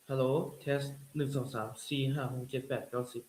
Hello test ໜຶ່ງ ສອງ ສາມ ສີ່ ຫ້າ ຫົກ ເຈັດ ແປດ ເກົ້າ ສິບ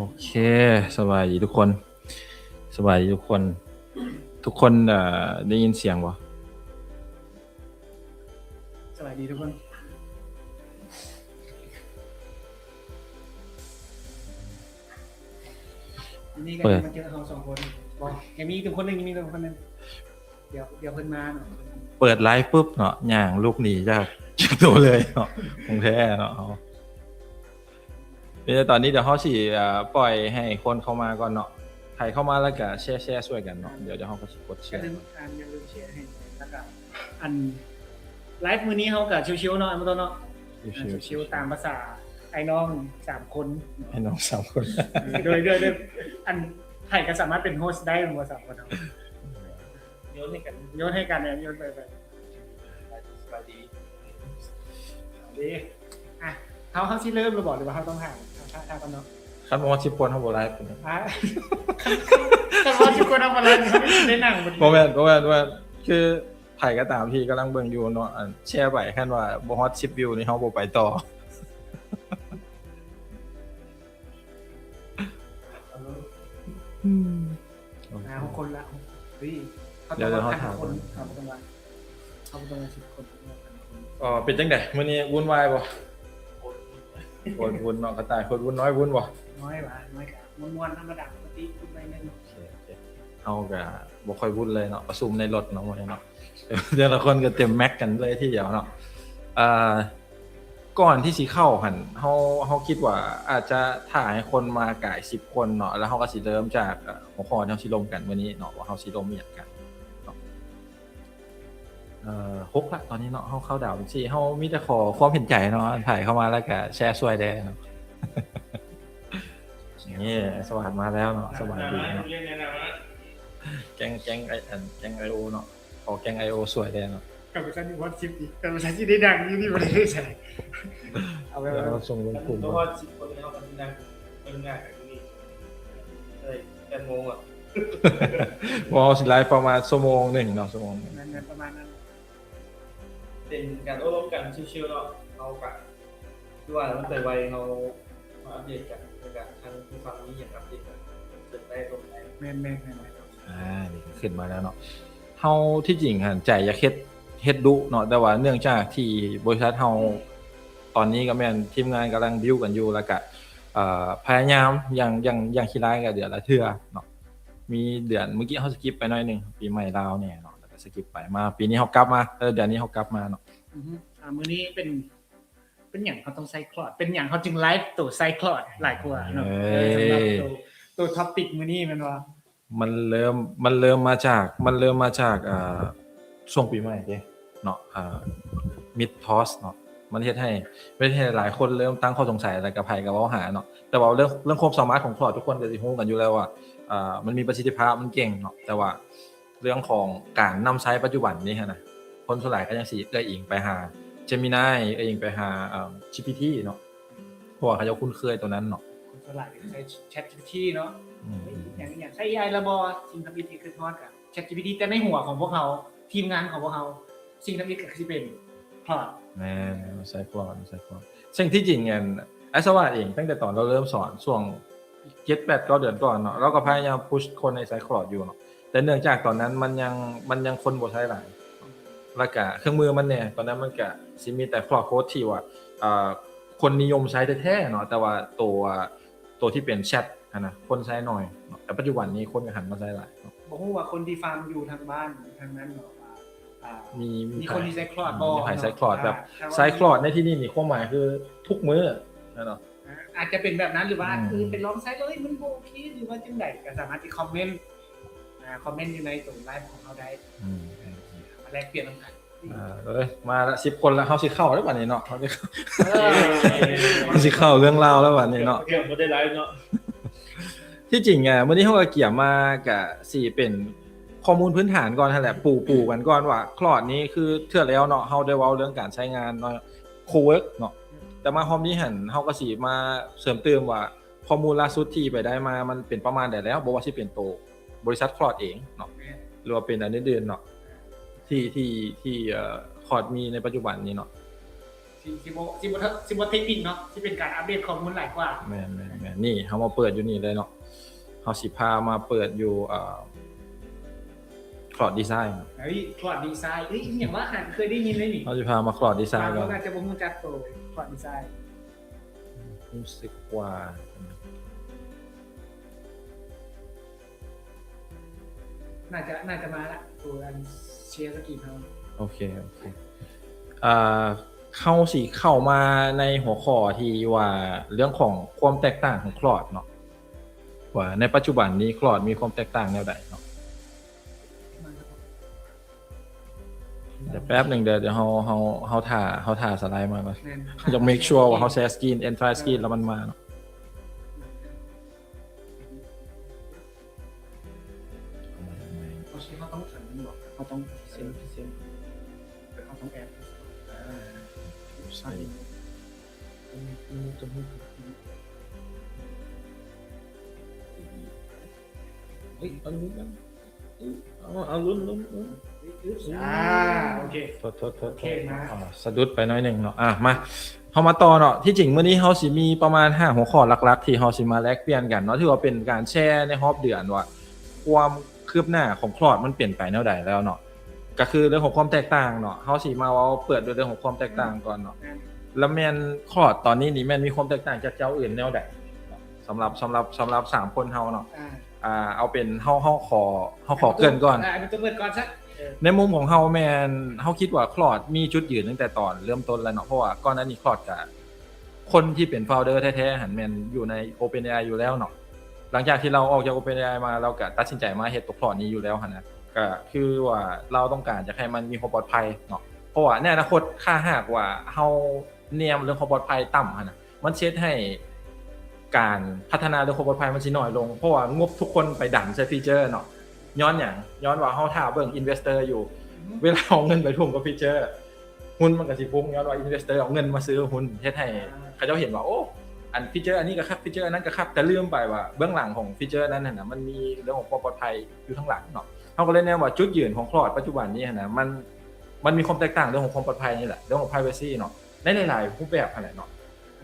ໂອເຄ ສະບາຍດີທຸກຄົນ ສະບາຍດີທຸກຄົນ ທຸກຄົນ ເອີ ໄດ້ຍິນສຽງບໍ່? ສະບາຍດີທຸກຄົນ ມື້ນີ້ກໍ ເປີດ ໄດ້ມາເຈີເຮົາສອງຄົນ ບໍ່ ຍັງມີອີກຄົນໜຶ່ງ ຍັງມີອີກຄົນໜຶ່ງ ດຽວ ດຽວເພິ່ນມາເນາະ ເປີດໄລຟ໌ປຸບເນາະ ຍ່າງລຸກໜີຈາກ ຈາກໂຕເລີຍເນາະ ຂອງແທ້ເນາະ ເຮົາ ມີແຕ່ຕອນນີ້ດຽວເຮົາຊິ ເອີ ປ່ອຍໃຫ້ຄົນເຂົ້າມາກ່ອນເນາະ ໃຜເຂົ້າມາແລ້ວກະແຊ ແຊຊ່ວຍກັນເນາະ ດຽວ ດຽວເຮົາກໍຊິກົດແຊ ຢ່າລືມ ອ່າ ຢ່າລືມແຊໃຫ້ ແລ້ວກະ ອັນ ໄລຟ໌ມື້ນີ້ເຮົາກະຊິວໆເນາະ ອ້າຍມາໂຕເນາະ ຊິວໆ ຊິວໆ ຕາມພາສາອ້າຍນ້ອງສາມຄົນ ອ້າຍນ້ອງສາມຄົນ ໂດຍ ໂດຍ ໂດຍ ອັນ ໃຜກໍສາມາດເປັນໂຮສໄດ້ແມ່ນບໍ່ ສາມຄົນເຮົາ ໂຍນໃຫ້ກັນ ໂຍນໃຫ້ກັນ ໂຍນໄປ ໄປ ສະບາຍດີ ເດ້ ອ່ະ ເຮົາ ເຮົາຊິເລີ່ມແລ້ວບໍ່ ຫຼືວ່າເຮົາຕ້ອງຖ້າ ຖ້າ ຖ້າກ່ອນເນາະ ຄັນບໍ່ຮອດສິບຄົນເຮົາບໍ່ໄລຟ໌ ອ່ະ ຄັນ ຄັນ ຄັນບໍ່ຮອດສິບຄົນເຮົາບໍ່ໄລຟ໌ ເຮົາໄດ້ນັ່ງ ບໍ່ແມ່ນ ບໍ່ແມ່ນ ບໍ່ແມ່ນ ຄືໃຜກໍຕາມທີ່ກຳລັງເບິ່ງຢູ່ເນາະ ອັນ ແຊໄປ ຄັນວ່າບໍ່ຮອດສິບວິວນີ້ເຮົາບໍ່ໄປຕໍ່ ອືມ ໂອເຄ ອ່າ ຫົກຄົນລະ ເຮີ້ຍ ເຂົາຕ້ອງວ່າ ດຽວເຮົາຖາມ ພັນຄົນ ເຂົາບໍ່ຕ້ອງວ່າ ເຂົາບໍ່ຕ້ອງວ່າສິບຄົນ ເຂົາຕ້ອງວ່າພັນຄົນ ອໍ ເປັນຈັ່ງໃດມື້ນີ້ວຸ່ນວາຍບໍ່? ໂຄດວຸ່ນເນາະ ກະຕ່າຍໂຄດວຸ່ນ ນ້ອຍວຸ່ນບໍ່? ນ້ອຍຫວາ ນ້ອຍກະມ່ວນໆ ທຳມະດາ ປົກກະຕິ ວຸ່ນໜ້ອຍໜຶ່ງ ໂອເຄ ໂອເຄ ເຮົາກະບໍ່ຄ່ອຍວຸ່ນເລີຍເນາະ ປະຊຸມໃນລົດເນາະ ມື້ນີ້ເນາະ ແຕ່ລະຄົນກະເຕັມແມັກກັນເລີຍທີດຽວເນາະ ອ່າ ກ່ອນທີ່ຊິເຂົ້າຫັ້ນ ເຮົາ ເຮົາຄິດວ່າອາດຈະຖ້າໃຫ້ຄົນມາກາຍສິບຄົນເນາະ ແລ້ວເຮົາກໍຊິເລີ່ມຈາກ ເອີ ຫົວຂໍ້ທີ່ເຮົາຊິລົມກັນມື້ນີ້ເນາະ ວ່າເຮົາຊິລົມອີ່ຫຍັງກັນເນາະ ເອີ ຫົກລະຕອນນີ້ເນາະ ເຮົາເຂົ້າດາວຈັ່ງຊີ້ ເຮົາມີແຕ່ຂໍຄວາມເຫັນໃຈເນາະ ໃຜເຂົ້າມາແລ້ວກໍແຊຊ່ວຍແດ່ເນາະ ນີ້ ສະຫວັດມາແລ້ວເນາະ ສະຫວັດດີເນາະ ແກ້ງ ແກ້ງໄອ ອັນ ແກ້ງໄອໂອເນາະ ຂໍແກ້ງໄອໂອຊ່ວຍແດ່ເນາະ ກະບໍ່ທັນຮອດສິບອີກ ກະບໍ່ທັນຊິໄດ້ດັງຢູ່ນີ້ ບໍ່ໄດ້ໃສ່ ເອົາໄວ້ ດຽວເຮົາສົ່ງລົງກຸ່ມ ບໍ່ຮອດສິບຄົນແລ້ວ ເຮົາກໍຊິນັ່ງເບິ່ງໜ້າກັນຢູ່ນີ້ ເອີຍ ແປດໂມງອະ ບໍ່ ເຮົາຊິໄລຟ໌ປະມານຊົ່ວໂມງໜຶ່ງເນາະ ຊົ່ວໂມງໜຶ່ງ ແມ່ນໆ ປະມານນັ້ນ ເປັນການໂອ້ລົມກັນຊິວໆເນາະ ເຮົາກະ ຄືວ່າມັນໄປໄວ ເຮົາມາອັບເດດກັນ ແລ້ວກະທາງຜູ້ຟັງມີຫຍັງອັບເດດກັນ ເປີດໄດ້ລົມໄດ້ ແມ່ນໆໆ ອ່າ ນີ້ຂຶ້ນມາແລ້ວເນາະ ເຮົາທີ່ຈິງຫັ້ນໃຈຢາກເຮັດ ເຮັດດຸເນາະ ແຕ່ວ່າເນື່ອງຈາກທີ່ບໍລິສັດເຮົາ ອືມ ຕອນນີ້ກໍແມ່ນທີມງານກຳລັງບິວກັນຢູ່ ແລ້ວກະ ເອີ ພະຍາຍາມຢ່າງ ຢ່າງ ຢ່າງຂີ້ຮ້າຍກໍເດືອນລະເທື່ອເນາະ ມີເດືອນ ມື້ກີ້ເຮົາສະກິບໄປໜ້ອຍໜຶ່ງ ປີໃໝ່ລາວແດ່ເນາະ ແລ້ວກໍສະກິບໄປ ມາປີນີ້ເຮົາກັບມາ ເອີ ເດືອນນີ້ເຮົາກັບມາເນາະ ອືຮຶ ອ່າ ມື້ນີ້ເປັນ ເປັນຫຍັງເຮົາຕ້ອງໃສ່ຄລອດ? ເປັນຫຍັງເຮົາຈຶ່ງໄລຟ໌ໂຕໃສ່ຄລອດຫຼາຍກວ່າເນາະ? ເອີ ເອີ ສຳລັບໂຕ ໂຕທອປິກມື້ນີ້ແມ່ນບໍ່? ມັນເລີ່ມ ມັນເລີ່ມມາຈາກ ມັນເລີ່ມມາຈາກ ເອີ ຊ່ວງປີໃໝ່ເດ້ເນາະ ເອີ ມິດທອສເນາະ ມັນເຮັດໃຫ້ ມັນເຮັດໃຫ້ຫຼາຍຄົນເລີ່ມຕັ້ງຂໍ້ສົງໄສ ແລ້ວກໍໃຜກໍເວົ້າຫາເນາະ ແຕ່ວ່າເລື່ອງ ເລື່ອງຄວາມສາມາດຂອງຄລອດ ທຸກຄົນກໍຊິຮູ້ກັນຢູ່ແລ້ວວ່າ ເອີ ມັນມີປະສິດທິພາບ ມັນເກັ່ງເນາະ ແຕ່ວ່າ ເລື່ອງຂອງການນຳໃຊ້ປັດຈຸບັນນີ້ຫັ້ນນະ ຄົນສ່ວນຫຼາຍກໍຍັງຊິເອື້ອຍອີງໄປຫາ Gemini ເອື້ອຍອີງໄປຫາ ເອີ ChatGPT ເນາະ ເພາະວ່າເຂົາເຈົ້າຄຸ້ນເຄີຍຕົວນັ້ນເນາະ ຄົນສ່ວນຫຼາຍກໍໃຊ້ ChatGPT ເນາະ ອືມ ອີ່ຫຍັງ ອີ່ຫຍັງ ໃຊ້ ເອໄອ ລະບໍ່? ສິ່ງທຳອິດທີ່ຄິດຮອດກໍ ChatGPT ແຕ່ໃນຫົວຂອງພວກເຮົາ ທີມງານຂອງພວກເຮົາ ສິ່ງທຳອິດກໍຄືຊິເປັນ Claude ແມ່ນ ໃຊ້ Claude ໃຊ້ Claude ເຊິ່ງທີ່ຈິງ ອັນ ອ້າຍສະຫວາດເອງ ຕັ້ງແຕ່ຕອນລາວເລີ່ມສອນ ຊ່ວງເຈັດ ແປດ ເກົ້າເດືອນກ່ອນເນາະ ລາວກໍພະຍາຍາມພຸດຄົນໃຫ້ໃຊ້ Claude ຢູ່ເນາະ ແຕ່ເນື່ອງຈາກຕອນນັ້ນມັນຍັງ ມັນຍັງຄົນບໍ່ໃຊ້ຫຼາຍ ແລ້ວກະເຄື່ອງມືມັນແດ່ ຕອນນັ້ນມັນກະຊິມີແຕ່ Claude Code ທີ່ວ່າ ເອີ ຄົນນິຍົມໃຊ້ແທ້ໆເນາະ ແຕ່ວ່າໂຕ ໂຕທີ່ເປັນແຊັດຫັ້ນນະ ຄົນໃຊ້ໜ້ອຍເນາະ ແຕ່ປັດຈຸບັນນີ້ຄົນກໍຫັນມາໃຊ້ຫຼາຍເນາະ ບໍ່ຮູ້ວ່າຄົນທີ່ຟັງຢູ່ທາງບ້ານທາງນັ້ນເນາະ ວ່າ ອ່າ ມີ ມີ ມີຄົນທີ່ໃຊ້ Claude ບໍ່ ມີໃຜໃຊ້ Claude ເນາະ ແບບ ຖ້າວ່າ ໃຊ້ Claude ໃນທີ່ນີ້ນີ້ ຄວາມໝາຍຄືທຸກມື້ແມ່ນບໍ່? ອ່າ ອາດຈະເປັນແບບນັ້ນ ຫຼືວ່າ ອືມ ເອີ ໄປລອງໃຊ້ແລ້ວ ເອີຍ ມັນບໍ່ໂອເຄ ຫຼືວ່າຈັ່ງໃດ ກໍສາມາດທີ່ຄອມເມັນ ອ່າ ຄອມເມັນຢູ່ໃນໂຕໄລຟ໌ຂອງເຮົາໄດ້ ອືມ ມາແລກປ່ຽນນຳກັນ ອ່າ ເອີຍ ມາລະ ສິບຄົນລະ ເຮົາຊິເຂົ້າແລ້ວບັດນີ້ເນາະ ເຮົາຊິເຂົ້າ ເອີ ເຮົາຊິເຂົ້າເລື່ອງລາວແລ້ວບັດນີ້ເນາະ ເກືອບບໍ່ໄດ້ໄລຟ໌ເນາະ ທີ່ຈິງ ອ່າ ມື້ນີ້ເຮົາກໍກຽມມາ ກະຊິເປັນຂໍ້ມູນພື້ນຖານກ່ອນຫັ້ນແຫຼະ ປູ ປູກັນກ່ອນວ່າ Claude ນີ້ຄືເທື່ອແລ້ວເນາະ ເຮົາໄດ້ເວົ້າເລື່ອງການໃຊ້ງານເນາະ Cowork ເນາະ ແຕ່ມາຮອບນີ້ຫັ້ນ ເຮົາກໍຊິມາເສີມຕື່ມວ່າ ຂໍ້ມູນລ່າສຸດທີ່ໄປໄດ້ມາ ມັນເປັນປະມານໃດແລ້ວ ບໍ່ວ່າຊິເປັນໂຕບໍລິສັດ Claude ເອງເນາະ ແມ່ນ ຫຼືວ່າເປັນອັນອື່ນໆເນາະ ທີ່ ທີ່ ທີ່ ເອີ Claude ມີໃນປັດຈຸບັນນີ້ເນາະ ຊິ ຊິບໍ່ ຊິບໍ່ ຊິບໍ່ເທັກນິກເນາະ ຊິເປັນການອັບເດດຂໍ້ມູນຫຼາຍກວ່າ. ແມ່ນໆໆ ນີ້ເຮົາມາເປີດຢູ່ນີ້ເລີຍເນາະ ເຮົາຊິພາມາເປີດຢູ່ ເອີ Claude Design ເອີຍ Claude Design ເອີຍ ອີ່ຫຍັງວະ ຫາເຄີຍໄດ້ຍິນເລີຍນີ້. ເຮົາຊິພາມາ Claude Design ກ່ອນ ບາງຄົນອາດຈະບໍ່ຮູ້ຈັກໂຕ Claude Design ຮູ້ສຶກວ່າ ໜ້າຈະ ໜ້າຈະມາລະ ໂຕອັນ share screen ເຮົາ. ໂອເຄ ໂອເຄ ເອີ ເຮົາຊິເຂົ້າມາໃນຫົວຂໍ້ທີ່ວ່າເລື່ອງຂອງຄວາມແຕກຕ່າງຂອງ Claude ເນາະ ວ່າໃນປັດຈຸບັນນີ້ Claude ມີຄວາມແຕກຕ່າງແນວໃດເນາະ. ດຽວແປັບໜຶ່ງເດີ ດຽວເຮົາ ເຮົາ ເຮົາຖ້າ ເຮົາຖ້າສະໄລມາກ່ອນ. ແມ່ນ ຢາກ make sure ວ່າເຮົາ share screen, entire screen ແລ້ວມັນມາເນາະ. ເຮົາຕ້ອງ ເຮົາຕ້ອງເຊັນ ເຮົາຕ້ອງແອັດ ໃສ່ ເຮີ້ຍ ເອົາລຸ້ນນຳ ເອົາ ເອົາລຸ້ນ ລຸ້ນ ລຸ້ນ ອ່າ ໂອເຄ ໂທດ ໂທດ ໂທດ ໂອເຄ ໂທດ ມາ ອ່າ ສະດຸດໄປໜ້ອຍໜຶ່ງເນາະ. ອ່າ ມາ ເຮົາມາຕໍ່ເນາະ. ທີ່ຈິງມື້ນີ້ເຮົາຊິມີປະມານຫ້າຫົວຂໍ້ຫຼັກໆ ທີ່ເຮົາຊິມາແລກປ່ຽນກັນເນາະ ຖືວ່າເປັນການແຊໃນຮອບເດືອນວ່າ ຄວາມຄືບໜ້າຂອງ Claude ມັນເປັນໄປແນວໃດແລ້ວເນາະ. ກໍຄືເລື່ອງຂອງຄວາມແຕກຕ່າງເນາະ ເຮົາຊິມາເວົ້າເປີດດ້ວຍເລື່ອງຂອງຄວາມແຕກຕ່າງກ່ອນເນາະ. ແມ່ນ ລະແມ່ນ Claude ຕອນນີ້ນີ້ແມ່ນມີຄວາມແຕກຕ່າງຈາກເຈົ້າອື່ນແນວໃດເນາະ ສຳລັບ ສຳລັບ ສຳລັບສາມຄົນເຮົາເນາະ. ອ່າ ອ່າ ເອົາເປັນເຮົາ ເຮົາຂໍ ເຮົາຂໍເກີ່ນກ່ອນ ອ່າ ເອົາເປັນຕົວເປີດກ່ອນຊະ. ເອີ ໃນມຸມຂອງເຮົາແມ່ນ ເຮົາຄິດວ່າ Claude ມີຈຸດຢືນຕັ້ງແຕ່ຕອນເລີ່ມຕົ້ນແລ້ວເນາະ ເພາະວ່າກ່ອນໜ້ານີ້ Claude ກະ ຄົນທີ່ເປັນ founder ແທ້ໆຫັ້ນແມ່ນຢູ່ໃນ OpenAI ຢູ່ແລ້ວເນາະ. ຫຼັງຈາກທີ່ລາວອອກຈາກ OpenAI ມາ ລາວກະຕັດສິນໃຈມາເຮັດຕົວ Claude ນີ້ຢູ່ແລ້ວຫັ້ນນະ ກະຄືວ່າລາວຕ້ອງການຢາກໃຫ້ມັນມີຄວາມປອດໄພເນາະ ເພາະວ່າໃນອະນາຄົດ ຖ້າຫາກວ່າເຮົາແນມເລື່ອງຄວາມປອດໄພຕ່ຳຫັ້ນນະ ມັນຊິເຮັດໃຫ້ການພັດທະນາເລື່ອງຄວາມປອດໄພມັນຊິໜ້ອຍລົງ ເພາະວ່າງົບທຸກຄົນໄປດັນໃສ່ຟີເຈີເນາະ. ຍ້ອນຫຍັງ? ຍ້ອນວ່າເຮົາຖ້າເບິ່ງ investor ຢູ່ ອືຮຶ ເວລາເອົາເງິນໄປທຸ່ມກັບຟີເຈີ ຮຸ້ນມັນກໍຊິພຸ່ງ ຍ້ອນວ່າ investor ເອົາເງິນມາຊື້ຮຸ້ນ ເຮັດໃຫ້ ອ່າ ເຂົາເຈົ້າເຫັນວ່າ ໂອ້ ອັນ feature ອັນນີ້ກໍຄັກ feature ອັນນັ້ນກໍຄັກ ແຕ່ລືມໄປວ່າເບື້ອງຫຼັງຂອງ feature ນັ້ນຫັ້ນນະ ມັນມີເລື່ອງຂອງຄວາມປອດໄພຢູ່ທາງຫຼັງເນາະ. ເຮົາກໍເລີຍແນມວ່າຈຸດຢືນຂອງ Claude ປັດຈຸບັນນີ້ຫັ້ນນະ ມັນ ມັນມີຄວາມແຕກຕ່າງເລື່ອງຂອງຄວາມປອດໄພນີ້ແຫຼະ ເລື່ອງຂອງ privacy ເນາະ ໃນຫຼາຍໆຮູບແບບຫັ້ນແຫຼະເນາະ.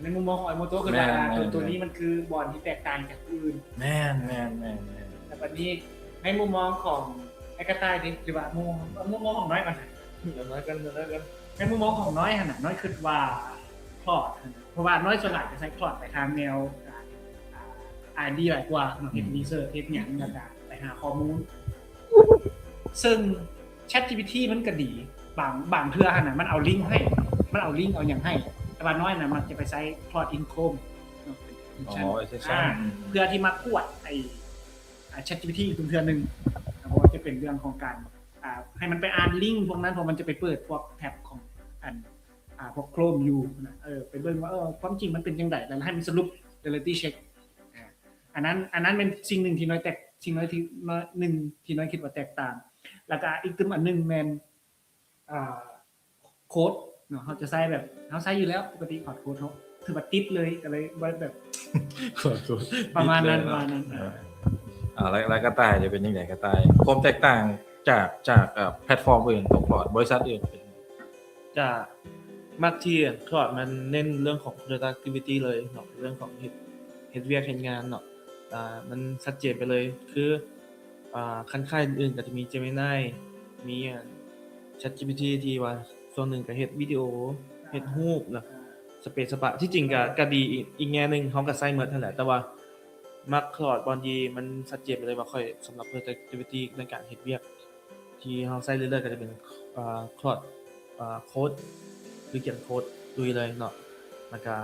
ໃນມຸມມອງຂອງອ້າຍໂມໂຕ ຄືວ່າ ແມ່ນໆໆ ໂຕ ໂຕນີ້ມັນຄືບ່ອນທີ່ແຕກຕ່າງຈາກຜູ້ອື່ນ. ແມ່ນໆໆໆ ແລ້ວບັດນີ້ໃນມຸມມອງຂອງອ້າຍກະຕ່າຍເດ ຫຼືວ່າມຸມ ມຸມມອງຂອງນ້ອຍກ່ອນ ນ້ອຍກ່ອນ ນ້ອຍກ່ອນ. ໃນມຸມມອງຂອງນ້ອຍຫັ້ນນະ ນ້ອຍຄິດວ່າ Claude ຫັ້ນນະ ເພາະວ່ານ້ອຍສ່ວນຫຼາຍຈະໃຊ້ Claude ໄປທາງແນວ ອ່າ R&D ຫຼາຍກວ່າເນາະ ເຮັດ research ເຮັດຫຍັງ ແລ້ວກະໄປຫາຂໍ້ມູນ ເຊິ່ງ ChatGPT ມັນກໍດີ ບາງ ບາງເທື່ອຫັ້ນນະ ມັນເອົາລິງໃຫ້ ມັນເອົາລິງເອົາຫຍັງໃຫ້ ແຕ່ວ່ານ້ອຍນະມັກຈະໄປໃຊ້ Claude in Chrome ເນາະ ເປັນ extension ເພື່ອທີ່ມາກວດໄອ້ ChatGPT ອີກເທື່ອໜຶ່ງ ເພາະວ່າຈະເປັນເລື່ອງຂອງການ ອ່າ ໃຫ້ມັນໄປອ່ານລິງພວກນັ້ນ ເພາະມັນຈະໄປເປີດພວກແທັບຂອງອັນ ອ່າ ພວກ Chrome ຢູ່ນະ ເອີ ໄປເບິ່ງວ່າ ເອີ ຄວາມຈິງມັນເປັນຈັ່ງໃດ ແລ້ວໃຫ້ມັນສະຫຼຸບ reality check. ອ່າ ອັນນັ້ນ ອັນນັ້ນແມ່ນສິ່ງໜຶ່ງທີ່ນ້ອຍແຕກ ສິ່ງໜຶ່ງທີ່ນ້ອຍ ໜຶ່ງທີ່ນ້ອຍຄິດວ່າແຕກຕ່າງ. ແລ້ວກະອີກຕື່ມອັນໜຶ່ງແມ່ນ ອ່າ ໂຄດເນາະ ເຮົາຈະໃຊ້ແບບ ເຮົາໃຊ້ຢູ່ແລ້ວ ປົກກະຕິ Claude Code ເຮົາຖືວ່າຕິດເລີຍ ກໍເລີຍບໍ່ແບບ Claude Code ປະມານນັ້ນ ຕິດເລີຍເນາະ ປະມານນັ້ນ. ອ່າ ອ່າ ແລ້ວ ແລ້ວກະຕ່າຍຈະເປັນຈັ່ງໃດ? ກະຕ່າຍ ຄວາມແຕກຕ່າງຈາກ ຈາກ ເອີ ແພລດຟອມອື່ນຂອງ Claude ບໍລິສັດອື່ນເປັນ ກະມັກທີ່ Claude ມັນເນັ້ນເລື່ອງຂອງ productivity ເລີຍເນາະ ເລື່ອງຂອງເຮັດ ເຮັດວຽກເຮັດງານເນາະ ອ່າ ມັນຊັດເຈນໄປເລີຍ ຄື ອ່າ ຄັນຄ້າຍອື່ນໆ ກໍຈະມີ Gemini ມີ ອັນ ChatGPT ທີ່ວ່າຊ່ວງໜຶ່ງກໍເຮັດວິດີໂອ ເຮັດຮູບ ແລ້ວ Space Spark ທີ່ຈິງກໍ ກໍດີ ອີກ ອີກແງ່ໜຶ່ງ ເຮົາກໍໃຊ້ໝົດຫັ້ນແຫຼະ ແຕ່ວ່າມັກ Claude ບ່ອນທີ່ມັນຊັດເຈນໄປເລີຍວ່າຂ້ອຍສຳລັບ productivity ໃນການເຮັດວຽກ ທີ່ເຮົາໃຊ້ເລື້ອຍໆ ກໍຈະເປັນ ເອີ Claude ເອີ Code ຄືຂຽນໂຄດລຸຍເລີຍເນາະ ແລ້ວກະ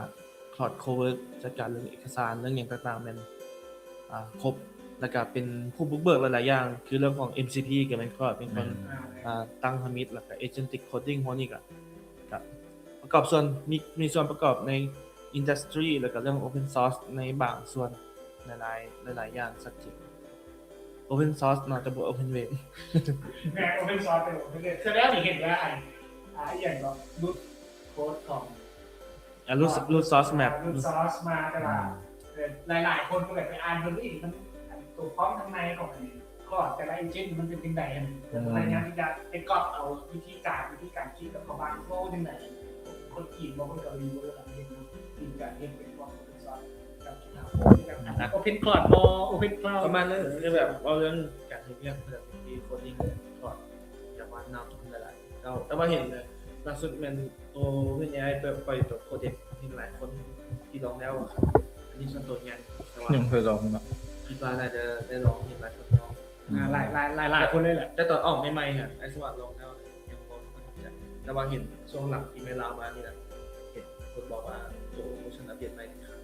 Claude Cowork ຈັດການເລື່ອງເອກະສານ ເລື່ອງຫຍັງຕ່າງໆ ແມ່ນ ອ່າ ຄົບ ແລ້ວກະເປັນຜູ້ບຸກເບີກຫຼາຍໆຢ່າງ ຄືເລື່ອງຂອງ MCP ກໍແມ່ນ Claude ເປັນຄົນ ແມ່ນ ອ່າ ຕັ້ງທຳອິດ ແລ້ວກະ Agentic Coding ພວກນີ້ກະ ກະປະກອບສ່ວນ ມີ ມີສ່ວນປະກອບໃນ industry ແລ້ວກະເລື່ອງ open source ໃນບາງສ່ວນ ຫຼາຍໆ ຫຼາຍໆຢ່າງຊັດເຈນ. Open source ເນາະ ແຕ່ບໍ່ open web ແມ່ນ open source ແຕ່ບໍ່ open web ເທື່ອແລ້ວນີ້ເຫັນວ່າ ອັນ ອ່າ ອີ່ຫຍັງກໍຫຼຸດໂຄດຂອງ ອ່າ ຫຼຸດ ຫຼຸດ source map ຫຼຸດ source ມາ ແຕ່ວ່າ ອືມ ເອີ ຫຼາຍໆຄົນກໍແບບໄປອ່ານເບິ່ງ ເອີ ມັນ ອັນ ຕົວພ້ອມທາງໃນຂອງ ອັນ Claude ແຕ່ລະ agent ມັນເປັນຈັ່ງໃດ ອືມ ພະຍາຍາມທີ່ຈະໄປກັອບເອົາວິທີການ ວິທີການຄິດ ແລ້ວເຂົາວາງໂຟລຈັ່ງໃດ. ຄົນຈີນບໍ່ ຄົນເກົາຫຼີບໍ່ ເລື່ອງການເຮັດເນາະ ມີການເຮັດເປັນພວກ Photoshop ກັບ GitHub ແບບ Open Claude ບໍ່ Open Claude ປະມານນັ້ນ ຄືແບບເວົ້າເລື່ອງການເຮັດວຽກ ເລື່ອງທີ່ coding Claude ຈະວ່ານຳຫຼາຍໆ ແລ້ວ ແຕ່ວ່າເຫັນ ລ່າສຸດແມ່ນໂຕ OpenAI ໄປ ໄປໂຕ Codex ເຫັນຫຼາຍຄົນທີ່ລອງແລ້ວ ອັນນີ້ສ່ວນໂຕຍັງ ແຕ່ວ່າຍັງບໍ່ເຄີຍລອງເນາະ ຄິດວ່າໜ້າຈະໄດ້ລອງ ເຫັນຫຼາຍຄົນລອງ ອ່າ ຫຼາຍ ຫຼາຍ ຫຼາຍ ຫຼາຍຄົນເລີຍແຫຼະ ແຕ່ຕອນອອກໃໝ່ໆ ອະ ອ້າຍສະຫວັດລອງແລ້ວ ຍັງບໍ່ທັນໃຈ ແຕ່ວ່າເຫັນຊ່ວງຫຼັງປີໃໝ່ລາວມານີ້ແຫຼະ ເຫັນຄົນບອກວ່າໂຕເວີຊັນອັບເດດໃໝ່ດີຄັກ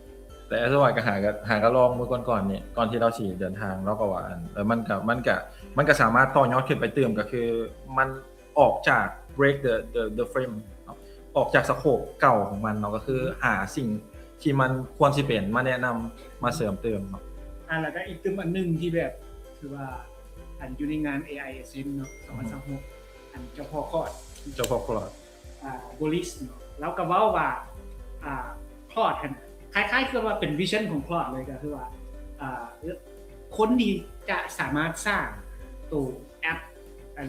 ແຕ່ອ້າຍສະຫວັດກໍຫາກໍ ຫາກໍລອງມື້ກ່ອນໆນີ້ ກ່ອນທີ່ລາວຊິເດີນທາງ ລາວກໍວ່າ ອັນ ເອີ ມັນກໍ ມັນກໍ ມັນກໍສາມາດຕໍ່ຍອດຂຶ້ນໄປຕື່ມ ກໍຄືມັນອອກຈາກ break the the the frame ເນາະ ອອກຈາກ scope ເກົ່າຂອງມັນເນາະ ກໍຄືຫາສິ່ງທີ່ມັນຄວນຊິເປັນມາແນະນຳ ມາເສີມເຕີມເນາະ ອ່າ ແລ້ວກໍອີກຕື່ມອັນໜຶ່ງທີ່ແບບ ຖືວ່າ ອັນ ຢູ່ໃນງານ ເອໄອ Ascent ເນາະ ສອງພັນຊາວຫົກ ອັນເຈົ້າພໍ່ Claude ເຈົ້າພໍ່ Claude ອ່າ Boris ເນາະ ລາວກໍເວົ້າວ່າ ອ່າ Claude ຫັ້ນ ຄ້າຍໆຄືວ່າເປັນ vision ຂອງ Claude ເລີຍ ກໍຄືວ່າ ອ່າ ຄົນທີ່ຈະສາມາດສ້າງໂຕແອັບ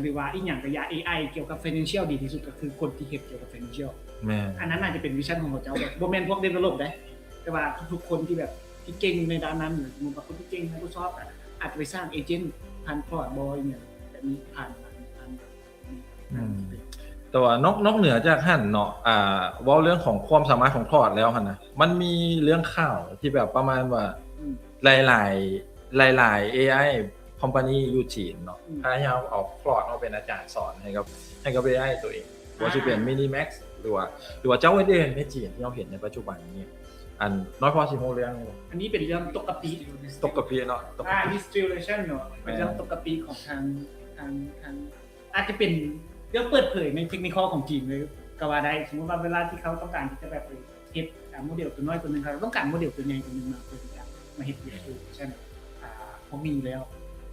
ຫຼືວ່າອີ່ຫຍັງກະຢ່າ ເອໄອ ກ່ຽວກັບ financial ດີທີ່ສຸດ ກໍຄືຄົນທີ່ເຮັດກ່ຽວກັບ financial ແມ່ນ ອັນນັ້ນໜ້າຈະເປັນ vision ຂອງເຂົາເຈົ້າ ແບບບໍ່ແມ່ນພວກ develop ເດ້ ແຕ່ວ່າທຸກໆຄົນທີ່ແບບ ທີ່ເກັ່ງໃນດ້ານນັ້ນ ສົມມຸດວ່າຄົນທີ່ເກັ່ງ Microsoft ອາດຈະໄປສ້າງ agent ຜ່ານ Claude ບໍ່ ອີ່ຫຍັງແບບນີ້ ຜ່ານ ຜ່ານ ຜ່ານ ອືມ ແຕ່ວ່ານອກ ນອກເໜືອຈາກຫັ້ນເນາະ ອ່າ ເວົ້າເລື່ອງຂອງຄວາມສາມາດຂອງ Claude ແລ້ວຫັ້ນນະ ມັນມີເລື່ອງຂ່າວທີ່ແບບປະມານວ່າ ອືມ ຫຼາຍໆ ຫຼາຍໆ ເອໄອ company ຢູ່ຈີນເນາະ ອືມ ພະຍາຍາມເອົາ Claude ມາເປັນອາຈານສອນໃຫ້ກັບ ໃຫ້ກັບ ເອໄອ ຕົວເອງ ບໍ່ວ່າຊິເປັນ Minimax ຫຼືວ່າ ຫຼືວ່າເຈົ້າອື່ນໆໃນຈີນທີ່ເຮົາເຫັນໃນປັດຈຸບັນນີ້ ອັນ ນ້ອຍພໍຊິຮູ້ເລື່ອງຢູ່ ອັນນີ້ເປັນເລື່ອງຕົກກະປິ ຕົກກະປິເນາະ ອ່າ distillation ເນາະ ເປັນເລື່ອງຕົກກະປິຂອງທາງ ທາງ ທາງ ອາດຈະເປັນເລື່ອງເປີດເຜີຍໃນ technical ຂອງຈີນເລີຍກໍວ່າໄດ້ ສົມມຸດວ່າເວລາທີ່ເຂົາຕ້ອງການທີ່ຈະແບບໄປເຮັດ ອ່າ ໂມເດວຕົວນ້ອຍຕົວໜຶ່ງ ເຂົາຕ້ອງການໂມເດວຕົວໃຫຍ່ຕົວໜຶ່ງມາເພື່ອທີ່ຈະມາເຮັດ visualization ອ່າ ພວກນີ້ຢູ່ແລ້ວ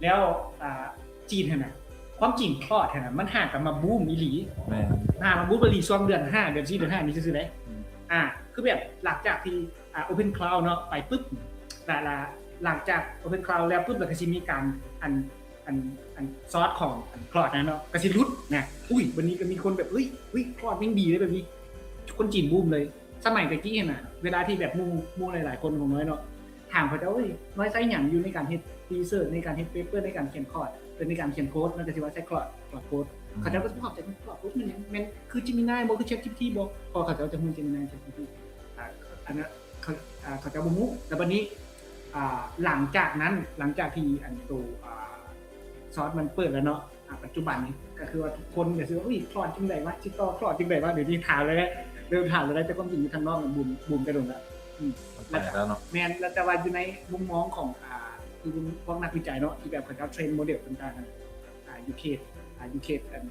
ແລ້ວ ອ່າ ຈີນຫັ້ນນະ ຄວາມຈິງ Claude ຫັ້ນນະ ມັນຫາກະມາບູມອີ່ຫຼີ ແມ່ນ ຫາກະມາບູມອີ່ຫຼີຊ່ວງເດືອນຫ້າ ເດືອນສີ່ ເດືອນຫ້ານີ້ຊື່ໆເດ້ ອືມ ອ່າ ຄືແບບຫຼັງຈາກທີ່ ອ່າ Open Claude ເນາະ ໄປປຶບ ແລ້ວ ແລ້ວຫຼັງຈາກ Open Claude ແລ້ວປຶບ ແລ້ວກະຊິມີການ ອັນ ອັນ ອັນຊອດຂອງອັນ Claude ນັ້ນເນາະ ກະຊິຫຼຸດນະ ອຸ້ຍ ບັດນີ້ກະມີຄົນແບບ ເຮີ້ຍ ເຮີ້ຍ Claude ແມ່ງດີເດ້ ແບບນີ້ ຄົນຈີນບູມເລີຍ ສະໄໝແຕ່ກີ້ຫັ້ນນະ ເວລາທີ່ແບບໝູ່ ໝູ່ຫຼາຍໆຄົນຂອງນ້ອຍເນາະ ຖາມເຂົາເຈົ້າ ເອີຍ ນ້ອຍໃຊ້ຫຍັງຢູ່ໃນການເຮັດ research ໃນການເຮັດ paper ໃນການຂຽນ Claude ເອີ ໃນການຂຽນໂຄດ ມັນກະຊິວ່າໃຊ້ Claude Claude Code ອືມ ເຂົາເຈົ້າກະຊິບອກ Claude Code ມັນຫຍັງ ແມ່ນຄື Gemini ບໍ່ ຄື ChatGPT ບໍ່ ເພາະເຂົາເຈົ້າຈະຮູ້ Gemini ChatGPT ອ່າ ອັນນັ້ນ ເຂົາ ອ່າ ເຂົາເຈົ້າບໍ່ຮູ້ ແລ້ວບັດນີ້ ອ່າ ຫຼັງຈາກນັ້ນ ຫຼັງຈາກທີ່ອັນໂຕ ອ່າ ຊອດມັນເປີດແລ້ວເນາະ ອ່າ ປັດຈຸບັນນີ້ກະຄືວ່າທຸກຄົນກະຊິວ່າ ອຸ້ຍ Claude ຈັ່ງໃດວະ ຊິຕໍ່ Claude ຈັ່ງໃດວະ ດຽວນີ້ຖາມເລີຍ ເລີ່ມຖາມເລີຍ ແຕ່ຄວາມຈິງຢູ່ທາງນອກມັນບູມ ບູມແຕ່ດົນລະ ອືມ ມັນໄປແລ້ວເນາະ ແມ່ນ ແລ້ວແຕ່ວ່າຢູ່ໃນມຸມມອງຂອງ ອ່າ ຄືພວກນັກວິໄຈເນາະ ທີ່ແບບເຂົາເຈົ້າເທຣນໂມເດວຕ່າງໆ ອ່າ ຢູ່ເຂດ ອ່າ ຢູ່ເຂດ ອັນ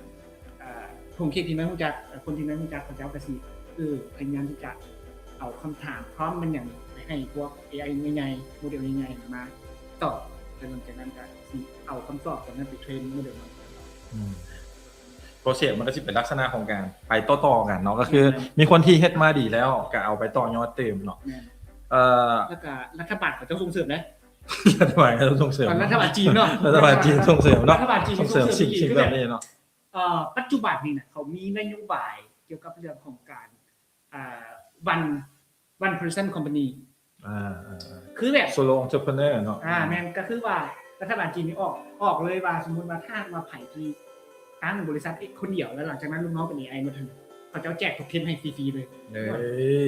ເອີ ຂົງເຂດທີ່ນ້ອຍຮູ້ຈັກ ເອີ ຄົນທີ່ນ້ອຍຮູ້ຈັກ ເຂົາເຈົ້າກະຊິ ເອີ ພະຍາຍາມທີ່ຈະເອົາຄຳຖາມ prompt ແມ່ນຫຍັງ ໄປໃຫ້ພວກ ເອໄອ ໃຫຍ່ໆ ໂມເດວໃຫຍ່ໆ ມາຕອບ ແລ້ວຫຼັງຈາກນັ້ນກະຊິເອົາຄຳຕອບຕົງນັ້ນໄປເທຣນໂມເດວມັນ ອືມ process ມັນກະຊິເປັນລັກສະນະຂອງການໄປຕໍ່ໆກັນເນາະ ກະຄື ແມ່ນ ມີຄົນທີ່ເຮັດມາດີແລ້ວ ກະເອົາໄປຕໍ່ຍອດຕື່ມເນາະ ແມ່ນ ເອີ ແລ້ວກະລັດຖະບານເຂົາເຈົ້າສົ່ງເສີມເດ້ ລັດຖະບານເຂົາເຈົ້າສົ່ງເສີມ ລັດຖະບານຈີນເນາະ ລັດຖະບານຈີນສົ່ງເສີມເນາະ ລັດຖະບານຈີນສົ່ງເສີມສິ່ງ ສິ່ງແບບນີ້ເນາະ ເອີ ປັດຈຸບັນນີ້ນະ ເຂົາມີນະໂຍບາຍກ່ຽວກັບເລື່ອງຂອງການ ອ່າ one one person company ອ່າ ຄືແບບ solo entrepreneur ເນາະ ອ່າ ແມ່ນ ກະຄືວ່າລັດຖະບານຈີນນີ້ອອກ ອອກເລີຍວ່າ ສົມມຸດວ່າຖ້າຫາກວ່າໃຜທີ່ຕັ້ງບໍລິສັດເອງຄົນດຽວ ແລ້ວຫຼັງຈາກນັ້ນລູກນ້ອງເປັນ ເອໄອ ໝົດຫັ້ນ ເຂົາເຈົ້າແຈກໂທເຄັນໃຫ້ຟຣີໆເລີຍ ເອີ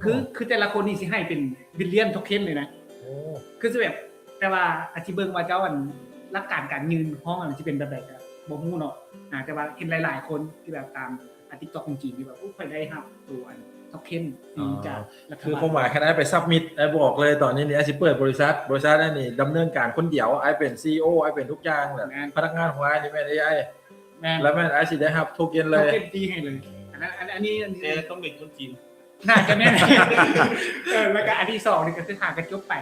ຄື ຄືແຕ່ລະຄົນນີ້ຊິໃຫ້ເປັນ billion token ເລີຍນະ ໂອ້ ຄືຊິແບບ ແຕ່ວ່າອາດຊິເບິ່ງວ່າເຈົ້າ ອັນ ຫຼັກການການຍື່ນຮ້ອງ ອັນ ຊິເປັນແບບໃດ ກະບໍ່ຮູ້ເນາະ ອ່າ ແຕ່ວ່າເຫັນຫຼາຍໆຄົນທີ່ແບບຕາມ ອ່າ TikTok ຂອງຈີນ ທີ່ແບບ ໂອ້ ຂ້ອຍໄດ້ຮັບໂຕ ອັນ ໂທເຄັນຟຣີຈາກລັດຖະບານ ຄືຄວາມໝາຍຄັນອ້າຍໄປ submit ອ້າຍບອກເລີຍ ຕອນນີ້ນີ້ອ້າຍຊິເປີດບໍລິສັດ ບໍລິສັດອ້າຍນີ້ດຳເນີນການຄົນດຽວ ອ້າຍເປັນ CEO ອ້າຍເປັນທຸກຢ່າງ ແລ້ວພະນັກງານຂອງອ້າຍນີ້ແມ່ນ ເອໄອ ແມ່ນ ແລ້ວແມ່ນອ້າຍຊິໄດ້ຮັບໂທເຄັນເລີຍ ໂທເຄັນຟຣີໃຫ້ເລີຍ ອັນນັ້ນ ອັນ ອັນນີ້ ອັນນີ້ ແຕ່ຕ້ອງເປັນຄົນຈີນ ໜ້າຈະແມ່ນ ເອີ ແລ້ວກະອັນທີສອງນີ້ກະຄືຫາກະຈົບໄປ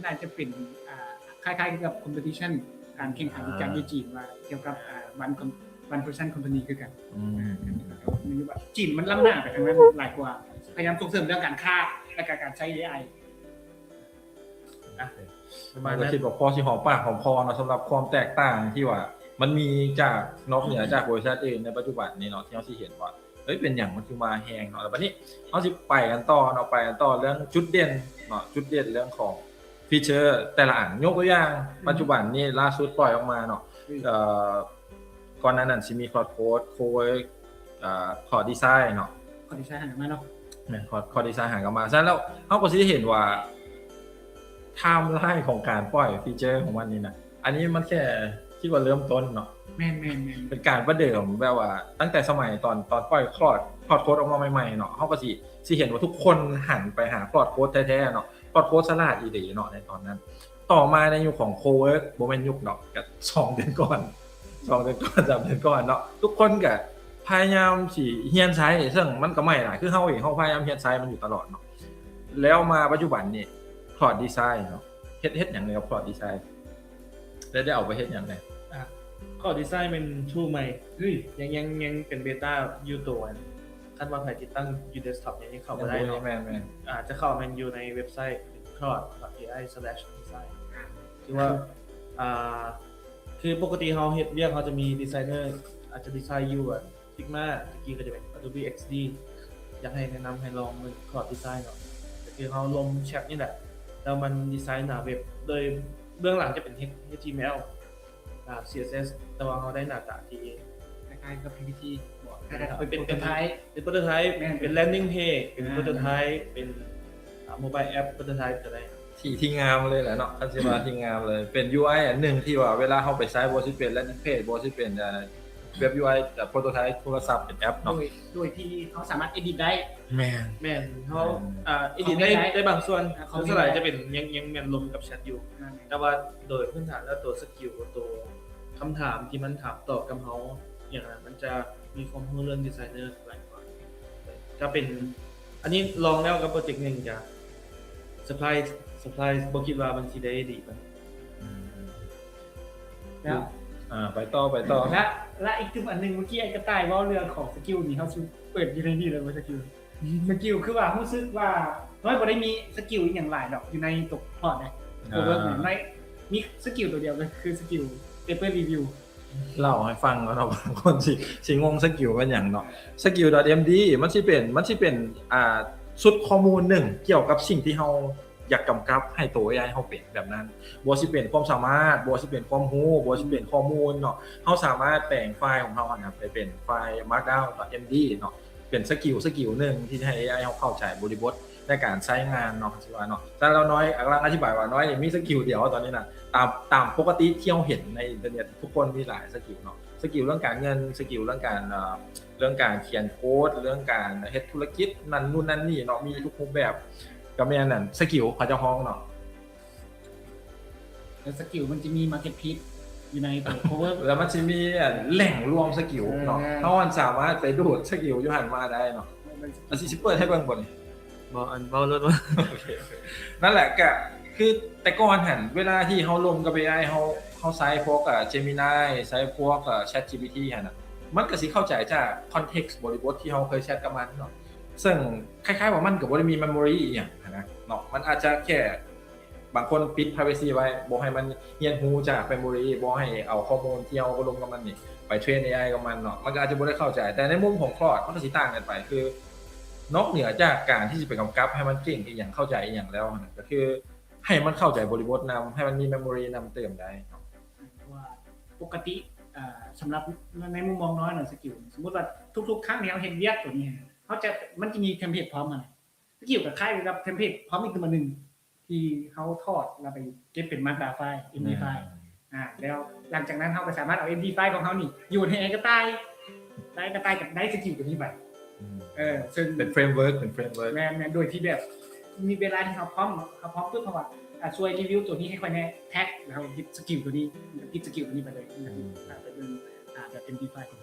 ໜ້າຈະເປັນ ອ່າ ຄ້າຍໆກັບ competition ການແຂ່ງຂັນທີ່ຈັດຢູ່ຈີນ ວ່າກ່ຽວກັບ ອ່າ one com- one person company ຄືກັນ ອືມ ຈີນມັນລ້ຳໜ້າໄປທາງນັ້ນຫຼາຍກວ່າ ພະຍາຍາມສົ່ງເສີມເລື່ອງການຄ້າ ແລະກະການໃຊ້ ເອໄອ ປະມານນັ້ນ ກະຄິດວ່າພໍຊິຫອມປາກຫອມຄໍເນາະ ສຳລັບຄວາມແຕກຕ່າງທີ່ວ່າມັນມີຈາກ ນອກເໜືອຈາກບໍລິສັດອື່ນໃນປັດຈຸບັນນີ້ເນາະ ທີ່ເຮົາຊິເຫັນວ່າ ເອີຍ ເປັນຫຍັງມັນຄືມາແຮງເນາະ. ແລ້ວບັດນີ້ເຮົາຊິໄປກັນຕໍ່ເນາະ ໄປກັນຕໍ່ເລື່ອງຈຸດເດັ່ນເນາະ ຈຸດເດັ່ນເລື່ອງຂອງຟີເຈີແຕ່ລະອັນ. ຍົກຕົວຢ່າງ ອືມ ປັດຈຸບັນນີ້ລ່າສຸດປ່ອຍອອກມາເນາະ ອືມ ເອີ ກ່ອນໜ້ານັ້ນຊິມີ Claude Code, Cowork, ເອີ Claude Design ເນາະ Claude Design ຫາກັນມາເນາະ ແມ່ນ Claude, Claude Design ຫາກັນມາ. ສະນັ້ນແລ້ວເຮົາກໍຊິໄດ້ເຫັນວ່າ ໄທມ໌ໄລນ໌ຂອງການປ່ອຍຟີເຈີຂອງມັນນີ້ນະ ອັນນີ້ມັນແຄ່ຄິດວ່າເລີ່ມຕົ້ນເນາະ ແມ່ນໆໆ ເປັນການປະເດີມແບບວ່າຕັ້ງແຕ່ສະໄໝຕອນ ຕອນປ່ອຍ Claude, Claude Code ອອກມາໃໝ່ໆເນາະ ເຮົາກໍຊິ ຊິເຫັນວ່າທຸກຄົນຫັນໄປຫາ Claude Code ແທ້ໆເນາະ Claude Code ສະຫຼາດອີ່ຫຼີເນາະໃນຕອນນັ້ນ. ຕໍ່ມາໃນຍຸກຂອງ Cowork ບໍ່ແມ່ນຍຸກດອກ ກະສອງເດືອນກ່ອນ ສອງເດືອນກ່ອນ ສາມເດືອນກ່ອນເນາະ ທຸກຄົນກະພະຍາຍາມຊິຮຽນໃຊ້ ເຊິ່ງມັນກະໃໝ່ຫຼາຍ ຄືເຮົາເອງ ເຮົາພະຍາຍາມຮຽນໃຊ້ມັນຢູ່ຕະຫຼອດເນາະ. ແລ້ວມາປັດຈຸບັນນີ້ Claude Design ເນາະ ເຮັດ ເຮັດຫຍັງແດ່ກັບ Claude Design ແລະໄດ້ເອົາໄປເຮັດຫຍັງແດ່? ອ່າ Claude Design ແມ່ນ tool ໃໝ່ ເຮີ້ຍ ຍັງ ຍັງ ຍັງເປັນເບຕ້າຢູ່ໂຕ ຄັນວ່າໃຜຕິດຕັ້ງຢູ່ເດັສທັອບຍັງເຂົ້າບໍ່ໄດ້ເນາະ ແມ່ນໆ ອາດຈະເຂົ້າແມ່ນຢູ່ໃນເວັບໄຊ claude.ai/design ຄືວ່າ ອ່າ ຄືປົກກະຕິເຮົາເຮັດວຽກ ເຮົາຈະມີດີໄຊເນີ ອາດຈະດີໄຊຢູ່ Figma ຕະກີ້ກໍຈະເປັນ Adobe XD ຢາກໃຫ້ແນະນຳໃຫ້ລອງເບິ່ງ Claude Design ເນາະ ກໍຄືເຮົາລົມແຊັດນີ້ແຫຼະ ແລ້ວມັນດີໄຊໜ້າເວັບ ໂດຍເບື້ອງຫຼັງຈະເປັນ ເອັກສ໌ ທີເອັມແອລ ອ່າ ຊີເອັສເອັສ ແຕ່ວ່າເຮົາໄດ້ໜ້າຕາທີ່ຄ້າຍໆກັບ ພີພີທີ ບໍ່ ຄ້າຍໆກັບ ເປັນ ເປັນ ໂປຣໂຕໄທ ເປັນ ໂປຣໂຕໄທ ແມ່ນ ເປັນ landing page ເປັນ ອ່າ ໂປຣໂຕໄທ ເປັນ ອ່າ mobile app prototype ກໍໄດ້ ທີ່ ທີ່ງາມເລີຍແຫຼະເນາະ ຄັນຊິວ່າທີ່ງາມເລີຍ ເປັນ UI ອັນໜຶ່ງທີ່ວ່າເວລາເຮົາໄປໃຊ້ ບໍ່ວ່າຊິເປັນ landing page ບໍ່ວ່າຊິເປັນ ເອີ ເວັບ UI ເປັນ prototype ໂທລະສັບ ເປັນແອັບເນາະ ໂດຍ ໂດຍທີ່ເຮົາສາມາດ edit ໄດ້ ແມ່ນ ແມ່ນ ເຮົາ ອ່າ edit ໄດ້ ໄດ້ບາງສ່ວນ ຄອມເມັນ ສ່ວນຫຼາຍຈະເປັນ ຍັງ ຍັງແມ່ນລົມກັບແຊັດຢູ່ ແຕ່ວ່າໂດຍພື້ນຖານແລ້ວ ຕົວສະກິວ ຕົວຄຳຖາມທີ່ມັນຖາມຕອບກັບເຮົາ ຢ່າງນັ້ນ ມັນຈະມີຄວາມຮູ້ເລື່ອງດີໄຊເນີຫຼາຍກວ່າ ຈະເປັນ ອັນນີ້ລອງແລ້ວກັບໂປຣເຈັກໜຶ່ງ ຈະ surprise surprise ບໍ່ຄິດວ່າມັນຊິໄດ້ດີປານ ອືມ ແລ້ວ ອ່າ ໄປຕໍ່ ໄປຕໍ່ ແລະ ແລະ ອີກຕື່ມອັນໜຶ່ງ ເມື່ອກີ້ໄອ້ກະຕ່າຍເວົ້າເລື່ອງຂອງສະກິວນີ້ ເຮົາຊິເປີດຢູ່ໃນນີ້ເລີຍວ່າສະກິວ ສະກິວ ຄືວ່າຮູ້ສຶກວ່ານ້ອຍບໍ່ໄດ້ມີສະກິວອີ່ຫຍັງຫຼາຍດອກ ຢູ່ໃນຕົວພອດເດ້ ອ່າ ຕົວເວີກນີ້ ນ້ອຍມີສະກິວຕົວດຽວ ກໍຄືສະກິວ paper review ເລົ່າໃຫ້ຟັງເນາະ ບາງຄົນຊິ ຊິງົງສະກິວແມ່ນຫຍັງເນາະ Skill.md ມັນຊິເປັນ ມັນຊິເປັນ ອ່າ ຊຸດຂໍ້ມູນໜຶ່ງກ່ຽວກັບສິ່ງທີ່ເຮົາຢາກກຳກັບໃຫ້ໂຕ ເອໄອ ເຮົາເປັນແບບນັ້ນ ບໍ່ວ່າຊິເປັນຄວາມສາມາດ ບໍ່ວ່າຊິເປັນຄວາມຮູ້ ບໍ່ວ່າຊິເປັນຂໍ້ມູນເນາະ ເຮົາສາມາດແປງໄຟລ໌ຂອງເຮົາຫັ້ນນະ ໄປເປັນໄຟລ໌ markdown.md ເນາະ ເປັນສະກິວ ສະກິວໜຶ່ງທີ່ໃຫ້ ເອໄອ ເຮົາເຂົ້າໃຈບໍລິບົດໃນການໃຊ້ງານເນາະ ຄືວ່າເນາະ ແຕ່ລະນ້ອຍກຳລັງອະທິບາຍວ່ານ້ອຍນີ້ມີສະກິວດຽວຕອນນີ້ນະ ຕາມ ຕາມປົກກະຕິທີ່ເຮົາເຫັນໃນອິນເຕີເນັດ ທຸກຄົນມີຫຼາຍສະກິວເນາະ ສະກິວເລື່ອງການເງິນ ສະກິວເລື່ອງການ ເອີ ເລື່ອງການຂຽນໂຄດ ເລື່ອງການເຮັດທຸລະກິດ ນັ້ນ ນູ້ນນັ້ນນີ້ເນາະ ມີທຸກຮູບແບບ ກໍແມ່ນນັ້ນ ສະກິວເຂົາເຈົ້າຮ້ອງເນາະ ແລ້ວສະກິວມັນຈະມີ marketplace ຢູ່ໃນຕົວ Cowork ແລ້ວມັນຊິມີ ອັນ ແຫຼ່ງລວມສະກິວເນາະ ເອີ ເຮົາ ອັນ ສາມາດໄປດູດສະກິວຢູ່ຫັ້ນມາໄດ້ເນາະ ອັນ ຊິ ຊິເປີດໃຫ້ເບິ່ງບໍ່ນີ້? ບໍ່ ອັນ ເວົ້າໂລດວ່າ ໂອເຄ ໂອເຄ ນັ້ນແຫຼະ ກະຄືແຕ່ກ່ອນຫັ້ນ ເວລາທີ່ເຮົາລົມກັບ ເອໄອ ເຮົາ ເຮົາໃຊ້ພວກ ເອີ Gemini ໃຊ້ພວກ ເອີ ChatGPT ຫັ້ນນະ ມັນກະຊິເຂົ້າໃຈຈາກ context ບໍລິບົດທີ່ເຮົາເຄີຍແຊັດກັບມັນເນາະ ເຊິ່ງຄ້າຍໆວ່າມັນກະບໍ່ໄດ້ມີ memory ອີ່ຫຍັງຫັ້ນນະເນາະ ມັນອາດຈະແຄ່ ບາງຄົນປິດ privacy ໄວ້ ບໍ່ໃຫ້ມັນຮຽນຮູ້ຈາກ memory ບໍ່ໃຫ້ເອົາຂໍ້ມູນທີ່ເຮົາລົມກັບມັນນີ້ໄປເທຣນ ເອໄອ ກັບມັນເນາະ ມັນກໍອາດຈະບໍ່ໄດ້ເຂົ້າໃຈ ແຕ່ໃນມຸມຂອງ Claude ມັນກໍຊິຕ່າງກັນໄປ ຄືນອກເໜືອຈາກການທີ່ຊິໄປກຳກັບໃຫ້ມັນເກັ່ງອີ່ຫຍັງ ເຂົ້າໃຈອີ່ຫຍັງແລ້ວຫັ້ນນະ ກໍຄືໃຫ້ມັນເຂົ້າໃຈບໍລິບົດນຳ ໃຫ້ມັນມີ memory ນຳເຕີມໄດ້ເນາະ ເພາະວ່າປົກກະຕິ ເອີ ສຳລັບໃນມຸມມອງນ້ອຍເນາະ ສະກິວ ສົມມຸດວ່າທຸກໆຄັ້ງທີ່ເຮົາເຮັດວຽກຕົວນີ້ ເຮົາຈະ ມັນຈະມີເທັມເພລດພ້ອມຫັ້ນ ສະກິວກໍຄ້າຍກັບເທັມເພລດພ້ອມອີກຕົວໜຶ່ງ ທີ່ເຮົາຖອດແລ້ວໄປເກັບເປັນ markdown file ເອັມດີ file ອ່າ ແລ້ວຫຼັງຈາກນັ້ນເຮົາກໍສາມາດເອົາ ເອັມດີ file ຂອງເຮົານີ້ໂຍນໃຫ້ໄອ້ກະຕ່າຍ ແລ້ວໄອ້ກະຕ່າຍກໍໄດ້ສະກິວຕົວນີ້ໄປ ອືມ ເອີ ເຊິ່ງເປັນ framework ເປັນ framework ແມ່ນໆ ໂດຍທີ່ແບບມີເວລາທີ່ເຮົາພ້ອມ ເຮົາພ້ອມປຶບ ເຮົາວ່າ ອ່າ ຊ່ວຍຣີວິວຕົວນີ້ໃຫ້ຂ້ອຍແດ່ tag ແລ້ວເຮົາເກັບສະກິວຕົວນີ້ ເຮົາເກັບສະກິວຕົວນີ້ໄປເລີຍ ອືມ ເຮົາໄປເບິ່ງ ອ່າ ແບບເອັມດີ file ຂອງ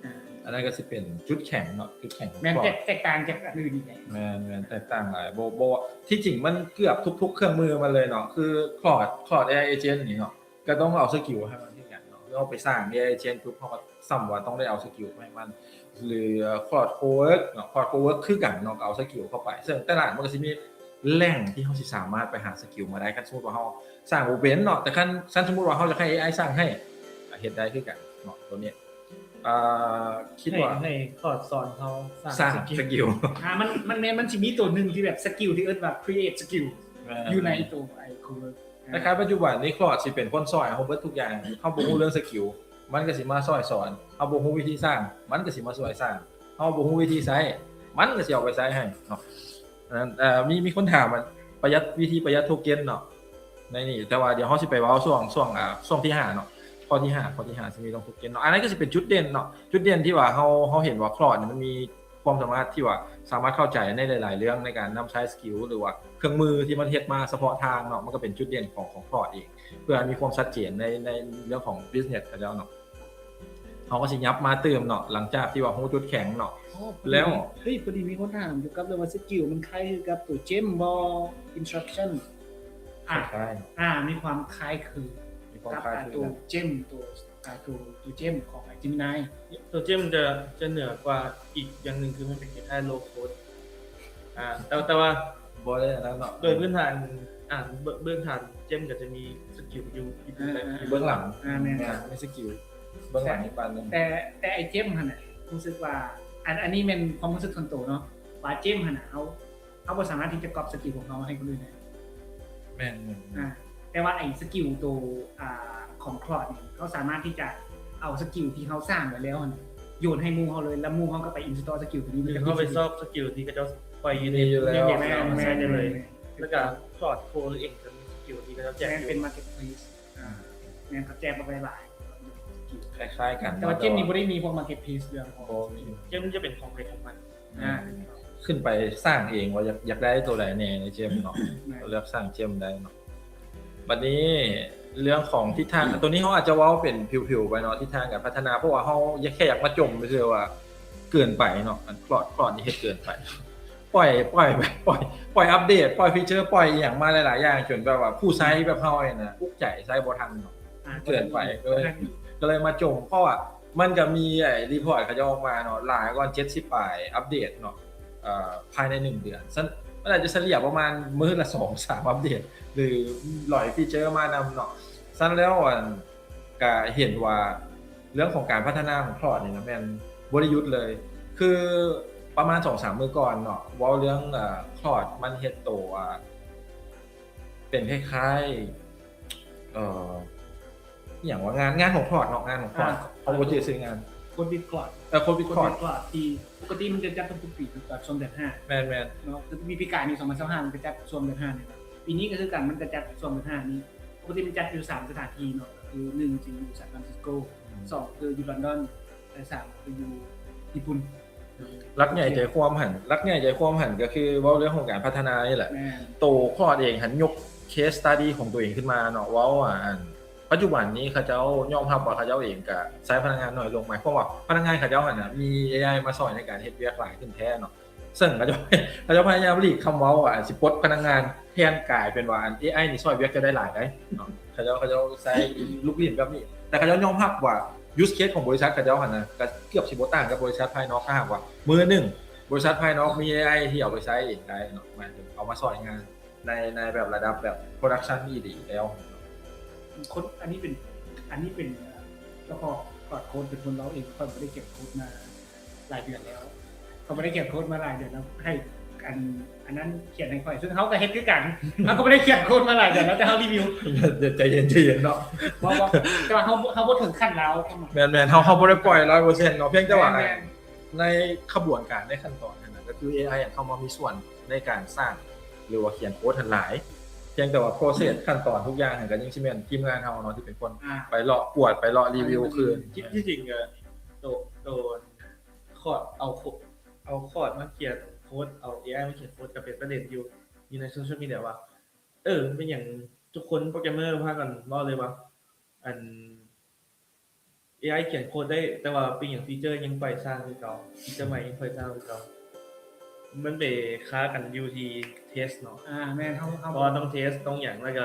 ອ່າ ອັນນັ້ນກໍຊິເປັນຈຸດແຂງເນາະ ຈຸດແຂງຂອງ ແມ່ນ Claude ແຕກ ແຕກຕ່າງຈາກອັນອື່ນອີກແຫຼະ ແມ່ນໆ ແຕກຕ່າງຫຼາຍ ບໍ່ ບໍ່ ທີ່ຈິງມັນເກືອບທຸກໆເຄື່ອງມືມາເລີຍເນາະ ຄື Claude Claude ເອໄອ agent ນີ້ເນາະ ກໍຕ້ອງເອົາສະກິວໃຫ້ມັນຄືກັນເນາະ ຄືເຮົາໄປສ້າງ ເອໄອ agent ປຸບ ເຮົາກໍສ່ຳວ່າຕ້ອງໄດ້ເອົາສະກິວໄປໃຫ້ມັນ ຫຼື Claude Cowork ເນາະ Claude Cowork ຄືກັນເນາະ ກໍເອົາສະກິວເຂົ້າໄປ ເຊິ່ງແຕ່ລະອັນມັນກໍຊິມີແຫຼ່ງທີ່ເຮົາຊິສາມາດໄປຫາສະກິວມາໄດ້ ຄັນສົມມຸດວ່າເຮົາສ້າງບໍ່ເປັນເນາະ ແຕ່ຄັນ ຄັນສົມມຸດວ່າເຮົາຢາກໃຫ້ ເອໄອ ສ້າງໃຫ້ ກໍເຮັດໄດ້ຄືກັນເນາະ ຕົວນີ້ ອ່າ ຄິດວ່າ ໃຫ້ ໃຫ້ຄອດສອນເຮົາສ້າງ ສ້າງສະກິວ ສະກິວ ອ່າ ມັນ ມັນແມ່ນ ມັນຊິມີໂຕໜຶ່ງທີ່ແບບສະກິວທີ່ເອີ້ນວ່າ create skill ແມ່ນ ຢູ່ໃນໂຕໄອ້ Cowork ອ່າ ຄ້າຍໆ ປັດຈຸບັນນີ້ ຄອດຊິເປັນຄົນຊ່ອຍເຮົາເບິດທຸກຢ່າງ ເຮົາບໍ່ຮູ້ເລື່ອງສະກິວ ມັນກໍຊິມາຊ່ອຍສອນ ເຮົາບໍ່ຮູ້ວິທີສ້າງ ມັນກໍຊິມາຊ່ວຍສ້າງ ເຮົາບໍ່ຮູ້ວິທີໃຊ້ ມັນກໍຊິເອົາໄປໃຊ້ໃຫ້ເນາະ. ອັນນັ້ນ ເອີ ມີ ມີຄົນຖາມ ປະຢັດ ວິທີປະຢັດໂທເກັນເນາະ ໃນນີ້ ແຕ່ວ່າດຽວເຮົາຊິໄປເວົ້າຊ່ວງ ຊ່ວງ ອ່າ ຊ່ວງທີຫ້າເນາະ ຂໍ້ທີຫ້າ ຂໍ້ທີຫ້າ ຊິມີເລື່ອງໂທເກັນເນາະ ອັນນັ້ນກໍຊິເປັນຈຸດເດັ່ນເນາະ ຈຸດເດັ່ນທີ່ວ່າເຮົາ ເຮົາເຫັນວ່າ Claude ນີ້ມັນມີຄວາມສາມາດທີ່ວ່າສາມາດເຂົ້າໃຈໃນຫຼາຍໆເລື່ອງ ໃນການນຳໃຊ້ສະກິວ ຫຼືວ່າເຄື່ອງມືທີ່ມັນເຮັດມາສະເພາະທາງເນາະ ມັນກໍເປັນຈຸດເດັ່ນຂອງ ຂອງ Claude ເອງ ເພື່ອໃຫ້ມີຄວາມຊັດເຈນໃນ ໃນເລື່ອງຂອງ business ຂະເຈົ້າເນາະ. ເຮົາກໍຊິຫຍັບມາຕື່ມເນາະ ຫຼັງຈາກທີ່ວ່າຮູ້ຈຸດແຂງເນາະ ອໍ ແລ້ວ ເຮີ້ຍ ພໍດີມີຄົນຖາມກ່ຽວກັບເລື່ອງວ່າສະກິວມັນຄ້າຍຄືກັບໂຕ gem ບໍ່ instruction ອ່າ ຄ້າຍໆ ອ່າ ມີຄວາມຄ້າຍຄື ມີຄວາມຄ້າຍຄືກັບ ອ່າ ໂຕ gem ໂຕ ອ່າ ໂຕ ໂຕ gem ຂອງ Gemini ໂຕ gem ຈະ ຈະເໜືອກວ່າອີກຢ່າງໜຶ່ງ ຄືມັນເປັນຄ້າຍໆ low code ອ່າ ແຕ່ ແຕ່ວ່າບໍ່ໄດ້ອັນນັ້ນເນາະ ໂດຍພື້ນຖານ ອ່າ ເບື້ອງ ເບື້ອງຖານ gem ກໍຈະມີສະກິວຢູ່ ອ່າ ຢູ່ເບື້ອງຫຼັງ ອ່າ ແມ່ນ ແມ່ນ ມີສະກິວເບື້ອງຫຼັງອີກປານໜຶ່ງ ແຕ່ ແຕ່ໄອ້ gem ຫັ້ນນະ ຮູ້ສຶກວ່າ ອັນ ອັນນີ້ແມ່ນຄວາມຮູ້ສຶກສ່ວນໂຕເນາະ ວ່າ gem ຫັ້ນນະ ເຮົາ ເຮົາບໍ່ສາມາດທີ່ຈະກັອບສະກິວຂອງເຮົາໃຫ້ຄົນອື່ນໄດ້ ແມ່ນໆໆ ອ່າ ແຕ່ວ່າໄອ້ສະກິວໂຕ ອ່າ ຂອງ Claude ນີ້ ເຮົາສາມາດທີ່ຈະເອົາສະກິວທີ່ເຮົາສ້າງໄວ້ແລ້ວຫັ້ນ ໂຍນໃຫ້ໝູ່ເຮົາເລີຍ ແລ້ວໝູ່ເຮົາກໍໄປ install ສະກິວໂຕນີ້ ຫຼືເຮົາໄປຊອກສະກິວທີ່ເຂົາເຈົ້າປ່ອຍຢູ່ໃນ ມີຢູ່ແລ້ວ ແມ່ນໆ ແລ້ວເຮົາມາໃຊ້ໄດ້ເລີຍ ແລ້ວກໍ Claude Core ເອງກໍມີສະກິວທີ່ເຂົາເຈົ້າແຈກຢູ່ ແມ່ນ ເປັນ marketplace ອ່າ ແມ່ນ ເຂົາແຈກອອກໄວ້ຫຼາຍ ຄ້າຍໆກັນ ແຕ່ວ່າ Gem ນີ້ບໍ່ໄດ້ມີພວກ marketplace ເລື່ອງຂອງ Gem ຈະເປັນຂອງໃຜຂອງມັນ ອ່າ ຂຶ້ນໄປສ້າງເອງວ່າຢາກ ຢາກໄດ້ໂຕໃດແດ່ໃນ Gem ເນາະ ແມ່ນ ເລືອກສ້າງ Gem ໄດ້ເນາະ. ບັດນີ້ເລື່ອງຂອງທິດທາງ ໂຕນີ້ເຮົາອາດຈະເວົ້າເປັນຜິວໆໄປເນາະ ທິດທາງການພັດທະນາ ເພາະວ່າເຮົາຢາກ ແຄ່ຢາກມາຈົ່ມຊື່ວ່າເກີນໄປເນາະ ອັນ Claude Claude ນີ້ເຮັດເກີນໄປ ປ່ອຍ ປ່ອຍ ປ່ອຍ ປ່ອຍອັບເດດ ປ່ອຍຟີເຈີ ປ່ອຍອີ່ຫຍັງມາຫຼາຍໆຢ່າງ ຈົນແບບວ່າຜູ້ໃຊ້ແບບເຮົານີ້ນະ ອຸກໃຈ ໃຊ້ບໍ່ທັນເນາະ ອ່າ ເກີນໄປ ກໍເລີຍ ກໍເລີຍມາຈົ່ມ ເພາະວ່າ ມັນກໍມີໄອ້ report ເຂົາເຈົ້າອອກມາເນາະ ຫຼາຍກວ່າເຈັດສິບປາຍອັບເດດເນາະ ເອີ ພາຍໃນໜຶ່ງເດືອນ ຊັ້ນ ມັນອາດຈະສະເລ່ຍປະມານມື້ລະສອງສາມອັບເດດ ຫຼື ຫຼອຍຟີເຈີມານຳເນາະ ຊັ້ນແລ້ວ ອັນ ກະເຫັນວ່າເລື່ອງຂອງການພັດທະນາຂອງ Claude ນີ້ນະ ແມ່ນບໍ່ໄດ້ຢຸດເລີຍ ຄືປະມານສອງສາມມື້ກ່ອນເນາະ ເວົ້າເລື່ອງ ເອີ Claude ມັນເຮັດໂຕ ອ່າ ເປັນຄ້າຍໆ ເອີ ອີ່ຫຍັງວະ ງານ ງານຂອງ Claude ເນາະ ງານຂອງ Claude ອ່າ ເຮົາບໍ່ຈື່ຊື່ງານ Code with Claude ເອີ Code with Claude Code with Claude ທີ່ປົກກະຕິມັນຈະຈັດທຸກໆປີ ແມ່ນໆ ແມ່ນໆ ເນາະ ຄືປີກາຍນີ້ ສອງພັນຊາວຫ້າ ມັນຈະຈັດຊ່ວງເດືອນຫ້ານີ້ ປີນີ້ກໍຄືກັນ ມັນຈະຈັດຊ່ວງເດືອນຫ້ານີ້ ປົກກະຕິມັນຈັດຢູ່ສາມສະຖານທີ່ເນາະ ກໍຄືໜຶ່ງຊິຢູ່ San Francisco ອືມ ສອງຄືຢູ່ London ແລະ ສາມຄືຢູ່ຍີ່ປຸ່ນ. ຫຼັກໃຫຍ່ໃຈຄວາມຫັ້ນ ຫຼັກໃຫຍ່ໃຈຄວາມຫັ້ນກໍຄືເວົ້າເລື່ອງຂອງການພັດທະນານີ້ແຫຼະ ແມ່ນ ໂຕ Claude ເອງຫັ້ນຍົກ case study ຂອງຕົວເອງຂຶ້ນມາເນາະ ເວົ້າວ່າ ອັນ ປັດຈຸບັນນີ້ເຂົາເຈົ້າຍອມຮັບວ່າເຂົາເຈົ້າເອງກະໃຊ້ພະນັກງານໜ້ອຍລົງ ໝາຍຄວາມວ່າພະນັກງານເຂົາເຈົ້າຫັ້ນນະ ມີ ເອໄອ ມາຊ່ອຍໃນການເຮັດວຽກຫຼາຍຂຶ້ນແທ້ເນາະ ເຊິ່ງເຂົາເຈົ້າ ເຂົາເຈົ້າພະຍາຍາມຫຼີກຄຳເວົ້າວ່າ ອັນ ຊິປົດພະນັກງານ ແທນກາຍເປັນວ່າ ອັນ ເອໄອ ນີ້ຊ່ອຍວຽກເຈົ້າໄດ້ຫຼາຍໃດ໋ເນາະ ເຂົາເຈົ້າ ເຂົາເຈົ້າໃຊ້ລູກຫຼິ້ນແບບນີ້ ແຕ່ເຂົາເຈົ້າຍອມຮັບວ່າ use case ຂອງບໍລິສັດເຂົາເຈົ້າຫັ້ນນະ ກໍເກືອບຊິບໍ່ຕ່າງກັບບໍລິສັດພາຍນອກ ຖ້າຫາກວ່າມື້ໜຶ່ງບໍລິສັດພາຍນອກມີ ເອໄອ ທີ່ເອົາໄປໃຊ້ເອງໄດ້ເນາະ ໝາຍເຖິງເອົາມາຊ່ອຍງານ ໃນ ໃນແບບລະດັບແບບ production ອີ່ຫຼີແລ້ວ. ຄົນ ອັນນີ້ເປັນ ອັນນີ້ເປັນ ເຈົ້າຂອງ Claude Code ເປັນຄົນເວົ້າເອງ ຂ້ອຍບໍ່ໄດ້ຂຽນໂຄດມາຫຼາຍເດືອນແລ້ວ ຂ້ອຍບໍ່ໄດ້ຂຽນໂຄດມາຫຼາຍເດືອນແລ້ວ ໃຫ້ອັນ ອັນນັ້ນຂຽນໃຫ້ຂ້ອຍ ເຊິ່ງເຮົາກໍເຮັດຄືກັນ ເຮົາກໍບໍ່ໄດ້ຂຽນໂຄດມາຫຼາຍເດືອນແລ້ວ ແຕ່ເຮົາຣີວິວ ໃຈເຢັນ ໃຈເຢັນເນາະ ບໍ່ ບໍ່ ແຕ່ວ່າເຮົາ ເຮົາບໍ່ເຖິງຂັ້ນລາວ ແມ່ນໆ ເຮົາ ເຮົາບໍ່ໄດ້ປ່ອຍຮ້ອຍເປີເຊັນເນາະ ພຽງແຕ່ວ່າ ແມ່ນໆ ໃນຂະບວນການ ໃນຂັ້ນຕອນຫັ້ນນະ ກໍຄື ເອໄອ ເຂົ້າມາມີສ່ວນໃນການສ້າງ ຫຼືວ່າຂຽນໂຄດຫັ້ນຫຼາຍ ພຽງແຕ່ວ່າ process ຂັ້ນຕອນທຸກຢ່າງຫັ້ນ ກໍຍັງຊິແມ່ນທີມງານເຮົາເນາະ ທີ່ເປັນຄົນ ອ່າ ໄປເລາະກວດ ໄປເລາະຣີວິວຄືນ. ທີ່ ທີ່ຈິງກໍໂຕ ໂຕ Claude ເອົາໂຄ ເອົາ Claude ມາຂຽນໂຄດ ເອົາ ເອໄອ ມາຂຽນໂຄດ ກໍເປັນປະເດັນຢູ່ ຢູ່ໃນໂຊຊຽວມີເດຍວ່າ ເອີ ເປັນຫຍັງທຸກຄົນໂປຣແກຣມເມີພາກັນເວົ້າເລີຍວ່າ ອັນ ເອໄອ ຂຽນໂຄດໄດ້ ແຕ່ວ່າເປັນຫຍັງຟີເຈີຍັງປ່ອຍຊ້າຄືເກົ່າ ຟີເຈີໃໝ່ຍັງປ່ອຍຊ້າຄືເກົ່າ ມັນໄປຄາກັນຢູ່ທີ່ test ເນາະ ອ່າ ແມ່ນ ເຮົາ ເຮົາ ເພາະວ່າຕ້ອງ test ຕ້ອງຫຍັງ ແລ້ວກໍ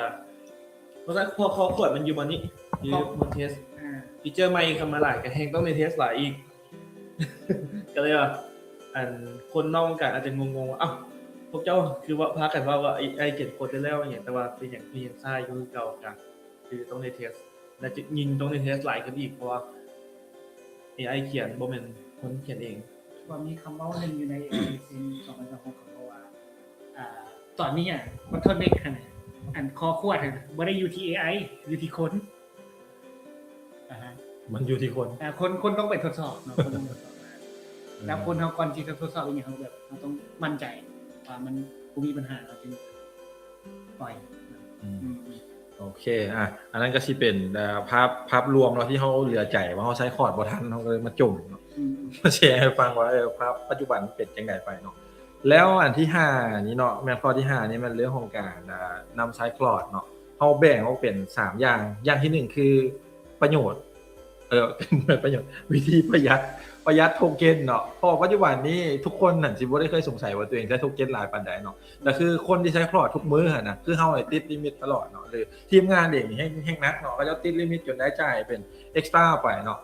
ເພາະ ເພາະ Claude ມັນຢູ່ບ່ອນນີ້ ຢູ່ບ່ອນ test ອ່າ ຟີເຈີໃໝ່ເຂົ້າມາຫຼາຍ ກໍແຮ່ງຕ້ອງໄດ້ test ຫຼາຍອີກ ກໍເລີຍວ່າ ອັນ ຄົນນອກວົງການອາດຈະງົງໆວ່າ ອ້າວ ພວກເຈົ້າຄືວ່າພາກັນເວົ້າວ່າ ເອໄອ ຂຽນໂຄດໄດ້ແລ້ວຫຍັງ ແຕ່ວ່າເປັນຫຍັງຄືຍັງຊ້າຢູ່ຄືເກົ່າ ກໍ ຄືຕ້ອງໄດ້ test ແລະ ຍິ່ງຕ້ອງໄດ້ test ຫຼາຍຂຶ້ນອີກ ເພາະວ່າ ເອໄອຂຽນ ບໍ່ແມ່ນຄົນຂຽນເອງ. ວ່າມີຄຳເວົ້າໜຶ່ງຢູ່ໃນ ເອໄອ ເຊັນສອງພັນຊາວຫົກ ເຂົາເວົ້າວ່າ ອ່າ ຕອນນີ້ອະ bottleneck ຫັ້ນນະ ອັນຂໍ້ຂວດຫັ້ນນະ ບໍ່ໄດ້ຢູ່ທີ່ ເອໄອ ຢູ່ທີ່ຄົນ. ອ່າຮະ ມັນຢູ່ທີ່ຄົນ ອ່າ ຄົນ ຄົນຕ້ອງໄປທົດສອບເນາະ ຄົນຕ້ອງໄປທົດສອບ ແລ້ວຄົນເຮົາ ກ່ອນທີ່ຈະທົດສອບອີ່ຫຍັງ ເຮົາແບບ ເຮົາຕ້ອງໝັ້ນໃຈວ່າມັນບໍ່ມີບັນຫາ ເຮົາຈຶ່ງປ່ອຍ. ອືມ ອືມ ໂອເຄ ອ່າ ອັນນັ້ນກໍຊິເປັນ ເອີ ພາບ ພາບລວມເນາະ ທີ່ເຮົາເຫຼືອໃຈວ່າເຮົາໃຊ້ຄອດບໍ່ທັນ ເຮົາກໍເລີຍມາຈົ່ມເນາະ ອືມ ມາແຊໃຫ້ຟັງວ່າ ເອີ ພາບປັດຈຸບັນເປັນຈັ່ງໃດໄປເນາະ. ແລ້ວອັນທີຫ້ານີ້ເນາະ ແມ່ນຂໍ້ທີຫ້ານີ້ ແມ່ນເລື່ອງຂອງການ ອ່າ ນຳໃຊ້ຄອດເນາະ ເຮົາແບ່ງອອກເປັນສາມຢ່າງ. ຢ່າງທີໜຶ່ງຄືປະໂຫຍດ ເອີ ປະໂຫຍດ ວິທີປະຢັດ ປະຢັດໂທເຄັນເນາະ ເພາະວ່າປັດຈຸບັນນີ້ທຸກຄົນນັ້ນຊິບໍ່ໄດ້ເຄີຍສົງໄສວ່າຕົວເອງໃຊ້ໂທເຄັນຫຼາຍປານໃດເນາະ ແຕ່ຄືຄົນທີ່ໃຊ້ຄອດທຸກມື້ຫັ້ນນະ ຄືເຮົານີ້ຕິດລິມິດຕະຫຼອດເນາະ ຫຼືທີມງານເອງນີ້ແຮ່ງ ແຮ່ງໜັກເນາະ ເຂົາເຈົ້າຕິດລິມິດຈົນໄດ້ຈ່າຍເປັນ extra ໄປເນາະ.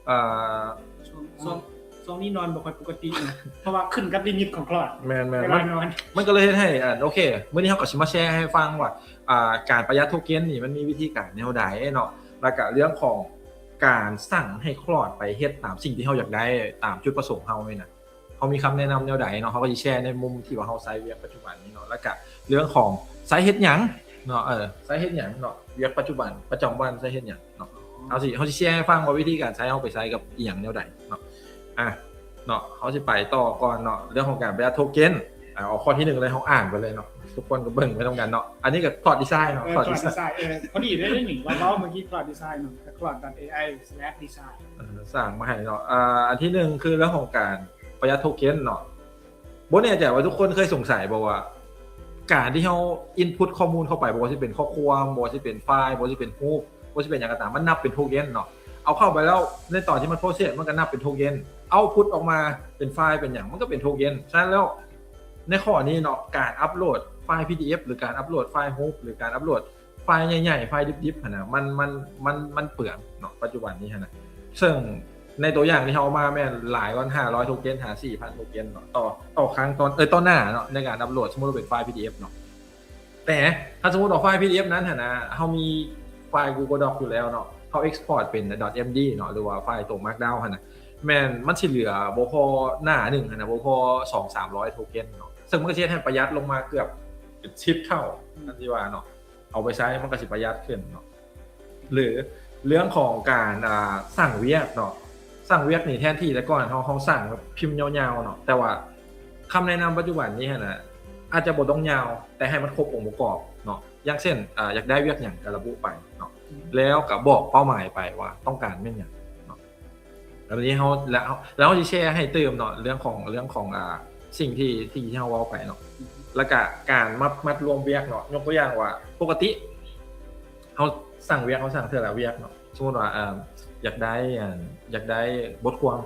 ເອີ ຊ່ວງ ຊ່ວງ ຊ່ວງນີ້ນອນບໍ່ຄ່ອຍປົກກະຕິເນາະ ເພາະວ່າຂຶ້ນກັບລິມິດຂອງຄອດ ແມ່ນໆ ເວລານອນ ມັນ ມັນກໍເລີຍເຮັດໃຫ້ ອ່າ ໂອເຄ ມື້ນີ້ເຮົາກໍຊິມາແຊໃຫ້ຟັງວ່າ ອ່າ ການປະຢັດໂທເຄັນນີ້ມັນມີວິທີການແນວໃດເນາະ ແລ້ວກະເລື່ອງຂອງການສັ່ງໃຫ້ຄອດໄປເຮັດຕາມສິ່ງທີ່ເຮົາຢາກໄດ້ ຕາມຈຸດປະສົງເຮົານີ້ນະ ເຮົາມີຄຳແນະນຳແນວໃດເນາະ ເຮົາກໍຊິແຊໃນມຸມທີ່ວ່າເຮົາໃຊ້ວຽກປັດຈຸບັນນີ້ເນາະ ແລ້ວກະເລື່ອງຂອງໃຊ້ເຮັດຫຍັງເນາະ ເອີ ໃຊ້ເຮັດຫຍັງເນາະ ວຽກປັດຈຸບັນປະຈຳວັນໃຊ້ເຮັດຫຍັງເນາະ ເຮົາຊິ ເຮົາຊິແຊໃຫ້ຟັງວ່າວິທີການໃຊ້ເຮົາໄປໃຊ້ກັບອີ່ຫຍັງແນວໃດເນາະ. ອ່ະ ເນາະ ເຮົາຊິໄປຕໍ່ກ່ອນເນາະ ເລື່ອງຂອງການປະຢັດໂທເຄັນ. ອ່າ ເອົາຂໍ້ທີໜຶ່ງເລີຍ ເຮົາອ່ານໄປເລີຍເນາະ ທຸກຄົນກໍເບິ່ງໄປນຳກັນເນາະ. ອັນນີ້ກໍຄອດດີໄຊເນາະ ເອີ ຄອດດີໄຊ ເອີ ພໍດີເລີຍນີ້ ເວົ້າເມື່ອກີ້ ຄອດດີໄຊເນາະ cloud.ai/design ເອີ ສ້າງມາໃຫ້ເນາະ. ອ່າ ອັນທີໜຶ່ງຄືເລື່ອງຂອງການປະຢັດໂທເຄັນເນາະ. ບໍ່ແນ່ໃຈວ່າທຸກຄົນເຄີຍສົງໄສບໍ່ວ່າ ການທີ່ເຮົາ input ຂໍ້ມູນເຂົ້າໄປ ບໍ່ວ່າຊິເປັນຂໍ້ຄວາມ ບໍ່ວ່າຊິເປັນໄຟລ໌ ບໍ່ວ່າຊິເປັນຮູບ ບໍ່ວ່າຊິເປັນຫຍັງກໍຕາມ ມັນນັບເປັນໂທເຄັນເນາະ. ເອົາເຂົ້າໄປແລ້ວ ໃນຕອນທີ່ມັນ process ມັນກໍນັບເປັນໂທເຄັນ output ອອກມາເປັນໄຟລ໌ເປັນຫຍັງ ມັນກໍເປັນໂທເຄັນ. ສະນັ້ນແລ້ວ ໃນຂໍ້ນີ້ເນາະ ການອັບໂຫຼດໄຟລ໌ PDF ຫຼື ການອັບໂຫຼດໄຟລ໌ຮູບ ຫຼື ການອັບໂຫຼດໄຟລ໌ໃຫຍ່ໆ ໄຟລ໌ດິບໆ ຫັ້ນນະ ມັນ ມັນ ມັນ ມັນເປືອງເນາະ ປັດຈຸບັນນີ້ຫັ້ນນະ. ເຊິ່ງໃນຕົວຢ່າງທີ່ເຮົາເອົາມາແມ່ນຫຼາຍກວ່າຫ້າຮ້ອຍໂທເຄັນ ຫາສີ່ພັນໂທເຄັນເນາະ ຕໍ່ ຕໍ່ຄັ້ງ ຕໍ່ ເອີ ຕໍ່ໜ້າເນາະ ໃນການອັບໂຫຼດ ສົມມຸດວ່າເປັນໄຟລ໌ PDF ເນາະ. ແຕ່ຖ້າສົມມຸດວ່າໄຟລ໌ PDF ນັ້ນຫັ້ນນະ ເຮົາມີໄຟລ໌ Google Doc ຢູ່ແລ້ວເນາະ ເຮົາ export ເປັນ .md ເນາະ ຫຼືວ່າໄຟລ໌ໂຕ Markdown ຫັ້ນນະ ແມ່ນມັນຊິເຫຼືອບໍ່ພໍໜ້າໜຶ່ງຫັ້ນນະ ບໍ່ພໍສອງສາມຮ້ອຍໂທເຄັນເນາະ. ເຊິ່ງມັນກໍຊິເຮັດໃຫ້ປະຢັດລົງມາເກືອບເປັນສິບເທົ່າ ອືມ ອັນທີ່ວ່າເນາະ ເອົາໄປໃຊ້ມັນກໍຊິປະຢັດຂຶ້ນເນາະ. ຫຼືເລື່ອງຂອງການ ອ່າ ສັ່ງວຽກເນາະ ສັ່ງວຽກນີ້ແທນທີ່ແຕ່ກ່ອນເຮົາ ເຮົາສັ່ງແບບພິມຍາວໆເນາະ ແຕ່ວ່າຄຳແນະນຳປັດຈຸບັນນີ້ຫັ້ນນະ ອາດຈະບໍ່ຕ້ອງຍາວ ແຕ່ໃຫ້ມັນຄົບອົງປະກອບເນາະ. ຢ່າງເຊັ່ນ ອ່າ ຢາກໄດ້ວຽກຫຍັງກໍລະບຸໄປເນາະ ອືມ ແລ້ວກໍບອກເປົ້າໝາຍໄປວ່າຕ້ອງການແມ່ນຫຍັງເນາະ. ແລ້ວນີ້ເຮົາ ແລ້ວເຮົາ ແລ້ວເຮົາຊິແຊໃຫ້ຕື່ມເນາະ ເລື່ອງຂອງ ເລື່ອງຂອງ ອ່າ ສິ່ງທີ່ ທີ່ເຮົາເວົ້າໄປເນາະ ແລ້ວກະການມັດ ມັດລວມວຽກເນາະ. ຍົກຕົວຢ່າງວ່າ ປົກກະຕິເຮົາສັ່ງວຽກ ເຮົາສັ່ງເທື່ອລະວຽກເນາະ. ສົມມຸດວ່າ ເອີ ຢາກໄດ້ ອັນ ຢາກໄດ້ບົດຄວາມ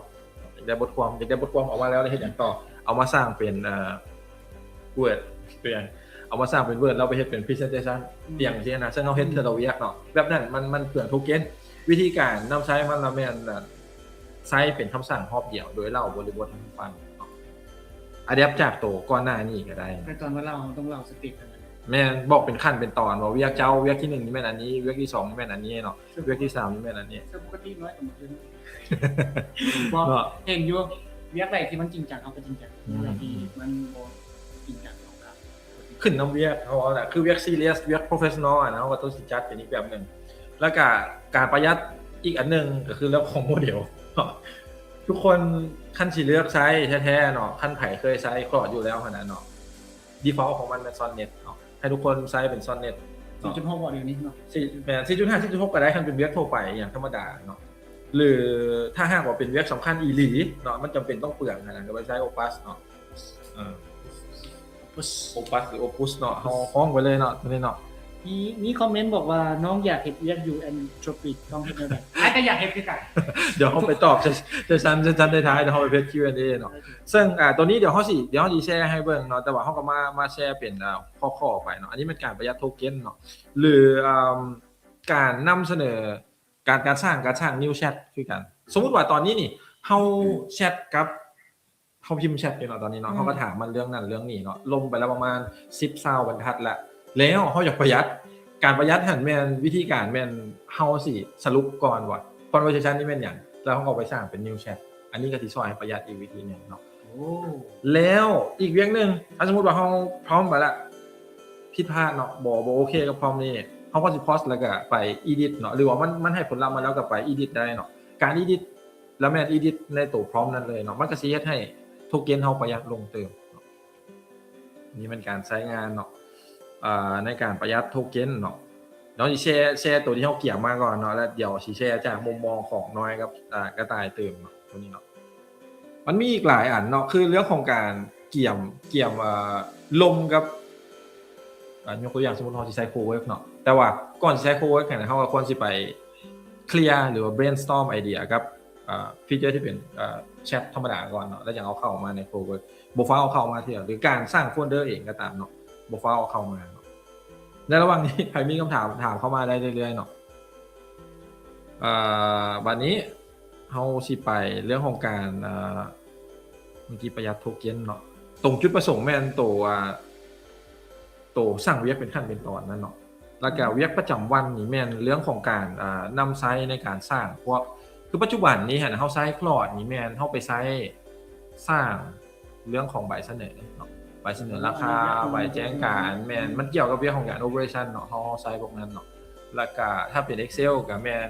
ຢາກໄດ້ບົດຄວາມ ຢາກໄດ້ບົດຄວາມອອກມາແລ້ວ ແລ້ວເຮັດຫຍັງຕໍ່? ເອົາມາສ້າງເປັນ ເອີ Word ຕົວຢ່າງ ເອົາມາສ້າງເປັນ Word ແລ້ວໄປເຮັດເປັນ Presentation ອືມ ອີ່ຫຍັງຊີ້ນະ. ເຊິ່ງເຮົາເຮັດເທື່ອລະວຽກເນາະ ແບບນັ້ນມັນ ມັນເປືອງໂທເຄັນ. ວິທີການນຳໃຊ້ມັນລະແມ່ນ ໃຊ້ເປັນຄຳສັ່ງຮອບດຽວ ໂດຍເລົ່າບໍລິບົດໃຫ້ມັນຟັງເນາະ adapt ຈາກໂຕກ່ອນໜ້ານີ້ກໍໄດ້. ແຕ່ຕອນວ່າເລົ່າ ເຮົາຕ້ອງເລົ່າ step ຫັ້ນນະ. ແມ່ນ ບອກເປັນຂັ້ນເປັນຕອນວ່າວຽກເຈົ້າ ວຽກທີໜຶ່ງນີ້ແມ່ນອັນນີ້ ວຽກທີສອງນີ້ແມ່ນອັນນີ້ເນາະ ວຽກທີສາມນີ້ແມ່ນອັນນີ້. ເຊິ່ງປົກກະຕິນ້ອຍກໍບໍ່ເຖິງ ບໍ່ ເນາະ ເຫັນຢູ່ ວຽກໃດທີ່ມັນຈິງຈັງ ເຮົາກໍຈິງຈັງ ອືມ ວຽກໃດທີ່ມັນບໍ່ຈິງຈັງ ເຮົາກໍ ຂຶ້ນນຳວຽກເຮົາຫັ້ນນະ ຄືວຽກ serious ວຽກ professional ຫັ້ນນະ ເຮົາກໍຕ້ອງຊິຈັດເປັນອີກແບບໜຶ່ງ. ແລ້ວກະການປະຢັດອີກອັນໜຶ່ງກໍຄືເລື່ອງຂອງໂມເດວເນາະ. ທຸກຄົນຄັນຊິເລືອກໃຊ້ແທ້ໆເນາະ ຄັນໃຜເຄີຍໃຊ້ Claude ຢູ່ແລ້ວຫັ້ນນະເນາະ default ຂອງມັນແມ່ນ Sonnet ເນາະ ໃຫ້ທຸກຄົນໃຊ້ເປັນ Sonnet ເນາະ ສີ່ຈຸດຫົກ ບໍ່ ດຽວນີ້ເນາະ ສີ່ ແມ່ນ ສີ່ຈຸດຫ້າ ສີ່ຈຸດຫົກ ກໍໄດ້ ຄັນເປັນວຽກທົ່ວໄປ ອີ່ຫຍັງທຳມະດາເນາະ. ຫຼືຖ້າຫາກວ່າເປັນວຽກສຳຄັນອີ່ຫຼີເນາະ ມັນຈຳເປັນຕ້ອງເປືອງຫັ້ນນະ ກໍໄປໃຊ້ Opus ເນາະ. ເອີ Opus Opus ຫຼື Opus ເນາະ ເຮົາຮ້ອງໄປເລີຍເນາະ ຕົວນີ້ເນາະ. ມີ ມີຄອມເມັນບອກວ່າ ນ້ອງຢາກເຮັດວຽກຢູ່ Anthropic ຕ້ອງເຮັດແນວໃດ? ອ້າຍກໍຢາກເຮັດຄືກັນ. ດຽວເຮົາໄປຕອບ ເຊັສຊັນ ເຊັສຊັນທ້າຍໆ ດຽວເຮົາໄປເຮັດ Q and A ເນາະ. ໂອເຄ ເຊິ່ງ ອ່າ ຕົວນີ້ດຽວເຮົາຊິ ດຽວເຮົາຊິແຊໃຫ້ເບິ່ງເນາະ ແຕ່ວ່າເຮົາກໍມາ ມາແຊເປັນ ອ່າ ຂໍ້ໆໄປເນາະ. ອັນນີ້ແມ່ນການປະຢັດໂທເຄັນເນາະ ຫຼື ອ່າ ການນຳສະເໜີ ການ ການສ້າງ ການສ້າງ new chat ຄືກັນ. ສົມມຸດວ່າຕອນນີ້ນີ້ ເຮົາແຊັດກັບ ເຮົາພິມແຊັດຢູ່ເນາະ ຕອນນີ້ເນາະ ອືມ ເຮົາກໍຖາມມັນເລື່ອງນັ້ນເລື່ອງນີ້ເນາະ ລົງໄປແລ້ວປະມານສິບ ຊາວບັນທັດລະ ແລ້ວເຮົາຢາກປະຢັດ. ການປະຢັດຫັ້ນແມ່ນ ວິທີການແມ່ນເຮົາຊິສະຫຼຸບກ່ອນວ່າ conversation ນີ້ແມ່ນຫຍັງ ແລ້ວເຮົາກໍໄປສ້າງເປັນ new chat ອັນນີ້ກໍຊິຊ່ອຍໃຫ້ປະຢັດອີກວິທີໜຶ່ງເນາະ. ໂອ້ ແລ້ວອີກວຽກໜຶ່ງ ຖ້າສົມມຸດວ່າເຮົາ prompt ໄປລະ ຜິດພາດເນາະ ບໍ່ ບໍ່ໂອເຄກັບ prompt ນີ້ ເຮົາກໍຊິ pause ແລ້ວກໍໄປ edit ເນາະ ຫຼືວ່າມັນ ມັນໃຫ້ຜົນລັບມາແລ້ວກໍໄປ edit ໄດ້ເນາະ. ການ edit ລະແມ່ນ edit ໃນໂຕ prompt ນັ້ນເລີຍເນາະ ມັນກໍຊິເຮັດໃຫ້ token ເຮົາປະຢັດລົງຕື່ມເນາະ. ນີ້ແມ່ນການໃຊ້ງານເນາະ ເອີ ໃນການປະຢັດ token ເນາະ. ເຮົາຊິແຊ ແຊໂຕທີ່ເຮົາກຽມມາກ່ອນເນາະ ແລ້ວດຽວຊິແຊຈາກມຸມມອງຂອງນ້ອຍກັບ ເອີ ກະຕ່າຍຕື່ມເນາະ ໂຕນີ້ເນາະ. ມັນມີອີກຫຼາຍອັນເນາະ ຄືເລື່ອງຂອງການກຽມ ກຽມ ເອີ ລົມກັບ ອາ ຍົກຕົວຢ່າງ ສົມມຸດເຮົາຊິໃຊ້ Cowork ເນາະ ແຕ່ວ່າກ່ອນຊິໃຊ້ Cowork ຫັ້ນ ເຮົາກໍຄວນຊິໄປ clear ຫຼືວ່າ brainstorm ໄອເດຍກັບ ເອີ feature ທີ່ເປັນ ເອີ chat ທຳມະດາກ່ອນເນາະ ແລ້ວຈັ່ງເອົາເຂົ້າມາໃນ Cowork. ບໍ່ຟ້າວເອົາເຂົ້າມາເທື່ອ ຫຼືການສ້າງໂຟນເດີເອງກໍຕາມເນາະ ບໍ່ຟ້າວເອົາເຂົ້າມາເນາະ. ໃນລະຫວ່າງນີ້ ໃຜມີຄຳຖາມ ຖາມເຂົ້າມາໄດ້ເລື້ອຍໆເນາະ. ເອີ ບາດນີ້ເຮົາຊິໄປເລື່ອງຂອງການ ເອີ ເມື່ອກີ້ປະຢັດ token ເນາະ. ຕົງຈຸດປະສົງແມ່ນໂຕ ອາ ໂຕສ້າງວຽກເປັນຂັ້ນເປັນຕອນນັ້ນເນາະ ແລ້ວກະວຽກປະຈຳວັນນີ້ແມ່ນເລື່ອງຂອງການ ອາ ນຳໃຊ້ໃນການສ້າງພວກ ຄືປັດຈຸບັນນີ້ຫັ້ນ ເຮົາໃຊ້ Claude ນີ້ແມ່ນເຮົາໄປໃຊ້ສ້າງເລື່ອງຂອງໃບສະເໜີເນາະ ໃບສະເໜີລາຄາ ໃບແຈ້ງການ ແມ່ນ ມັນກ່ຽວກັບວຽກຂອງການ operation ເນາະ ເຮົາ ເຮົາໃຊ້ພວກນັ້ນເນາະ. ແລ້ວກະຖ້າເປັນ Excel ກະແມ່ນ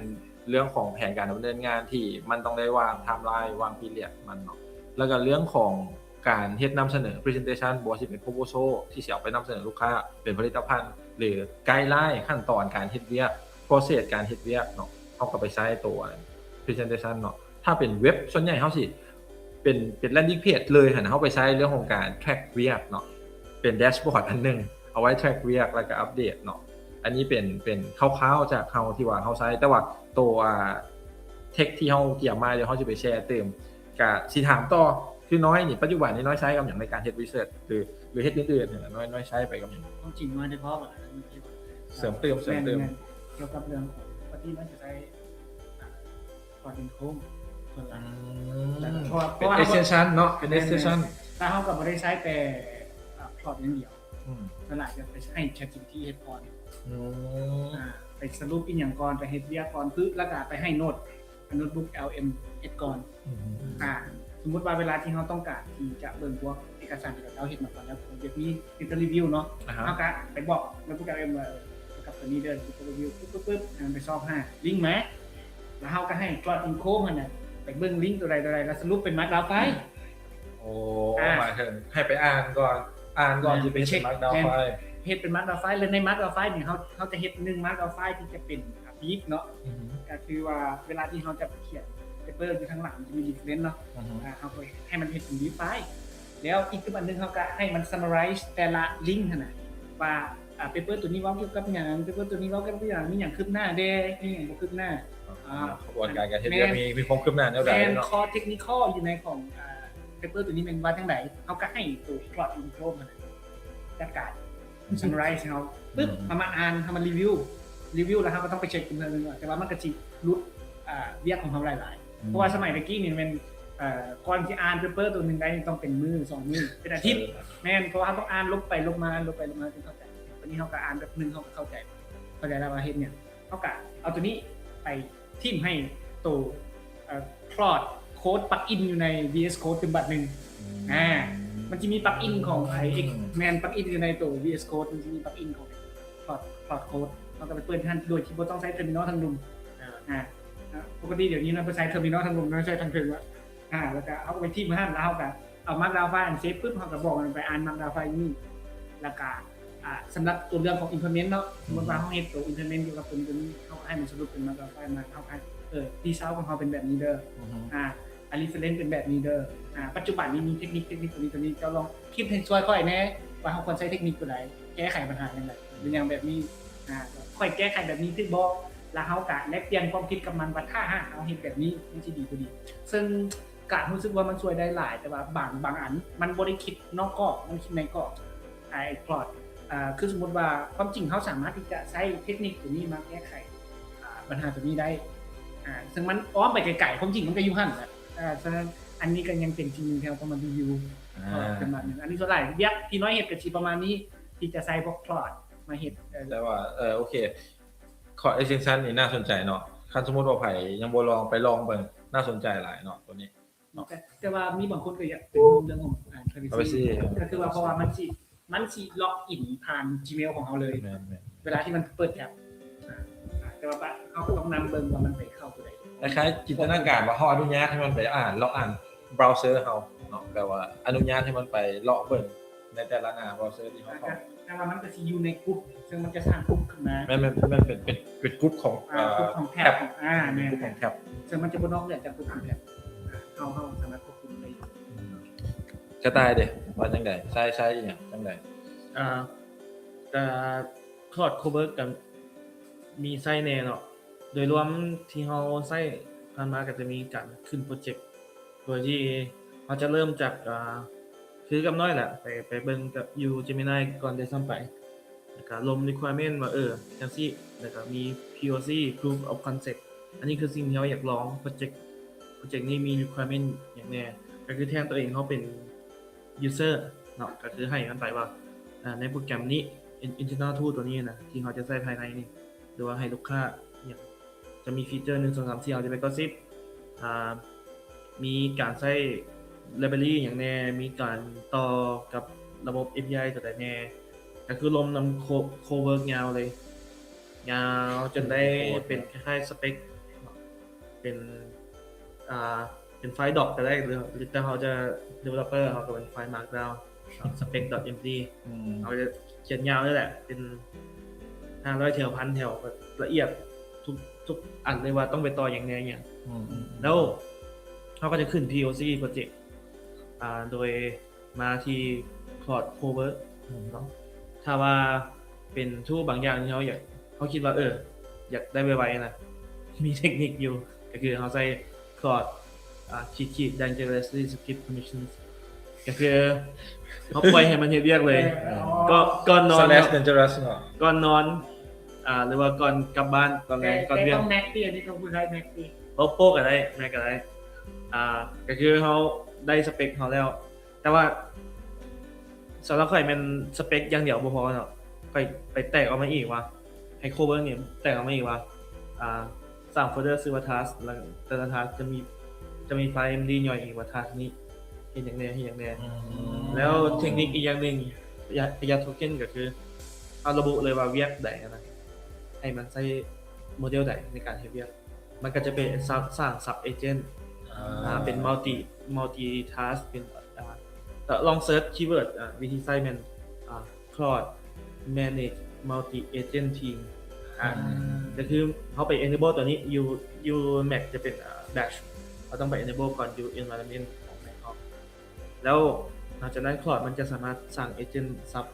ເລື່ອງຂອງແຜນການດຳເນີນງານທີ່ມັນຕ້ອງໄດ້ວາງ timeline ວາງ period ມັນເນາະ. ແລ້ວກະເລື່ອງຂອງ ການເຮັດນຳສະເໜີ presentation ບໍ່ວ່າຊິເປັນ proposal ທີ່ຊິເອົາໄປນຳສະເໜີລູກຄ້າ ເປັນຜະລິດຕະພັນ ຫຼື guideline ຂັ້ນຕອນການເຮັດວຽກ process ການເຮັດວຽກເນາະ ເຮົາກໍໄປໃຊ້ໂຕ presentation ເນາະ. ຖ້າເປັນເວັບ ສ່ວນໃຫຍ່ເຮົາຊິເປັນ ເປັນ landing page ເລີຍຫັ້ນນະ ເຮົາໄປໃຊ້ເລື່ອງຂອງການ track ວຽກເນາະ ເປັນ dashboard ອັນໜຶ່ງ ເອົາໄວ້ track ວຽກ ແລ້ວກໍ update ເນາະ. ອັນນີ້ເປັນ ເປັນຄ່າວໆຈາກເຮົາທີ່ວ່າເຮົາໃຊ້ ແຕ່ວ່າໂຕ ອາ tech ທີ່ເຮົາກຽມມາ ດຽວເຮົາຊິໄປແຊຕື່ມ. ກະຊິຖາມຕໍ່ ຄືນ້ອຍນີ້ ປັດຈຸບັນນີ້ນ້ອຍໃຊ້ກັບຫຍັງໃນການເຮັດ research ຫຼື ຫຼືເຮັດອື່ນໆ ນ້ອຍ ນ້ອຍໃຊ້ໄປກັບຫຍັງ? ຄວາມຈິງນ້ອຍໄດ້ພໍບໍ່ ເສີມຕື່ມ ເສີມຕື່ມ ແມ່ນໆ ກ່ຽວກັບເລື່ອງຂອງ ປະຕິມັນຈະໃຊ້ ອາ Claude Code ສ່ວນຫຼາຍ ອືມ ແລ້ວກໍເພາະວ່າ ເພາະວ່າ extension ເນາະ ເປັນ extension ແລ້ວເຮົາກໍບໍ່ໄດ້ໃຊ້ແຕ່ ອາ Claude ຢ່າງດຽວ ອືມ ສ່ວນຫຼາຍຈະໄປໃຫ້ ChatGPT ເຮັດກ່ອນ ອືມ ອາ ໄປສະຫຼຸບອີ່ຫຍັງກ່ອນ ໄປເຮັດວຽກກ່ອນ ຄື ແລ້ວກໍໄປໃຫ້ Node ໂນ້ດບຸກ LM ເຮັດກ່ອນ ອືມ ອາ ສົມມຸດວ່າເວລາທີ່ເຮົາຕ້ອງການທີ່ຈະເບິ່ງພວກເອກະສານທີ່ເຂົາເຈົ້າເຮັດມາກ່ອນແລ້ວ ຢາກມີ data review ເນາະ ອ່າຮະ ເຮົາກະໄປບອກໂນ້ດບຸກ LM ວ່າ ເອີ ກັບຕົວນີ້ເດີ data review ປຶບໆ ໃຫ້ມັນໄປຊອກຫາ link ມາ ແລ້ວເຮົາກະໃຫ້ Claude Code ຫັ້ນນະ ໄປເບິ່ງ link ຕົວໃດຕົວໃດ ແລ້ວສະຫຼຸບເປັນ Markdown file ໂອ້ ອ່າ ໝາຍເຖິງໃຫ້ໄປອ່ານກ່ອນ ອ່ານກ່ອນ ແມ່ນ ຊິໄປເຮັດເປັນ Markdown file ເຮັດເປັນ Markdown file ແລ້ວໃນ Markdown file ນີ້ ເຮົາ ເຮົາຈະເຮັດ ໜຶ່ງ Markdown file ທີ່ຈະເປັນ ອາ big ເນາະ ອືຮຶ ກໍຄືວ່າເວລາທີ່ເຮົາຈະໄປຂຽນ paper ຢູ່ທາງຫຼັງ ມັນຈະມີ reference ເນາະ ອືຮຶ ອາ ເຮົາກໍໃຫ້ມັນເຮັດເປັນ big file ແລ້ວອີກຄືອັນໜຶ່ງ ເຮົາກໍໃຫ້ມັນ summarize ແຕ່ລະ link ຫັ້ນນະ ວ່າ ອາ paper ຕົວນີ້ເວົ້າກ່ຽວກັບຫຍັງ paper ຕົວນີ້ເວົ້າກ່ຽວກັບຫຍັງ ມີຫຍັງຄືບໜ້າແດ່ ມີຫຍັງບໍ່ຄືບໜ້າ ອ່າ ຂະບວນການການເຮັດວຽກ ແມ່ນ ມີ ມີຄວາມຄືບໜ້າແນວໃດເນາະ ແມ່ນ ຂໍ້ເທັກນິຄອລຢູ່ໃນຂອງ ອາ paper ຕົວນີ້ແມ່ນວ່າຈັ່ງໃດ ເຮົາກໍໃຫ້ຕົວ Claude Code ຫັ້ນນະ ຈັດການ summarize ໃຫ້ເຮົາປຶບ ອືມ ເຮົາມາອ່ານ ເຮົາມາ review review ແລ້ວເຮົາກໍຕ້ອງໄປເຊັກອີກເທື່ອໜຶ່ງ ແຕ່ວ່າມັນກໍຊິຫຼຸດ ອ່າ ວຽກຂອງເຮົາຫຼາຍໆ ອືມ ເພາະວ່າສະໄໝແຕ່ກີ້ນີ້ແມ່ນ ເອີ ກ່ອນຊິອ່ານ paper ຕົວໜຶ່ງໄດ້ ຕ້ອງເປັນມື້ສອງມື້ ເປັນອາທິດ ເອີ ແມ່ນ ເພາະວ່າເຮົາຕ້ອງອ່ານລົບໄປລົບມາ ລົບໄປລົບມາ ຈຶ່ງເຂົ້າໃຈ. ບັດນີ້ເຮົາກໍອ່ານແບບໜຶ່ງ ເຮົາກໍເຂົ້າໃຈ ເຂົ້າໃຈແລ້ວວ່າເຮັດຫຍັງ ເຮົາກໍເອົາຕົວນີ້ໄປຖິ້ມໃຫ້ໂຕ ເອີ Claude Code plugin ຢູ່ໃນ VS Code ຕື່ມບາດໜຶ່ງ ອືມ ອ່າ ມັນຈະມີ plugin ຂອງ ອືມ ໄອ້ ແມ່ນ plugin ຢູ່ໃນໂຕ VS Code ມັນຈະມີ plugin ຂອງ Claude Claude Code ເຮົາກໍໄປເປີດຫັ້ນ ໂດຍທີ່ບໍ່ຕ້ອງໃຊ້ terminal ທາງລຸ່ມ ອ່າ ອ່າ ປົກກະຕິດດຽວນີ້ເຮົາໄປໃຊ້ terminal ທາງລຸ່ມ ເຮົາໃຊ້ທາງເທິງລະ ອ່າ ແລ້ວກໍເຮົາກໍໄປຖິ້ມຫັ້ນ ແລ້ວເຮົາກໍ ເອົາ Markdown file ອັນເຊຟປຶບ ເຮົາກໍບອກມັນໄປອ່ານ Markdown file ຢູ່ນີ້ ແລ້ວກໍ ອ່າ ສຳລັບຕົວເລື່ອງຂອງ implement ເນາະ ສົມມຸດວ່າເຮົາເຮັດຕົວ implement ກ່ຽວກັບຕົວນີ້ ຕົວນີ້ ເຮົາໃຫ້ມັນສະຫຼຸບເປັນ Markdown file ມາ ເຮົາໃຫ້ ເອີ ທີ່ຊາວຂອງເຮົາເປັນແບບນີ້ເດີ ອືຮຶ ອ່າ ອັນ reference ເປັນແບບນີ້ເດີ ອ່າ ປັດຈຸບັນນີ້ມີເທັກນິກ ເທັກນິກຕົວນີ້ ຕົວນີ້ ເຈົ້າລອງຄິດໃຫ້ຊ່ວຍຂ້ອຍແດ່ ວ່າເຮົາຄວນໃຊ້ເທັກນິກຕົວໃດ ແກ້ໄຂບັນຫາຈັ່ງໃດ ເປັນຫຍັງແບບນີ້ ອ່າ ຂ້ອຍແກ້ໄຂແບບນີ້ຖືກບໍ່ ແລ້ວເຮົາກໍແລກປ່ຽນຄວາມຄິດກັບມັນວ່າ ຖ້າຫາກເຮົາເຮັດແບບນີ້ ມັນຊິດີບໍ່ດີ ເຊິ່ງ ກະຮູ້ສຶກວ່າມັນຊ່ວຍໄດ້ຫຼາຍ ແຕ່ວ່າບາງ ບາງອັນມັນບໍ່ໄດ້ຄິດນອກກອບ ມັນຄິດໃນກອບ ໄອ້ Claude ເອີ ຄືສົມມຸດວ່າ ຄວາມຈິງເຮົາສາມາດທີ່ຈະໃຊ້ເທັກນິກຕົວນີ້ມາແກ້ໄຂ ອ່າ ບັນຫາຕົວນີ້ໄດ້ ອ່າ ເຊິ່ງມັນອ້ອມໄປໄກໆ ຄວາມຈິງມັນກໍຢູ່ຫັ້ນແຫຼະ ເອີ ສະນັ້ນ ອັນນີ້ກໍຍັງເປັນສິ່ງໜຶ່ງທີ່ເຮົາຕ້ອງມາ review ອ່າ ເອີ ເປັນບາດໜຶ່ງ ອັນນີ້ສ່ວນຫຼາຍວຽກທີ່ນ້ອຍເຮັດກໍຊິປະມານນີ້ ທີ່ຈະໃຊ້ພວກ Claude ມາເຮັດ ເອີ ແຕ່ວ່າ ເອີ ໂອເຄ Claude Extension ນີ້ໜ້າສົນໃຈເນາະ ຄັນສົມມຸດວ່າໃຜຍັງບໍ່ລອງ ໄປລອງເບິ່ງ ໜ້າສົນໃຈຫຼາຍເນາະໂຕນີ້ເນາະ. ແຕ່ ແຕ່ວ່າມີບາງຄົນກໍຢາກເປັນເລື່ອງຂອງ privacy privacy ກໍຄືວ່າເພາະວ່າມັນຊິ ມັນຊິ log in ຜ່ານ Gmail ຂອງເຮົາເລີຍ ແມ່ນໆ ເວລາທີ່ມັນເປີດແອັບ. ອາ ແຕ່ວ່າເຮົາກໍຕ້ອງນຳເບິ່ງວ່າມັນໄປເຂົ້າຕົວໃດ. ຄ້າຍໆຈິນຕະນາການວ່າເຮົາອະນຸຍາດໃຫ້ມັນໄປອ່ານ ລອກອ່ານ browser ເຮົາເນາະ ແບບວ່າອະນຸຍາດໃຫ້ມັນໄປເລາະເບິ່ງໃນແຕ່ລະໜ້າ browser ທີ່ເຮົາເຂົ້າ. ແຕ່ວ່າມັນກໍຊິຢູ່ໃນ group ເຊິ່ງມັນຈະສ້າງ group ຂຶ້ນມາ. ແມ່ນໆ ແມ່ນເປັນ ເປັນ ເປັນ group ຂອງ ອາ ເອີ group ຂອງແທັບ ແທັບ ອາ ແມ່ນ group ຂອງແທັບ ເຊິ່ງມັນຈະບໍ່ນອກເໜືອຈາກ group ຂອງແທັບ. ເຮົາ ເຮົາສາມາດຄວບຄຸມໄດ້ຢູ່. ອືມ ສະໄຕເດ ວ່າຈັ່ງໃດ? ໃຊ້ ໃຊ້ອີ່ຫຍັງຈັ່ງໃດ? ອາ ກະ Claude Cowork ກະມີໃຊ້ແດ່ເນາະ. ໂດຍລວມທີ່ເຮົາໃຊ້ຜ່ານມາກະຈະມີການຂຶ້ນໂປຣເຈັກ ໂດຍທີ່ເຮົາຈະເລີ່ມຈາກ ອາ ຄືກັບນ້ອຍແຫຼະ ໄປ ໄປເບິ່ງກັບຢູ່ Gemini ກ່ອນໄດ້ຊ້ຳໄປ. ແລ້ວກະລົມ requirement ວ່າ ເອີ ຈັ່ງຊີ້ ແລ້ວກະມີ POC Proof of Concept ອັນນີ້ຄືສິ່ງທີ່ເຮົາຢາກລອງ ໂປຣເຈັກ ໂປຣເຈັກນີ້ມີ requirement ຫຍັງແດ່ ກໍຄືແທນຕົວເອງເຮົາເປັນ user ເນາະ ກໍຄືໃຫ້ມັນໄປວ່າ ໃນໂປຣແກຣມນີ້ internal tool ຕົວນີ້ນະ ທີ່ເຮົາຈະໃຊ້ພາຍໃນນີ້ ຫຼືວ່າໃຫ້ລູກຄ້າຫຍັງ ຈະມີ feature ໜຶ່ງ ສອງ ສາມ ສີ່ ເຮົາຈະໄປ gossip ອ່າ ມີການໃຊ້ library ຫຍັງແດ່ ມີການຕໍ່ກັບລະບົບ API ຕົວໃດແດ່ ກໍຄືລົມນຳ Co- Cowork ຍາວເລີຍ ຍາວຈົນໄດ້ເປັນຄ້າຍໆ spec ເປັນ ອ່າ ເປັນໄຟລ໌ doc ກໍໄດ້ ຫຼື ຫຼື ແຕ່ເຮົາຈະ developer ເຮົາກໍເປັນໄຟລ໌ markdown spec.md ອືມ ເຮົາຈະຂຽນຍາວເລີຍແຫຼະ ເປັນຫ້າຮ້ອຍແຖວ ພັນແຖວ ລະອຽດທຸກ ທຸກອັນເລີຍວ່າຕ້ອງໄປຕໍ່ຫຍັງແດ່ຫຍັງ. ອືມ ແລ້ວເຮົາກໍຈະຂຶ້ນ POC project ອ່າ ໂດຍມາທີ່ Claude Cowork ເນາະ. ຖ້າວ່າເປັນ tool ບາງຢ່າງທີ່ເຮົາຢາກ ເຮົາຄິດວ່າ ເອີ ຢາກໄດ້ໄວໆນະ ມີເທັກນິກຢູ່ ກໍຄືເຮົາໃຊ້ Claude ອ່າ ຂີດໆ dangerously skip permissions ກໍຄືເຮົາປ່ອຍໃຫ້ມັນເຮັດວຽກເລີຍ ເອີ ກ່ອນ ກ່ອນນອນ slash dangerous ເນາະ ກ່ອນນອນ ອ່າ ຫຼືວ່າກ່ອນກັບບ້ານຕອນແລງ ກ່ອນວຽກ ແຕ່ຕ້ອງ Mac ຕິ ອັນນີ້ຕ້ອງຜູ້ໃຊ້ Mac ຕິ Oppo ກໍໄດ້ Mac ກໍໄດ້ ອ່າ ກໍຄືເຮົາໄດ້ spec ເຮົາແລ້ວ ແຕ່ວ່າສຳລັບຂ້ອຍແມ່ນ spec ຢ່າງດຽວບໍ່ພໍເນາະ ຂ້ອຍໄປແຕກອອກມາອີກວ່າ ໃຫ້ Cowork ນີ້ແຕກອອກມາອີກວ່າ ອ່າ ສ້າງໂຟນເດີຊື່ວ່າ task ແລ້ວແຕ່ລະ task ຈະມີ ຈະມີໄຟລ໌ MD ຍ່ອຍອີກວ່າ task ນີ້ເຮັດຫຍັງແດ່ ເຮັດຫຍັງແດ່. ອືມ ແລ້ວເທັກນິກອີກຢ່າງໜຶ່ງ ປະຢັດ ປະຢັດໂທເຄັນ ກໍຄືເຮົາລະບຸເລີຍວ່າວຽກໃດຫັ້ນນະ ໃຫ້ມັນໃຊ້ໂມເດວໃດໃນການເຮັດວຽກ ມັນກໍຈະໄປສ້າງ ສ້າງ sub agent ອ່າ ອ່າ ເປັນ multi multi task ເປັນ ອ່າ ລອງ search keyword ອ່າ ວິທີໃຊ້ແມ່ນ ອ່າ Claude manage multi agent team ອ່າ ອືມ ກໍຄືເຮົາໄປ enable ຕົວນີ້ ຢູ່ ຢູ່ Mac ຈະເປັນ ອ່າ Bash ເຮົາຕ້ອງໄປ enable ກ່ອນ ຢູ່ environment ຂອງ Mac ເຮົາ ແລ້ວຫຼັງຈາກນັ້ນ Claude ມັນຈະສາມາດສ້າງ agent sub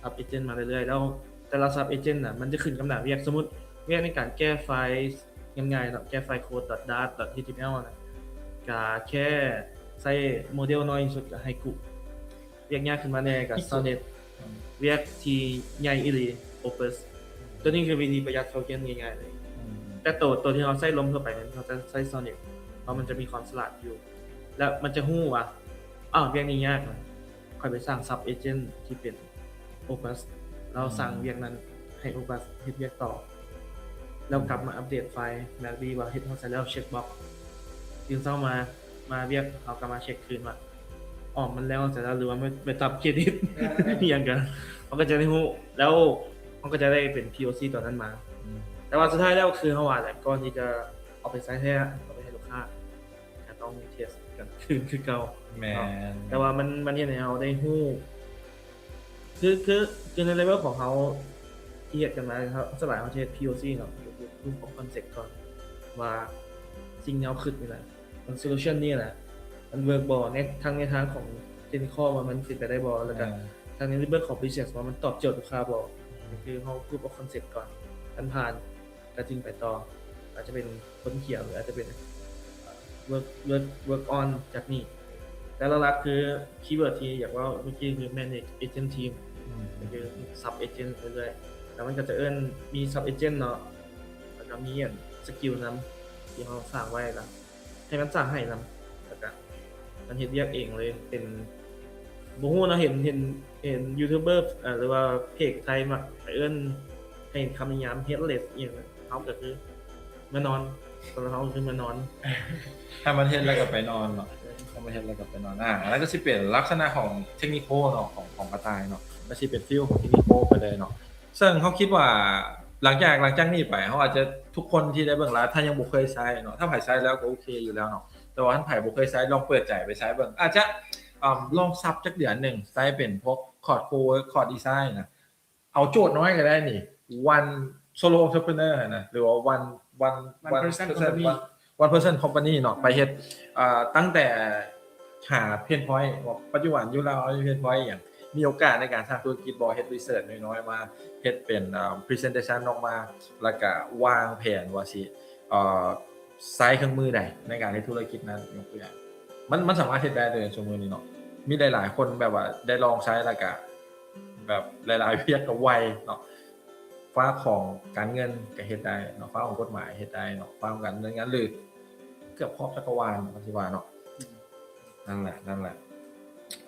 sub agent ມາເລື້ອຍໆ ແລ້ວແຕ່ລະ sub agent ນະ ມັນຈະຂຶ້ນກັບໜ້າວຽກ ສົມມຸດວຽກໃນການແກ້ໄຟລ໌ງ່າຍໆເນາະ ແກ້ໄຟລ໌ໂຄດ dot dart dot html ນະ ກະແຄ່ໃຊ້ໂມເດວນ້ອຍທີ່ສຸດ ກະ Haiku ວຽກຍາກຂຶ້ນມາແດ່ກະ Sonnet ວຽກທີ່ໃຫຍ່ອີ່ຫຼີ Opus ຕົວນີ້ຄືວິທີປະຢັດໂທເຄັນງ່າຍໆເລີຍ. ອືມ ແຕ່ໂຕ ໂຕທີ່ເຮົາໃຊ້ລົມທົ່ວໄປແມ່ນເຮົາຈະໃຊ້ Sonnet ເພາະມັນຈະມີຄວາມສະຫຼາດຢູ່ ແລ້ວມັນຈະຮູ້ວ່າ ອ້າວ ວຽກນີ້ຍາກນະ ຂ້ອຍໄປສ້າງ sub agent ທີ່ເປັນ Opus ແລ້ວ ອືມ ສັ່ງວຽກນັ້ນໃຫ້ Opus ເຮັດວຽກຕໍ່ ແລ້ວກັບມາອັບເດດໄຟລ໌ Mac ດີວ່າເຮັດຮອດໃສແລ້ວ check box ຕື່ນເຊົ້າມາ ມາວຽກ ເຮົາກໍມາເຊັກຄືນວ່າ ອອກມັນແລ້ວໃສແລ້ວ ຫຼືວ່າມັນໄປຕັດເຄຣດິດ ເອີ ອີ່ຫຍັງກັນ ເຮົາກໍຈະໄດ້ຮູ້ ແລ້ວເຮົາກໍຈະໄດ້ເປັນ POC ຕົວນັ້ນມາ. ອືມ ແຕ່ວ່າສຸດທ້າຍແລ້ວຄືເຮົາວ່າແຫຼະ ກ່ອນທີ່ຈະເອົາໄປໃຊ້ແທ້ ເອົາໄປໃຫ້ລູກຄ້າ ກໍຕ້ອງເທສກັນຄືນຄືເກົ່າ. ແມ່ນ ເນາະ ແຕ່ວ່າມັນ ມັນເຮັດໃຫ້ເຮົາໄດ້ຮູ້ ຄື ຄື ຄືໃນເລເວວຂອງເຮົາທີ່ເຮັດກັນມາ ເຮົາ ສ່ວນຫຼາຍເຮົາຈະເຮັດ POC ເນາະ ກໍຄື Proof of Concept ກ່ອນ ວ່າສິ່ງທີ່ເຮົາຄິດນີ້ນະ ມັນ solution ນີ້ນະ ມັນ work ບໍ່ ໃນ ທັງໃນທາງຂອງ technical ວ່າມັນເປັນໄປໄດ້ບໍ່ ແລ້ວກໍ ອ່າ ທັງໃນເລື່ອງຂອງ business ວ່າມັນຕອບໂຈດລູກຄ້າບໍ່ ອືມ ກໍຄືເຮົາ proof of concept ກ່ອນ ຄັນຜ່ານ ກໍຈຶ່ງໄປຕໍ່ ອາດຈະເປັນຄົນຂຽນ ຫຼືອາດຈະເປັນ work work work on ຈາກນີ້ ແຕ່ຫຼັກໆຄື keyword ທີ່ຢາກເວົ້າເມື່ອກີ້ຄື manage agent team ອືມ ກໍຄື sub agent ເລື້ອຍໆ ແລ້ວມັນກໍຈະເອີ້ນ ມີ sub agent ເນາະ ແລ້ວກໍມີອັນ skill ນຳ ທີ່ເຮົາສ້າງໄວ້ ແລ້ວໃຫ້ມັນສ້າງໃຫ້ນຳ ແລ້ວກໍມັນເຮັດວຽກເອງເລີຍ ເປັນ ບໍ່ຮູ້ນະ ເຫັນ ເຫັນ ເຫັນຢູທູບເບີ ເອີ ຫຼືວ່າເພຈໄທມັກໄປເອີ້ນ ໃຫ້ເຫັນຄຳນິຍາມ headless ອີ່ຫຍັງ ເຮົາກໍຄືມານອນ ຕອນເຮົາຂຶ້ນມານອນ ຖ້າມັນເຮັດແລ້ວກໍໄປນອນເນາະ ຖ້າມັນເຮັດແລ້ວກໍໄປນອນ. ອ່າ ອັນນັ້ນກໍຊິເປັນລັກສະນະຂອງເທັກນິຄອນເນາະ ຂອງ ຂອງກະຕ່າຍເນາະ ກໍຊິເປັນຟີລຂອງເທັກນິຄອນໄປເລີຍເນາະ. ເຊິ່ງເຮົາຄິດວ່າຫຼັງຈາກ ຫຼັງຈາກນີ້ໄປ ເຮົາອາດຈະ ທຸກຄົນທີ່ໄດ້ເບິ່ງໄລຟ໌ ຖ້າຍັງບໍ່ເຄີຍໃຊ້ເນາະ ຖ້າໃຜໃຊ້ແລ້ວກໍໂອເຄຢູ່ແລ້ວເນາະ ແຕ່ວ່າຖ້າໃຜບໍ່ເຄີຍໃຊ້ ລອງເປີດໃຈໄປໃຊ້ເບິ່ງ ອາດຈະ ອາ ລອງສັບຈັກເດືອນໜຶ່ງ ໃຊ້ເປັນພວກ Claude Cowork Claude Design ນະ ເອົາໂຈດນ້ອຍກໍໄດ້ນີ້ One Solo Entrepreneur ຫັ້ນນະ ຫຼືວ່າ One One One Person Company ເນາະ ໄປເຮັດ ເອີ ຕັ້ງແຕ່ຫາ pain point ວ່າປັດຈຸບັນຢູ່ລາວເຮົາມີ pain point ອີ່ຫຍັງ ມີໂອກາດໃນການສ້າງທຸລະກິດບໍ່ ເຮັດ research ນ້ອຍໆ ມາເຮັດເປັນ ເອີ presentation ອອກມາ ແລ້ວກະວາງແຜນວ່າຊິ ເອີ ໃຊ້ເຄື່ອງມືໃດໃນການເຮັດທຸລະກິດນັ້ນ ຍົກຕົວຢ່າງ ມັນ ມັນສາມາດເຮັດໄດ້ເລີຍຊຸມື້ນີ້ເນາະ ມີຫຼາຍໆຄົນແບບວ່າໄດ້ລອງໃຊ້ແລ້ວກະ ແບບຫຼາຍໆວຽກກໍໄວເນາະ ຟາກຂອງການເງິນກໍເຮັດໄດ້ເນາະ ຟາກຂອງກົດໝາຍເຮັດໄດ້ເນາະ ຟາກຂອງການເງິນງານ ຫຼື ເກືອບຄອບຈັກກະວານວ່າຊິວ່າເນາະ. ນັ້ນແຫຼະ ນັ້ນແຫຼະ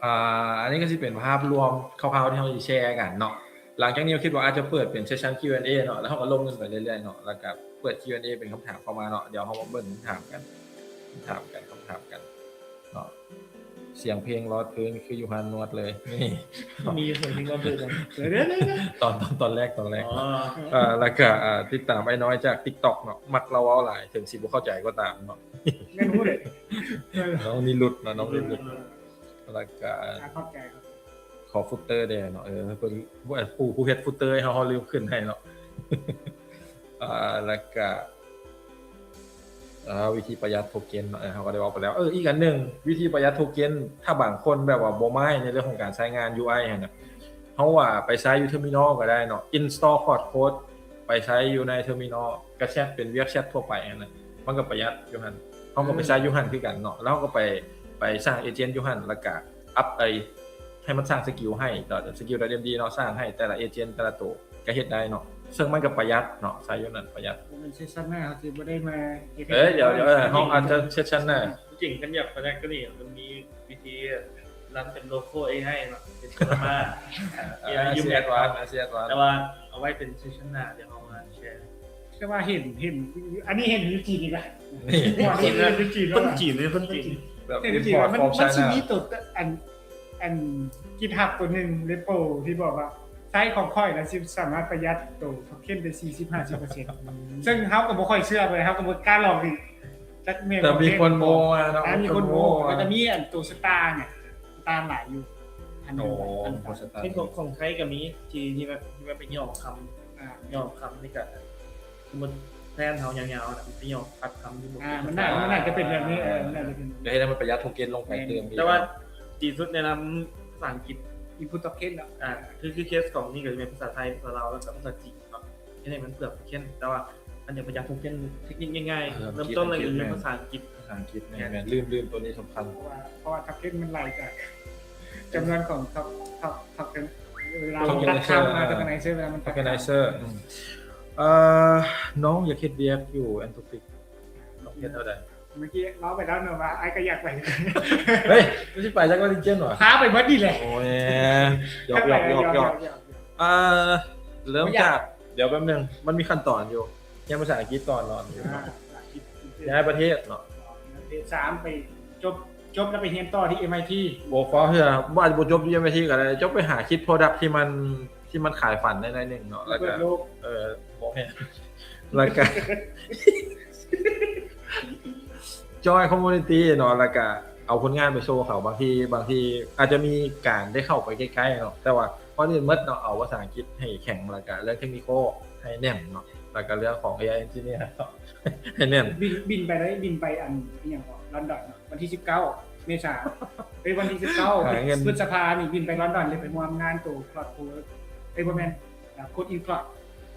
ອ່າ ອັນນີ້ກໍຊິເປັນພາບລວມຄ່າວໆທີ່ເຮົາຊິແຊກັນເນາະ. ຫຼັງຈາກນີ້ກໍຄິດວ່າອາດຈະເປີດເປັນ session Q and A ເນາະ ແລ້ວເຮົາກໍລົງເງິນໄປເລື້ອຍໆເນາະ ແລ້ວກໍເປີດ Q and A ເປັນຄຳຖາມເຂົ້າມາເນາະ. ດຽວເຮົາມາເບິ່ງຄຳຖາມກັນ ຄຳຖາມກັນ ຄຳຖາມກັນເນາະ. ສຽງເພງລອດພື້ນຄືຢູ່ຮ້ານນວດເລີຍ ນີ້ ມີສຽງເພງລອດພື້ນ ຕອນ ຕອນ ຕອນແລກ ຕອນແລກ ເອີ ແລ້ວກະ ເອີ ຕິດຕາມອ້າຍນ້ອຍຈາກ TikTok ເນາະ ມັກລາວເວົ້າຫຼາຍ ເຖິງຊິບໍ່ເຂົ້າໃຈກໍຕາມເນາະ. ແມ່ນຮູ້ເດ້ ນ້ອງນິລຸດເນາະ ນ້ອງນິລຸດ ແລ້ວກະ ອ່າ ຂອບໃຈ ຂໍຟຸດເຕີແດ່ເນາະ ເອີ ເພິ່ນ ຜູ້ ຜູ້ເຮັດຟຸດເຕີໃຫ້ເຮົາ ເຮົາລືມຂຶ້ນໃຫ້ເນາະ. ອ່າ ແລ້ວກະ ອ່າ ວິທີປະຢັດໂທເກັນເນາະ ເອີ ເຮົາກໍໄດ້ເວົ້າໄປແລ້ວ. ເອີ ອີກອັນໜຶ່ງ ວິທີປະຢັດໂທເກັນ ຖ້າບາງຄົນແບບວ່າບໍ່ໝັ້ນໃຈໃນເລື່ອງຂອງການໃຊ້ງານ UI ຫັ້ນນະ ເຮົາວ່າໄປໃຊ້ຢູ່ Terminal ກໍໄດ້ເນາະ install Claude Code ໄປໃຊ້ຢູ່ໃນ Terminal ກໍແຊັດເປັນວຽກແຊັດທົ່ວໄປຫັ້ນນະ ມັນກໍປະຢັດຢູ່ຫັ້ນ ເຮົາກໍໄປໃຊ້ຢູ່ຫັ້ນຄືກັນເນາະ ແລ້ວເຮົາກໍໄປ ໄປສ້າງ agent ຢູ່ຫັ້ນ ແລ້ວກະ up ໄປ ໃຫ້ມັນສ້າງ skill ໃຫ້ skill.md ເນາະ ສ້າງໃຫ້ແຕ່ລະ agent ແຕ່ລະໂຕ ກໍເຮັດໄດ້ເນາະ ເຊິ່ງມັນກໍປະຢັດເນາະ ໃຊ້ຢູ່ນັ້ນປະຢັດ. ເປັນ session ໜ້າ ເຮົາຊິບໍ່ໄດ້ມາເຮັດ ເອີ ດຽວ ເອີ ເຮົາອາດຈະ session ໜ້າ ຈິງຄັນຢາກໄປໄດ້ກໍນີ້ ມັນມີວິທີ run ເປັນ local AI ເນາະ ເປັນ Llama ເອີ ເອີ ຢູ່ Mac ແຕ່ວ່າເອົາໄວ້ເປັນ session ໜ້າ ດຽວເຮົາມາແຊ. ແຕ່ວ່າເຫັນ ເຫັນ ອັນນີ້ເຫັນຢູ່ຈີນອີກລະ ນີ້ ຄົນຈີນເລີຍ ຄົນຈີນເລີຍ ຄົນຈີນ ແບບ ເຫັນຢູ່ຈີນວ່າມັນ import from China ມັນຊິມີໂຕ ອັນ ອັນ GitHub ໂຕໜຶ່ງ Repo ທີ່ບອກວ່າໃຊ້ຂອງຂ້ອຍແລ້ວຊິສາມາດປະຢັດໂຕໂທເຄັນໄດ້ສີ່ສິບຫ້າສິບເປີເຊັນ ເຊິ່ງເຮົາກໍບໍ່ຄ່ອຍເຊື່ອປານໃດ ເຮົາກໍບໍ່ກ້າລອງອີກ ຈັກແມ່ນ ແຕ່ມີຄົນໂມ້ມາເນາະ ອ່າ ມີຄົນໂມ້ ແລ້ວກໍມີອັນໂຕ Star ເນຍ Star ຫຼາຍຢູ່ ອັນ ໂອ້ Star ເປັນຂອງ ຂອງໄທກໍມີ ທີ່ ທີ່ແບບ ທີ່ແບບໄປຫຍໍ້ຄຳ ອ່າ ຫຍໍ້ຄຳນີ້ກໍ ສົມມຸດແພນເຮົາຍາວໆນະ ໄປຫຍໍ້ຕັດຄຳທີ່ບໍ່ ອ່າ ມັນໜ້າ ມັນໜ້າຈະເປັນແບບນີ້ ເອີ ມັນໜ້າຈະເປັນ ກໍເຮັດໃຫ້ມັນປະຢັດໂທເຄັນລົງໄປຕື່ມ. ແຕ່ວ່າດີສຸດແນະນຳພາສາອັງກິດ input token ເນາະ ອ່າ ຄື ຄືເຄສຂອງນີ້ກໍຈະແມ່ນພາສາໄທ ພາສາລາວ ແລ້ວກໍພາສາຈີນເນາະ ເຮັດໃຫ້ມັນເປືອງໂທເຄັນ ແຕ່ວ່າອັນຢາກປະຢັດໂທເຄັນ ເຕັກນິກງ່າຍໆ ເລີ່ມຕົ້ນເລີຍກໍຄືພາສາອັງກິດ ພາສາອັງກິດ ແມ່ນໆ ລືມ ລືມໂຕນີ້ສຳຄັນ ເພາະວ່າ ເພາະວ່າໂທເຄັນມັນໄລ່ຈາກຈຳນວນຂອງ token ເວລາ tokenizer ເວລາມັນ tokenizer ເວລາມັນ tokenizer ອືມ ເອີ ນ້ອງຢາກເຮັດວຽກຢູ່ Anthropic ນ້ອງເຮັດແນວໃດ? ເມື່ອກີ້ເວົ້າໄປແລ້ວເນາະວ່າອ້າຍກໍຢາກໄປ ເຮີ້ຍ ມັນຊິໄປຈັກ Legend ຫວາ? ພາໄປເບິດນີ້ແຫຼະ ໂອ້ຍ ຢອກໆໆ ອ່າ ເລີ່ມຈາກ ດຽວແປັບໜຶ່ງ ມັນມີຂັ້ນຕອນຢູ່ ຮຽນພາສາອັງກິດກ່ອນເນາະ ອ່າ ຍ້າຍປະເທດເນາະ ສາມ ໄປຈົບ ຈົບແລ້ວໄປຮຽນຕໍ່ທີ່ MIT ບໍ່ຟ້າວເທື່ອ ບໍ່ ອາດຈະບໍ່ຈົບຢູ່ MIT ກໍໄດ້ ຈົບໄປຫາຄິດ product ທີ່ມັນ ທີ່ມັນຂາຍຝັນໄດ້ໜ້ອຍໜຶ່ງເນາະ ແລ້ວກໍ ເອີ ບໍ່ແມ່ນ ແລ້ວກໍ join community ເນາະ ແລ້ວກະເອົາຜົນງານໄປໂຊເຂົາ ບາງທີ ບາງທີອາດຈະມີການໄດ້ເຂົ້າໄປໃກ້ໆເນາະ ແຕ່ວ່າກ່ອນອື່ນໝົດເນາະ ເອົາພາສາອັງກິດໃຫ້ແຂງ ແລ້ວກະເລື່ອງ technical ໃຫ້ແໜ້ນເນາະ ແລ້ວກະເລື່ອງຂອງ ເອໄອ engineer ເນາະ ໃຫ້ແໜ້ນ ບິນ ບິນໄປໄດ້ ບິນໄປອັນ ອີ່ຫຍັງເກາະ ລອນດອນເນາະ ວັນທີສິບເກົ້າ ເມສາ ເອີຍ ວັນທີສິບເກົ້າ ພະ ພຶດສະພານີ້ ບິນໄປລອນດອນ ເລີຍໄປຮ່ວມງານໂຕ Claude Code ເອີຍ ບໍ່ແມ່ນ ອ່າ Code in Claude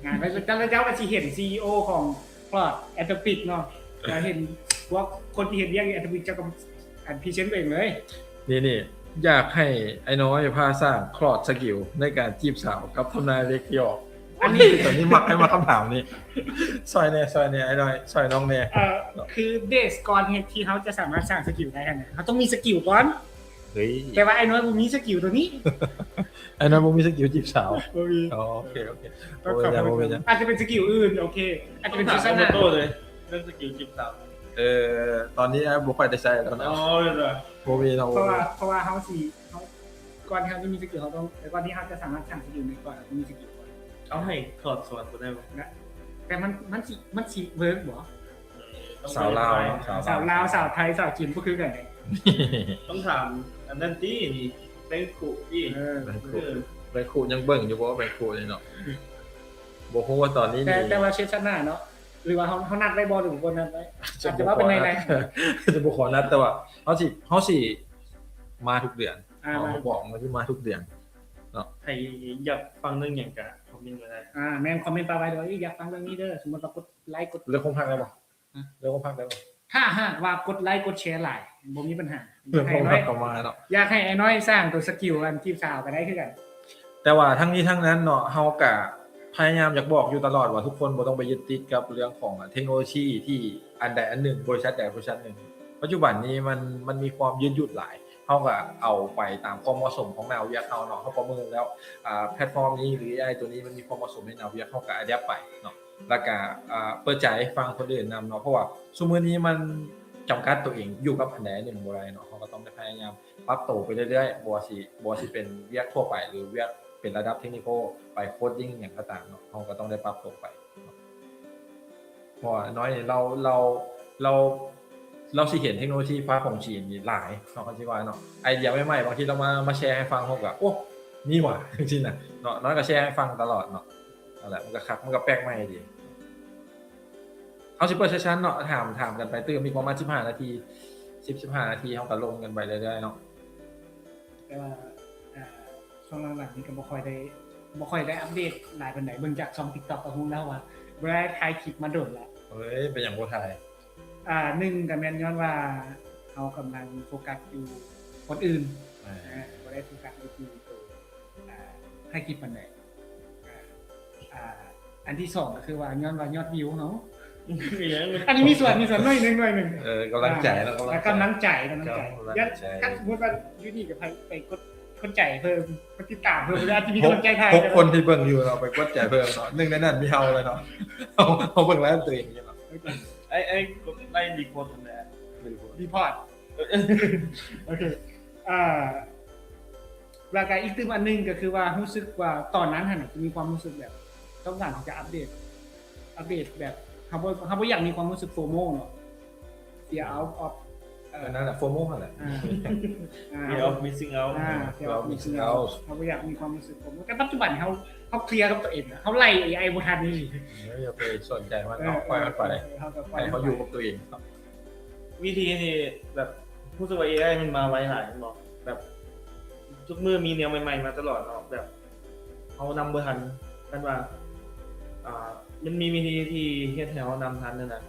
ງານ ແລ້ວເຈົ້າ ແລ້ວເຈົ້າກໍຊິເຫັນ CEO ຂອງ Claude Anthropic ເນາະ ແລ້ວເຫັນພວກຄົນທີ່ເຮັດວຽກຢູ່ Anthropic ເຈົ້າກໍ ອັນ present ຕົວເອງເລີຍ ນີ້ໆ ຢາກໃຫ້ອ້າຍນ້ອຍພາສ້າງ Claude Skill ໃນການຈີບສາວກັບທຳນາຍເລກທີ່ອອກ ອັນນີ້ ຕອນນີ້ມັກໃຫ້ມາຄຳຖາມນີ້ ຊ່ອຍແດ່ ຊ່ອຍແດ່ ອ້າຍນ້ອຍ ຊ່ອຍນ້ອງແດ່ ເອີ ຄື base ກ່ອນທີ່ເຮົາຈະສາມາດສ້າງ skill ໄດ້ຫັ້ນນະ ເຮົາຕ້ອງມີ skill ກ່ອນ ເຮີ້ຍ ແຕ່ວ່າອ້າຍນ້ອຍບໍ່ມີ skill ຕົວນີ້ ອ້າຍນ້ອຍບໍ່ມີ skill ຈີບສາວ ບໍ່ມີ ອໍ ໂອເຄ ໂອເຄ ບໍ່ເປັນຫຍັງ ບໍ່ເປັນຫຍັງ ອາດຈະເປັນ skill ອື່ນ ໂອເຄ ອາດຈະເປັນ Susanna ໂຕເລີຍ ເລື່ອງສະກິວຈີບສາວ. ເອີ ຕອນນີ້ອ້າຍບໍ່ຄ່ອຍໄດ້ໃຊ້ແລ້ວເນາະ. ອໍ ແມ່ນບໍ່? ບໍ່ມີເນາະ ເພາະວ່າ ບໍ່ມີ. ເພາະວ່າເຮົາຊິ ເຮົາ ກ່ອນທີ່ເຮົາຈະມີສະກິວ ເຮົາຕ້ອງ ກ່ອນທີ່ເຮົາຈະສາມາດສ້າງສະກິວໄດ້ກ່ອນ ເຮົາຕ້ອງມີສະກິວກ່ອນ. ເອົາ ໃຫ້ຖອດສອນບໍ່ໄດ້ບໍ່? ນະ ແຕ່ມັນ ມັນຊິ ມັນຊິເວີກບໍ່? ເອີ ຕ້ອງ ສາວລາວເນາະ ສາວລາວ ສາວລາວ ສາວໄທ ສາວຈີນ ບໍ່ຄືກັນເດ້. ຕ້ອງຖາມອັນນັ້ນຕິ ນີ້ ແບງຄຸຕິ. ເອີ ແບງຄຸ ເອີ ແບງຄຸຍັງເບິ່ງຢູ່ບໍ່ ແບງຄຸນີ້ເນາະ? ບໍ່ຮູ້ວ່າຕອນນີ້ ແຕ່ ນີ້ ແຕ່ວ່າເຊສໜ້າເນາະ ຫຼືວ່າເຮົາ ເຮົານັດໄວ້ບໍ່ ຫຼືບໍ່ນັດໄວ້? ອາດຈະວ່າເປັນໃນໃນ ຈະບໍ່ຂໍນັດ ແຕ່ວ່າເຮົາຊິ ເຮົາຊິມາທຸກເດືອນ. ອ່າ ເຮົາ ມາ ເຮົາບອກວ່າຊິມາທຸກເດືອນເນາະ. ໃຜຢາກຟັງເລື່ອງຫຍັງກະຄອມເມັນໄວ້ໄດ້. ອ່າ ແມ່ນ ຄອມເມັນປະໄວ້ໂດຍ ຢາກຟັງເລື່ອງນີ້ເດີ ສົມມຸດວ່າກົດໄລກົດ ເລື່ອງໂຮງພັກໄດ້ບໍ່? ຮະ? ເລື່ອງໂຮງພັກໄດ້ບໍ່? ຖ້າຫາກວ່າກົດໄລກົດແຊຫຼາຍ ບໍ່ມີບັນຫາ. ເລື່ອງໂຮງພັກກໍມາເນາະ. ຢາກໃຫ້ອ້າຍນ້ອຍສ້າງໂຕສະກິວອັນຈີບສາວກໍໄດ້ຄືກັນ. ແຕ່ວ່າທັງນີ້ທັງນັ້ນເນາະ ເຮົາກະພະຍາຍາມຢາກບອກຢູ່ຕະຫຼອດວ່າ ທຸກຄົນບໍ່ຕ້ອງໄປຍຶດຕິດກັບເລື່ອງຂອງເທັກໂນໂລຊີທີ່ອັນໃດອັນໜຶ່ງ, ບໍລິສັດໃດບໍລິສັດໜຶ່ງ. ປັດຈຸບັນນີ້ມັນ ມັນມີຄວາມຍືດຫຍຸດຫຼາຍ. ເຮົາກະເອົາໄປຕາມຄວາມເໝາະສົມຂອງໜ້າວຽກເຮົາເນາະ. ເຮົາປະເມີນແລ້ວ ອາ ແພລດຟອມນີ້ ຫຼື ເອໄອ ໂຕນີ້ມັນມີຄວາມເໝາະສົມໃນໜ້າວຽກ ເຮົາກະອາດແອັບໄປເນາະ. ແລ້ວກະ ເອີ ເປີດໃຈຟັງຄົນອື່ນນຳເນາະ ເພາະວ່າຊຸມື້ນີ້ມັນຈຳກັດຕົວເອງຢູ່ກັບອັນໃດອັນໜຶ່ງບໍ່ໄດ້ເນາະ. ເຮົາກໍຕ້ອງໄດ້ພະຍາຍາມປັບໂຕໄປເລື້ອຍໆ ບໍ່ວ່າຊິ ບໍ່ວ່າຊິເປັນວຽກທົ່ວໄປ ຫຼື ວຽກເປັນລະດັບເທັກນິຄອລ ໄປໂຄດດິ້ງຫຍັງກໍຕາມເນາະ ເຮົາກໍຕ້ອງໄດ້ປັບໂຕໄປເນາະ. ເພາະວ່ານ້ອຍນີ້ລາວ ລາວ ລາວ ລາວຊິເຫັນເທັກໂນໂລຊີຟ້າຂອງຈີນນີ້ຫຼາຍເນາະ ຄັນຊິວ່າເນາະ. ໄອເດຍໃໝ່ໆ ບາງທີລາວມາ ມາແຊໃຫ້ຟັງ ເຮົາກໍ ໂອ້ ມີຫວາ ຈັ່ງຊີ້ນະເນາະ. ນ້ອຍກໍແຊໃຫ້ຟັງຕະຫຼອດເນາະ. ນັ້ນແຫຼະ ມັນກໍຄັກ ມັນກໍແປກໃໝ່ດີ. ເຮົາຊິເປີດເຊສຊັນເນາະ ຖາມ ຖາມກັນໄປຕື່ມອີກປະມານສິບຫ້ານາທີ ສິບ ສິບຫ້ານາທີ ເຮົາກໍລົມກັນໄປເລື້ອຍໆເນາະ. ແຕ່ວ່າ ເອີ ຊ່ວງຫຼັງໆນີ້ກໍບໍ່ຄ່ອຍໄດ້ ບໍ່ຄ່ອຍໄດ້ອັບເດດຫຼາຍປານໃດ. ເບິ່ງຈາກຊ່ອງຕິກຕັອກກໍຮູ້ແລ້ວວ່າບໍ່ໄດ້ຖ່າຍຄລິບມາດົນແລ້ວ. ເອີຍ ເປັນຫຍັງບໍ່ຖ່າຍ? ອ່າ ໜຶ່ງກໍແມ່ນຍ້ອນວ່າເຮົາກຳລັງໂຟກັສຢູ່ຄົນອື່ນ ອ່າ ອ່າ ບໍ່ໄດ້ໂຟກັສຢູ່ທີ່ໂຕ ອ່າ ຖ່າຍຄລິບປານໃດ. ອ່າ ອັນທີສອງກໍຄືວ່າຍ້ອນວ່າຍອດວິວເຮົາ ອັນນີ້ມີສ່ວນ ມີສ່ວນໜ້ອຍໜຶ່ງ ໜ້ອຍໜຶ່ງ. ເອີ ກຳລັງໃຈເນາະ ອ່າ ກຳລັງໃຈ ກຳລັງໃຈ ກຳລັງໃຈ. ຖ້າສົມມຸດວ່າຢູ່ນີ້ກໍໄປ ໄປກົດ ກົດໃຈເພີ່ມ ກົດຕິດຕາມເພີ່ມ ອາດຈະມີກຳລັງໃຈຖ່າຍ ຫົກຄົນທີ່ເບິ່ງຢູ່ເນາະ ໄປກົດໃຈເພີ່ມເນາະ. ໜຶ່ງໃນນັ້ນມີເຮົາເລີຍເນາະ. ເຮົາ ເຮົາເບິ່ງໄລຟຕົວເອງຢູ່ເນາະ. ໄອ້ ໄອ້ກົດໄລຟຣີພອດຫັ້ນແຫຼະ ຣີພອດ ຣີພອດ. ໂອເຄ ອ່າ ແລ້ວກໍອີກຕື່ມອັນໜຶ່ງກໍຄືວ່າ ຮູ້ສຶກວ່າຕອນນັ້ນຫັ້ນນະ ຈະມີຄວາມຮູ້ສຶກແບບຕ້ອງການທີ່ຈະອັບເດດ ອັບເດດແບບ ເຮົາບໍ່ ເຮົາບໍ່ຢາກມີຄວາມຮູ້ສຶກໂຟໂມເນາະ ເຟຍອອຟ ເອີ ນັ້ນແຫຼະ ໂຟໂມຫັ້ນແຫຼະ ອ່າ ອ່າ ເຟຍອອຟມິສຊິງເອົາ ອ່າ ເຟຍອອຟມິສຊິງເອົາ. ເຮົາບໍ່ຢາກມີຄວາມຮູ້ສຶກໂຟໂມ ແຕ່ປັດຈຸບັນເຮົາ ເຮົາເຄລຍກັບຕົວເອງນະ ເຮົາໄລ່ເອໄອບໍ່ທັນອີ່ຫຼີ. ເອີ ຢ່າໄປສົນໃຈມັນເນາະ ເອີ ປ່ອຍມັນໄປ ເອີ ເຮົາກໍປ່ອຍ ໃຫ້ເຂົາຢູ່ກັບຕົວເອງເນາະ. ວິທີທີ່ແບບ ຮູ້ສຶກວ່າເອໄອມັນມາໄວຫຼາຍແມ່ນບໍ່? ແບບທຸກມື້ມີແນວໃໝ່ໆມາຕະຫຼອດເນາະ ແບບເຮົານຳບໍ່ທັນ. ຄັນວ່າ ອ່າ ມັນມີວິທີທີ່ເຮັດໃຫ້ເຮົານຳທັນນັ້ນນະ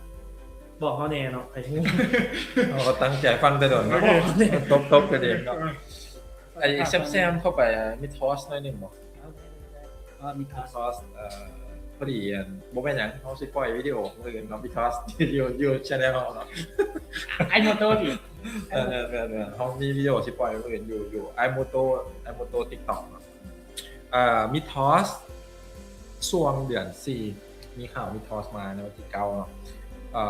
ບອກເຮົາແດ່ເນາະ ໃຜຮູ້. ເຮົາກໍຕັ້ງໃຈຟັງແຕ່ດົນເນາະ ຕົບໆກັນເອງເນາະ. ໄອ້ແຊມໆເຂົ້າໄປ ອ່າ ມີທອສໜ້ອຍໜຶ່ງບໍ່? ອໍ ມີທອສ ມີທອສ ເອີ ພໍດີ ອັນ ບໍ່ແມ່ນຫຍັງ ເຮົາຊິປ່ອຍວິດີໂອມື້ອື່ນເນາະ ມີທອສຢູ່ ຢູ່ ຢູ່ແຊນແນວເຮົາເນາະ ໄອໂມໂຕຕິ. ແມ່ນໆໆ ເຮົາມີວິດີໂອຊິປ່ອຍມື້ອື່ນຢູ່ ຢູ່ໄອໂມໂຕ ໄອໂມໂຕຕິກຕັອກເນາະ. ເອີ ມີທອສ ຊ່ວງເດືອນສີ່ ມີຂ່າວມີທອສມາໃນວັນທີເກົ້າເນາະ ເອີ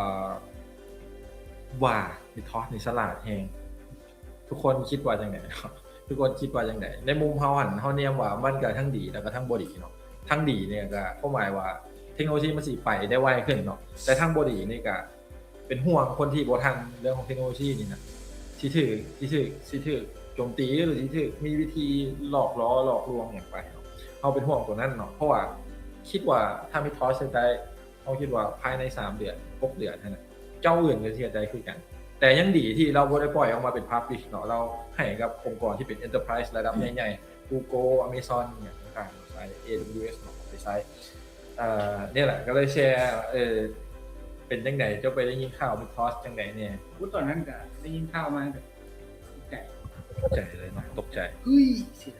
ວ່າມີທອສນີ້ສະຫຼາດແຮງ. ທຸກຄົນຄິດວ່າຈັ່ງໃດເນາະ? ທຸກຄົນຄິດວ່າຈັ່ງໃດ? ໃນມຸມເຮົາຫັ້ນ ເຮົາແນມວ່າມັນກໍທັງດີ ແລ້ວກໍທັງບໍ່ດີເນາະ. ທັງດີນີ້ກໍຄວາມໝາຍວ່າເທັກໂນໂລຊີມັນຊິໄປໄດ້ໄວຂຶ້ນເນາະ ແຕ່ທັງບໍ່ດີນີ້ກໍເປັນຫ່ວງຄົນທີ່ບໍ່ທັນເລື່ອງຂອງເທັກໂນໂລຊີນີ້ນະ ຊິຖືກ ຊິຖືກ ຊິຖືກໂຈມຕີ ຫຼື ຊິຖືກມີວິທີຫຼອກຫຼໍ່ຫຼອກລວງຫຍັງໄປເນາະ. ເຮົາເປັນຫ່ວງຕົວນັ້ນເນາະ ເພາະວ່າຄິດວ່າຖ້າມີທອສເຮັດໄດ້ ເຮົາຄິດວ່າພາຍໃນສາມເດືອນ ຫົກເດືອນຫັ້ນນະ ເຈົ້າອື່ນກໍຊິເຮັດໄດ້ຄືກັນ. ແຕ່ຍັງດີທີ່ລາວບໍ່ໄດ້ປ່ອຍອອກມາເປັນ public ເນາະ ລາວໃຫ້ກັບອົງກອນທີ່ເປັນ enterprise ລະດັບໃຫຍ່ໆ Google Amazon ຫຍັງຕ່າງໆ ໃຊ້ ເອດັບເບິນຢູເອສ ເນາະ ໄປໃຊ້. ເອີ ນີ້ແຫຼະ ກໍເລີຍແຊ ເອີ ເປັນຈັ່ງໃດ ເຈົ້າໄປໄດ້ຍິນຂ່າວມີທອສຈັ່ງໃດແດ່? ໂອ້ ຕອນນັ້ນກໍໄດ້ຍິນຂ່າວມາກໍຕົກໃຈ ຕົກໃຈເລີຍເນາະ ຕົກໃຈ ເຮີ້ຍ ຊິ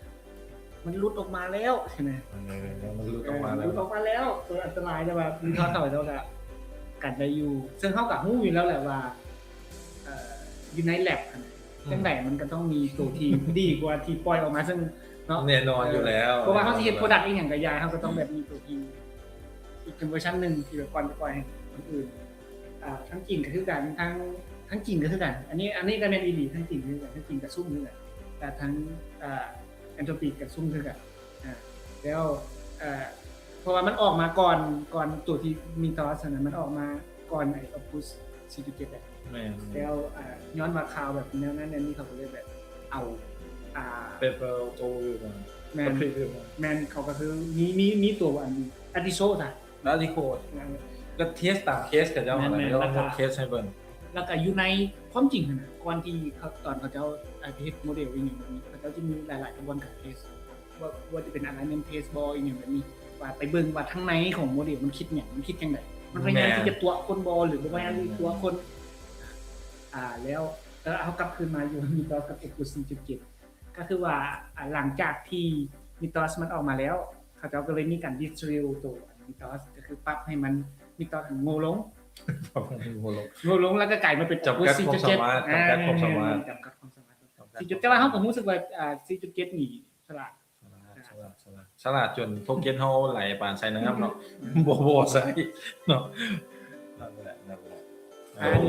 ມັນຫຼຸດອອກມາແລ້ວ ໃຊ່ໄໝ? ເອີ ມັນຫຼຸດອອກມາແລ້ວ ເອີ ມັນຫຼຸດອອກມາແລ້ວ ເອີ ອັນຕະລາຍ ແຕ່ວ່າມີທອດເຮົາເຈົ້າກະກັນໄດ້ຢູ່ ເຊິ່ງເຮົາກະຮູ້ຢູ່ແລ້ວແຫຼະວ່າ ເອີ ຢູ່ໃນແລັບຫັ້ນນະ ອືມ ຈັ່ງໃດມັນກະຕ້ອງມີໂຕທີ່ດີກວ່າທີ່ປ່ອຍອອກມາ ເຊິ່ງເນາະ ແນ່ນອນຢູ່ແລ້ວ ເອີ ເພາະວ່າເຮົາຊິເຮັດ ແນ່ນອນຢູ່ແລ້ວ ໂປຣດັກອີ່ຫຍັງກະຢ່າ ເຮົາກະຕ້ອງແບບມີໂຕທີ່ ອີກເວອຣ໌ຊັນໜຶ່ງທີ່ແບບກ່ອນຈະປ່ອຍໃຫ້ຄົນອື່ນ ອ ອ່າ ທັງຈີນກໍຄືກັນ ທັງ ທັງຈີນກໍຄືກັນ ອັນນີ້ ອັນນີ້ກໍແມ່ນອີ່ຫຼີ ທັງຈີນກໍຄືກັນ ທັງຈີນກໍຊຸ່ມຄືກັນ ແລະທັງ ອ່າ Anthropic ກໍຊຸ່ມຄືກັນ ອ່າ ແລ້ວ ເອີ ເພາະວ່າມັນອອກມາກ່ອນ ກ່ອນໂຕທີ່ Mythos ຫັ້ນນະ ມັນອອກມາກ່ອນໄອ້ Opus ສີ່ຈຸດເຈັດ ແລ້ວ ແມ່ນ ແລ້ວ ອ່າ ຍ້ອນວ່າຂ່າວແບບແນວນັ້ນແນວນີ້ ເຂົາກໍເລີຍແບບເອົາ ອ່າ Paper Overview ມາ ແມ່ນ Preview ມາ ແມ່ນ ເຂົາກໍຄືມີ ມີ ມີໂຕອັນ Artichoke ຊະ Artichoke ແມ່ນ ກໍເທສຕາມເຄສເຂົາເຈົ້າ ແມ່ນໆ ແລ້ວກໍເທສໃຫ້ເບິ່ງ ແລ້ວກໍຢູ່ໃນຄວາມຈິງຫັ້ນນະ ກ່ອນທີ່ເຂົາ ຕອນເຂົາເຈົ້າ ອ່າ ເຮັດໂມເດວອີ່ຫຍັງແບບນີ້ ເຂົາເຈົ້າຈະມີຫຼາຍໆຂະບວນການເທສ ບໍ່ ບໍ່ວ່າຈະເປັນ alignment test ບໍ່ ອີ່ຫຍັງແບບນີ້ ວ່າໄປເບິ່ງວ່າທາງໃນຂອງໂມເດວມັນຄິດຫຍັງ ມັນຄິດຈັ່ງໃດ ມັນພະຍາຍາມທີ່ຈະຕົວະຄົນບໍ່ ຫຼືບໍ່ພະຍາຍາມທີ່ຕົວະຄົນ ອ່າ ແລ້ວ ແລ້ວເຮົາກັບຄືນມາຢູ່ Mythos ກັບ Opus ສີ່ຈຸດເຈັດ ກໍຄືວ່າ ອ່າ ຫຼັງຈາກທີ່ Mythos ມັນອອກມາແລ້ວ ເຂົາເຈົ້າກໍເລີຍມີການ distribute ໂຕ Mythos ກໍຄືປັບໃຫ້ມັນ Mythos ໂງ່ລົງ ໂງ່ລົງ ແລ້ວກໍກາຍມາເປັນ Opus ສີ່ຈຸດເຈັດ ຈຳກັດຄວາມສາມາດ ຈຳກັດຄວາມສາມາດ ສີ່ຈຸດເຈັດ ແຕ່ວ່າເຮົາກໍຮູ້ສຶກວ່າ ອ່າ ສີ່ຈຸດເຈັດ ນີ້ສະຫຼາດ ສະຫຼາດ ສະຫຼາດ ສະຫຼາດ ສະຫຼາດຈົນໂທເຄັນເຮົາໄຫຼປານສາຍນ້ຳເນາະ ບໍ່ ບໍ່ໃຊ້ເນາະ ນັ້ນແຫຼະ ນັ້ນແຫຼະ ອັນ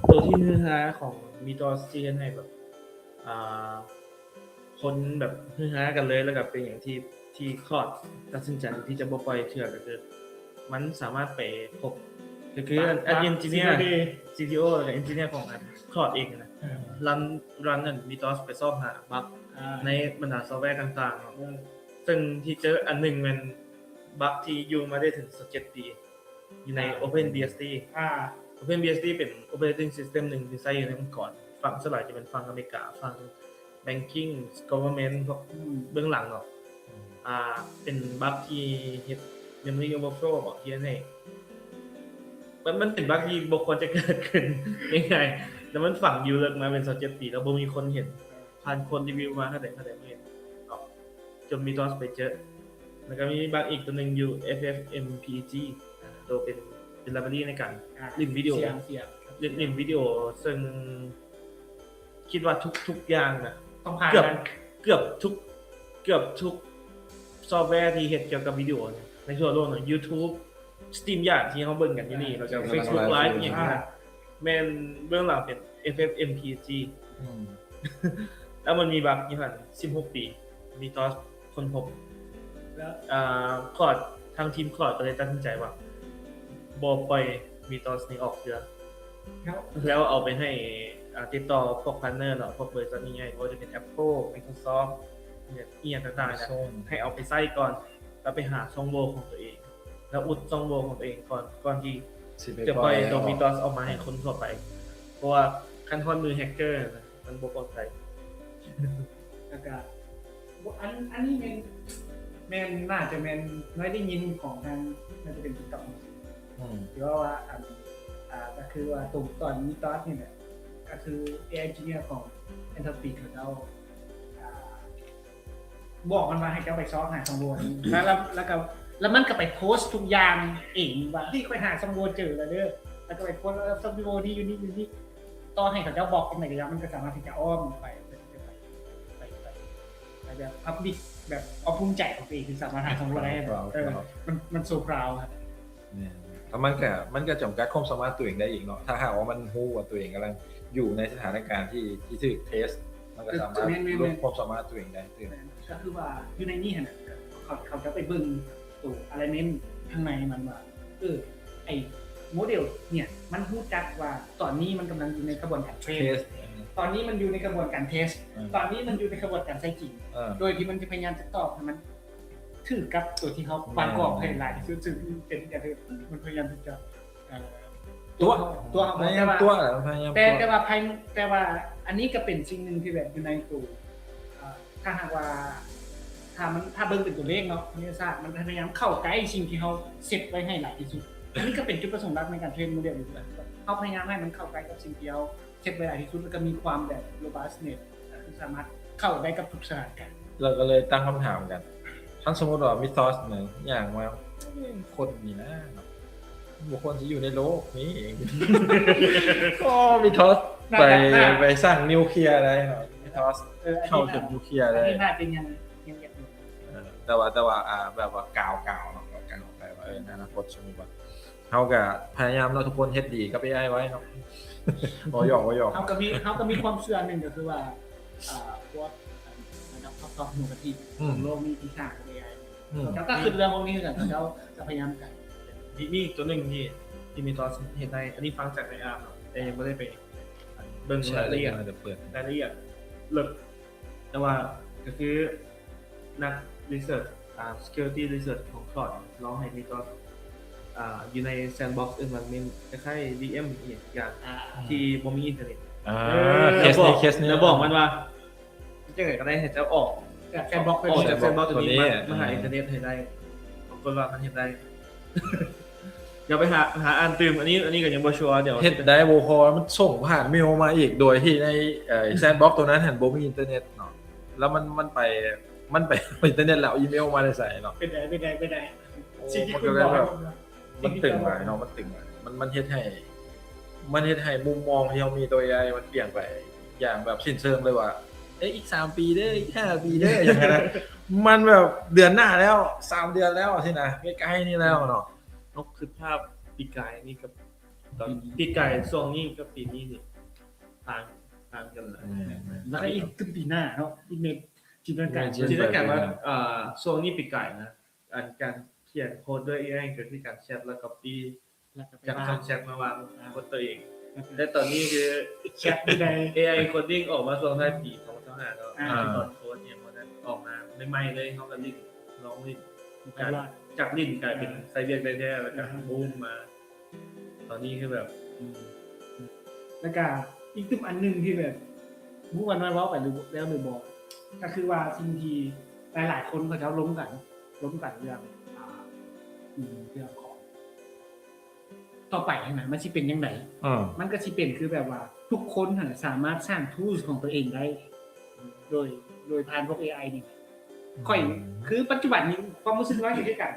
ໂຕທີ່ຮືຮາຂອງ Mythos ທີ່ເຮັດໃຫ້ແບບ ອ່າ ຄົນແບບຮືຮາກັນເລີຍ ແລ້ວກໍເປັນຫຍັງທີ່ ທີ່ Claude ຕັດສິນໃຈທີ່ຈະບໍ່ປ່ອຍເທື່ອ ກໍຄືມັນສາມາດໄປພົບ ກໍຄືອັນ engineer CTO ແລ້ວກໍ engineer ຂອງ Claude ເອງນະ run run ອັນ Mythos ໄປຊອກຫາບັກໃນບັນດາຊອບແວຕ່າງໆເນາະ ເຊິ່ງທີ່ເຈີອັນໜຶ່ງແມ່ນບັກທີ່ຢູ່ມາໄດ້ເຖິງຊາວເຈັດປີ ຢູ່ໃນ OpenBSD ອ່າ OpenBSD ເປັນ operating system ໜຶ່ງທີ່ໃຊ້ຢູ່ໃນອົງກອນ ຝັ່ງສ່ວນຫຼາຍຈະເປັນຝັ່ງອາເມລິກາ ຝັ່ງ banking government ພວກເບື້ອງຫຼັງເນາະ ອ່າ ເປັນບັກທີ່ເຮັດ memory overflow ເບາະ ທີ່ເຮັດໃຫ້ ມັນ ມັນເປັນບັກທີ່ບໍ່ຄວນຈະເກີດຂຶ້ນງ່າຍໆ ແລ້ວມັນຝັງຢູ່ເລິກມາເປັນຊາວເຈັດປີ ແລ້ວບໍ່ມີຄົນເຫັນ ຜ່ານຄົນຣີວິວມາເທົ່າໃດເທົ່າໃດບໍ່ເຫັນເນາະ ຈົນ Mythos ໄປເຈີ ແລ້ວກໍມີບັກອີກຕົວໜຶ່ງຢູ່ FFmpeg ໂຕເປັນ ເປັນ library ໃນການຫຼິ້ນວິດີໂອ ຫຼິ້ນ ຫຼິ້ນວິດີໂອ ເຊິ່ງຄິດວ່າທຸກໆຢ່າງນະ ຕ້ອງຜ່ານ ເກືອບ ເກືອບທຸກ ເກືອບທຸກຊອບແວທີ່ເຮັດກ່ຽວກັບວິດີໂອໃນທົ່ວໂລກເນາະ YouTube StreamYard ທີ່ເຮົາເບິ່ງກັນຢູ່ນີ້ ແລ້ວກໍ Facebook Live ອີ່ຫຍັງນະ ແມ່ນເບື້ອງຫຼັງເປັນ FFmpeg ອືມ ແລ້ວມັນມີບັກຢູ່ຫັ້ນ ສິບຫົກປີ Mythos ຄົ້ນພົບ ແລ້ວ ອ່າ Claude ທາງທີມ Claude ກໍເລີຍຕັດສິນໃຈວ່າບໍ່ປ່ອຍ Mythos ນີ້ອອກເທື່ອ ແລ້ວ ແລ້ວເອົາໄປໃຫ້ ອ່າ ຕິດຕໍ່ພວກ partner ເນາະ ພວກບໍລິສັດໃຫຍ່ໆ ບໍ່ວ່າຈະເປັນ Apple Microsoft ອີ່ຫຍັງຕ່າງໆ Amazon ໃຫ້ເອົາໄປໃຊ້ກ່ອນ ແລ້ວໄປຫາຊ່ອງໂຫວ່ຂອງຕົວເອງ ແລ້ວອຸດຊ່ອງໂຫວ່ຂອງຕົວເອງກ່ອນ ກ່ອນທີ່ຈະປ່ອຍໂຕ Mythos ອອກມາໃຫ້ຄົນທົ່ວໄປ ເພາະວ່າຄັນຮອດມືແຮັກເກີນະ ມັນບໍ່ປອດໄພ ແລ້ວກະ ອັນ ອັນນີ້ແມ່ນ ແມ່ນ ໜ້າຈະແມ່ນ ນ້ອຍໄດ້ຍິນຂອງທາງ ໜ້າຈະເປັນ TikTok ອືມ ທີ່ວ່າ ວ່າ ອັນ ອ່າ ກໍຄືວ່າຕົງຕອນ Mythos ນີ້ແຫຼະ ກໍຄື ເອໄອ Engineer ຂອງ Anthropic ເຂົາເຈົ້າ ອ່າ ບອກມັນວ່າໃຫ້ເຈົ້າໄປຊອກຫາຊ່ອງໂຫວ່ນີ້ ແລ້ວ ແລ້ວ ແລ້ວກໍ ແລ້ວມັນກໍໄປໂພສທຸກຢ່າງເອງວ່າ ເຮີ້ຍ ຂ້ອຍຫາຊ່ອງໂຫວ່ເຈີແລ້ວເດີ ແລ້ວກໍໄປໂພສວ່າ ເອີ ຊ່ອງໂຫວ່ນີ້ຢູ່ນີ້ຢູ່ນີ້ ຕໍ່ໃຫ້ເຂົາເຈົ້າບລັອກຈັ່ງໃດກໍຢ່າ ມັນກໍສາມາດທີ່ຈະອ້ອມໄປ ໄປ ໄປ ໄປ ໄປແບບ public ແບບຄວາມພູມໃຈຂອງຕົວເອງທີ່ສາມາດຫາຊ່ອງໂຫວ່ໄດ້. ເອີ ມັນ ມັນ so proud ຫັ້ນ. ແມ່ນ ແລ້ວມັນກໍ ມັນກໍຈຳກັດຄວາມສາມາດຕົວເອງໄດ້ອີກເນາະ ຖ້າຫາກວ່າມັນຮູ້ວ່າຕົວເອງກຳລັງຢູ່ໃນສະຖານະການທີ່ ທີ່ຖືກເທສ ມັນກໍສາມາດ ແມ່ນໆໆ ຫຼຸດຄວາມສາມາດຕົວເອງໄດ້ຕື່ມ. ແມ່ນ ກໍຄືວ່າຢູ່ໃນນີ້ຫັ້ນນະ ເຂົາ ເຂົາຈະໄປເບິ່ງໂຕ alignment ທາງໃນມັນວ່າ ເອີ ໄອ້ໂມເດວເນຍ ມັນຮູ້ຈັກວ່າຕອນນີ້ມັນກຳລັງຢູ່ໃນຂະບວນການເທຣນ ເທສ ຕອນນີ້ມັນຢູ່ໃນຂະບວນການເທສ ເອີ ຕອນນີ້ມັນຢູ່ໃນຂະບວນການໃຊ້ຈິງ ເອີ ໂດຍທີ່ມັນຈະພະຍາຍາມຈະຕອບໃຫ້ມັນຖືກກັບຕົວທີ່ເຮົາ ແມ່ນ ປະກອບໃຫ້ຫຼາຍທີ່ສຸດ ຊຶ່ງເປັນຢ່າງທີ່ມັນພະຍາຍາມທີ່ຈະ ເອີ ຕົວະ ຕົວະ ພະຍາຍາມ ແຕ່ວ່າ ຕົວະແຫຼະ ພະຍາຍາມ ແຕ່ ຕົວະ ແຕ່ວ່າພາຍ ແຕ່ວ່າອັນນີ້ກໍເປັນສິ່ງໜຶ່ງທີ່ແບບຢູ່ໃນໂຕ ເອີ ຖ້າຫາກວ່າ ຖ້າມັນ ຖ້າເບິ່ງເປັນຕົວເລກເນາະ ວິທະຍາສາດ ມັນພະຍາຍາມເຂົ້າໃກ້ສິ່ງທີ່ເຮົາເຊັດໄວ້ໃຫ້ຫຼາຍທີ່ສຸດ. ອັນນີ້ກໍເປັນຈຸດປະສົງຫຼັກໃນການເທຣນໂມເດວຢູ່ ເຮົາພະຍາຍາມໃຫ້ມັນເຂົ້າໃກ້ກັບສິ່ງທີ່ເຮົາເຊັດໄວ້ຫຼາຍທີ່ສຸດ ແລ້ວກໍມີຄວາມແບບ robustness ກໍຄືສາມາດເຂົ້າໄດ້ກັບທຸກສະຖານະການ. ເຮົາກໍເລີຍຕັ້ງຄຳຖາມກັນ ຄັນສົມມຸດວ່າ Mythos ນີ້ຍ່າງມາ ເອີ ຄົນນີ້ນະ ບໍ່ຄວນຊິຢູ່ໃນໂລກນີ້ ໂອ້ Mythos ໄປ ໄປສ້າງນິວເຄຍໄດ້ເນາະ Mythos ເອີ ເຂົ້າຈົນນິວເຄຍໄດ້ ເອີ ແຕ່ວ່າ ແຕ່ວ່າ ອ່າ ແບບວ່າກ່າວໆເນາະ ກ່າວໄປວ່າ ເອີ ໃນອະນາຄົດສົມມຸດວ່າ ເຮົາກະພະຍາຍາມເນາະ ທຸກຄົນເຮັດດີກັບເອໄອໄວ້ເນາະ. ບໍ່ ຫຍອກ ບໍ່ ຫຍອກ. ເຮົາກໍມີ ເຮົາກໍມີຄວາມເຊື່ອໜຶ່ງ ກໍຄືວ່າ ອ່າ ພວກ ລະດັບ Top Top ຫົວກະທິ ອືມ ຂອງໂລກນີ້ທີ່ສ້າງເອໄອ ອືມ ເຂົາເຈົ້າກໍຄິດເລື່ອງພວກນີ້ຄືກັນ ເຂົາເຈົ້າຈະພະຍາຍາມກັນ. ມີ ມີອີກຕົວໜຶ່ງທີ່ ທີ່ມີຕອນເຮັດໄດ້ ອັນນີ້ຟັງຈາກໃນອາບເນາະ ແຕ່ຍັງບໍ່ໄດ້ໄປເບິ່ງລາຍລະອຽດ ລາຍລະອຽດເລິກ ແຕ່ວ່າກໍຄືນັກ research ອ່າ security research ຂອງ Claude ລອງໃຫ້ມີຕອນ ອ່າ ຢູ່ໃນ sandbox environment ຄ້າຍໆ VM ອີ່ຫຍັງຢ່າງ ອ່າ ທີ່ບໍ່ມີອິນເຕີເນັດ ອ່າ ເອີ ເຄສນີ້ ເຄສນີ້ ແລ້ວບອກມັນວ່າ ຈັ່ງໃດກໍໄດ້ໃຫ້ເຈົ້າອອກຈາກ sandbox ອອກຈາກ sandbox ຕົວນີ້ ຕົວນີ້ ມາ ມາຫາ ເອີ ອິນເຕີເນັດໃຫ້ໄດ້. ປາກົດວ່າມັນເຮັດໄດ້. ດຽວໄປຫາ ຫາອ່ານຕື່ມ. ອັນນີ້ ອັນນີ້ກໍຍັງບໍ່ຊົວ. ດຽວເຮັດໄດ້ບໍ່ພໍ ມັນສົ່ງຜ່ານເມວມາອີກ ໂດຍທີ່ໃນ ເອີ sandbox ຕົວນັ້ນຫັ້ນບໍ່ມີອິນເຕີເນັດເນາະ. ແລ້ວມັນ ມັນໄປ ມັນໄປເອົາອິນເຕີເນັດແລ້ວ ອີເມວມາແຕ່ໃສເນາະ? ເປັນໄດ ເປັນໄດ ເປັນໄດ? ໂອ້ ມັນກໍເລີຍແບບ ມັນຕຶງຫຼາຍເນາະ ມັນຕຶງຫຼາຍ ມັນ ມັນເຮັດໃຫ້ ມັນເຮັດໃຫ້ມຸມມອງທີ່ເຮົາມີຕໍ່ເອໄອມັນປ່ຽນໄປຢ່າງແບບສິ້ນເຊີງເລີຍວ່າ ເອີ ອີກສາມປີເດີ ອີກຫ້າປີເດີ ຢ່າງນັ້ນນະ ມັນແບບເດືອນໜ້າແລ້ວ ສາມເດືອນແລ້ວຊີ້ນະ ໃກ້ໆນີ້ແລ້ວເນາະ. ນົກຄິດພາບປີກາຍນີ້ກັບຕອນ ປີກາຍຊ່ວງນີ້ກັບປີນີ້ນີ້ຕ່າງ ຕ່າງກັນຫຼາຍ. ແມ່ນໆ ແລ້ວກໍອີກຕື່ມປີໜ້າເນາະ ອີກເມັດ ຈິນຕະນາການ ຈິນຕະນາການວ່າ ອ່າ ຊ່ວງນີ້ປີກາຍນະ ອັນການຂຽນໂຄດດ້ວຍເອໄອກໍຄືການແຊັດ ແລ້ວກັອບປີ້ ແລ້ວກໍໄປວາງ ຈາກຊ່ອງແຊັດມາວາງ ອ່າ ໂຄດຕົວເອງ. ແຕ່ຕອນນີ້ຄືແຊັດຢູ່ໃນ ເອໄອໂຄດດິ້ງອອກມາຊ່ວງທ້າຍປີສອງພັນຊາວຫ້າເນາະ ອ່າ ຕອນໂຄດອີ່ຫຍັງພວກນັ້ນອອກມາໃໝ່ໆເລີຍ ເຮົາກໍຫຼິ້ນ ລອງຫຼິ້ນ ຈາກຫຼິ້ນກາຍເປັນ ອ່າ ໃສ່ວຽກໄດ້ແທ້ ແລ້ວກໍ ອ່າ ບູມມາ ຕອນນີ້ຄືແບບ ອືມ ແລ້ວກະອີກຕື່ມອັນໜຶ່ງທີ່ແບບ ບໍ່ຮູ້ວ່ານ້ອຍເວົ້າໄປຫຼື ແລ້ວຫຼືບໍ່ ກໍຄືວ່າສິ່ງທີ່ຫຼາຍໆຄົນເຂົາເຈົ້າລົມກັນ ລົມກັນເລື່ອງ ອ່າ ອືມ ເລື່ອງຂອງ ຕໍ່ໄປຫັ້ນນະ ມັນຊິເປັນຈັ່ງໃດ? ເອີ ມັນກໍຊິເປັນຄືແບບວ່າ ທຸກຄົນຫັ້ນນະສາມາດສ້າງ tools ຂອງຕົວເອງໄດ້ ໂດຍ ໂດຍຜ່ານພວກເອໄອນີ້. ຂ້ອຍ ອືມ ຄືປັດຈຸບັນນີ້ຄວາມຮູ້ສຶກນ້ອຍກໍຄືກັນ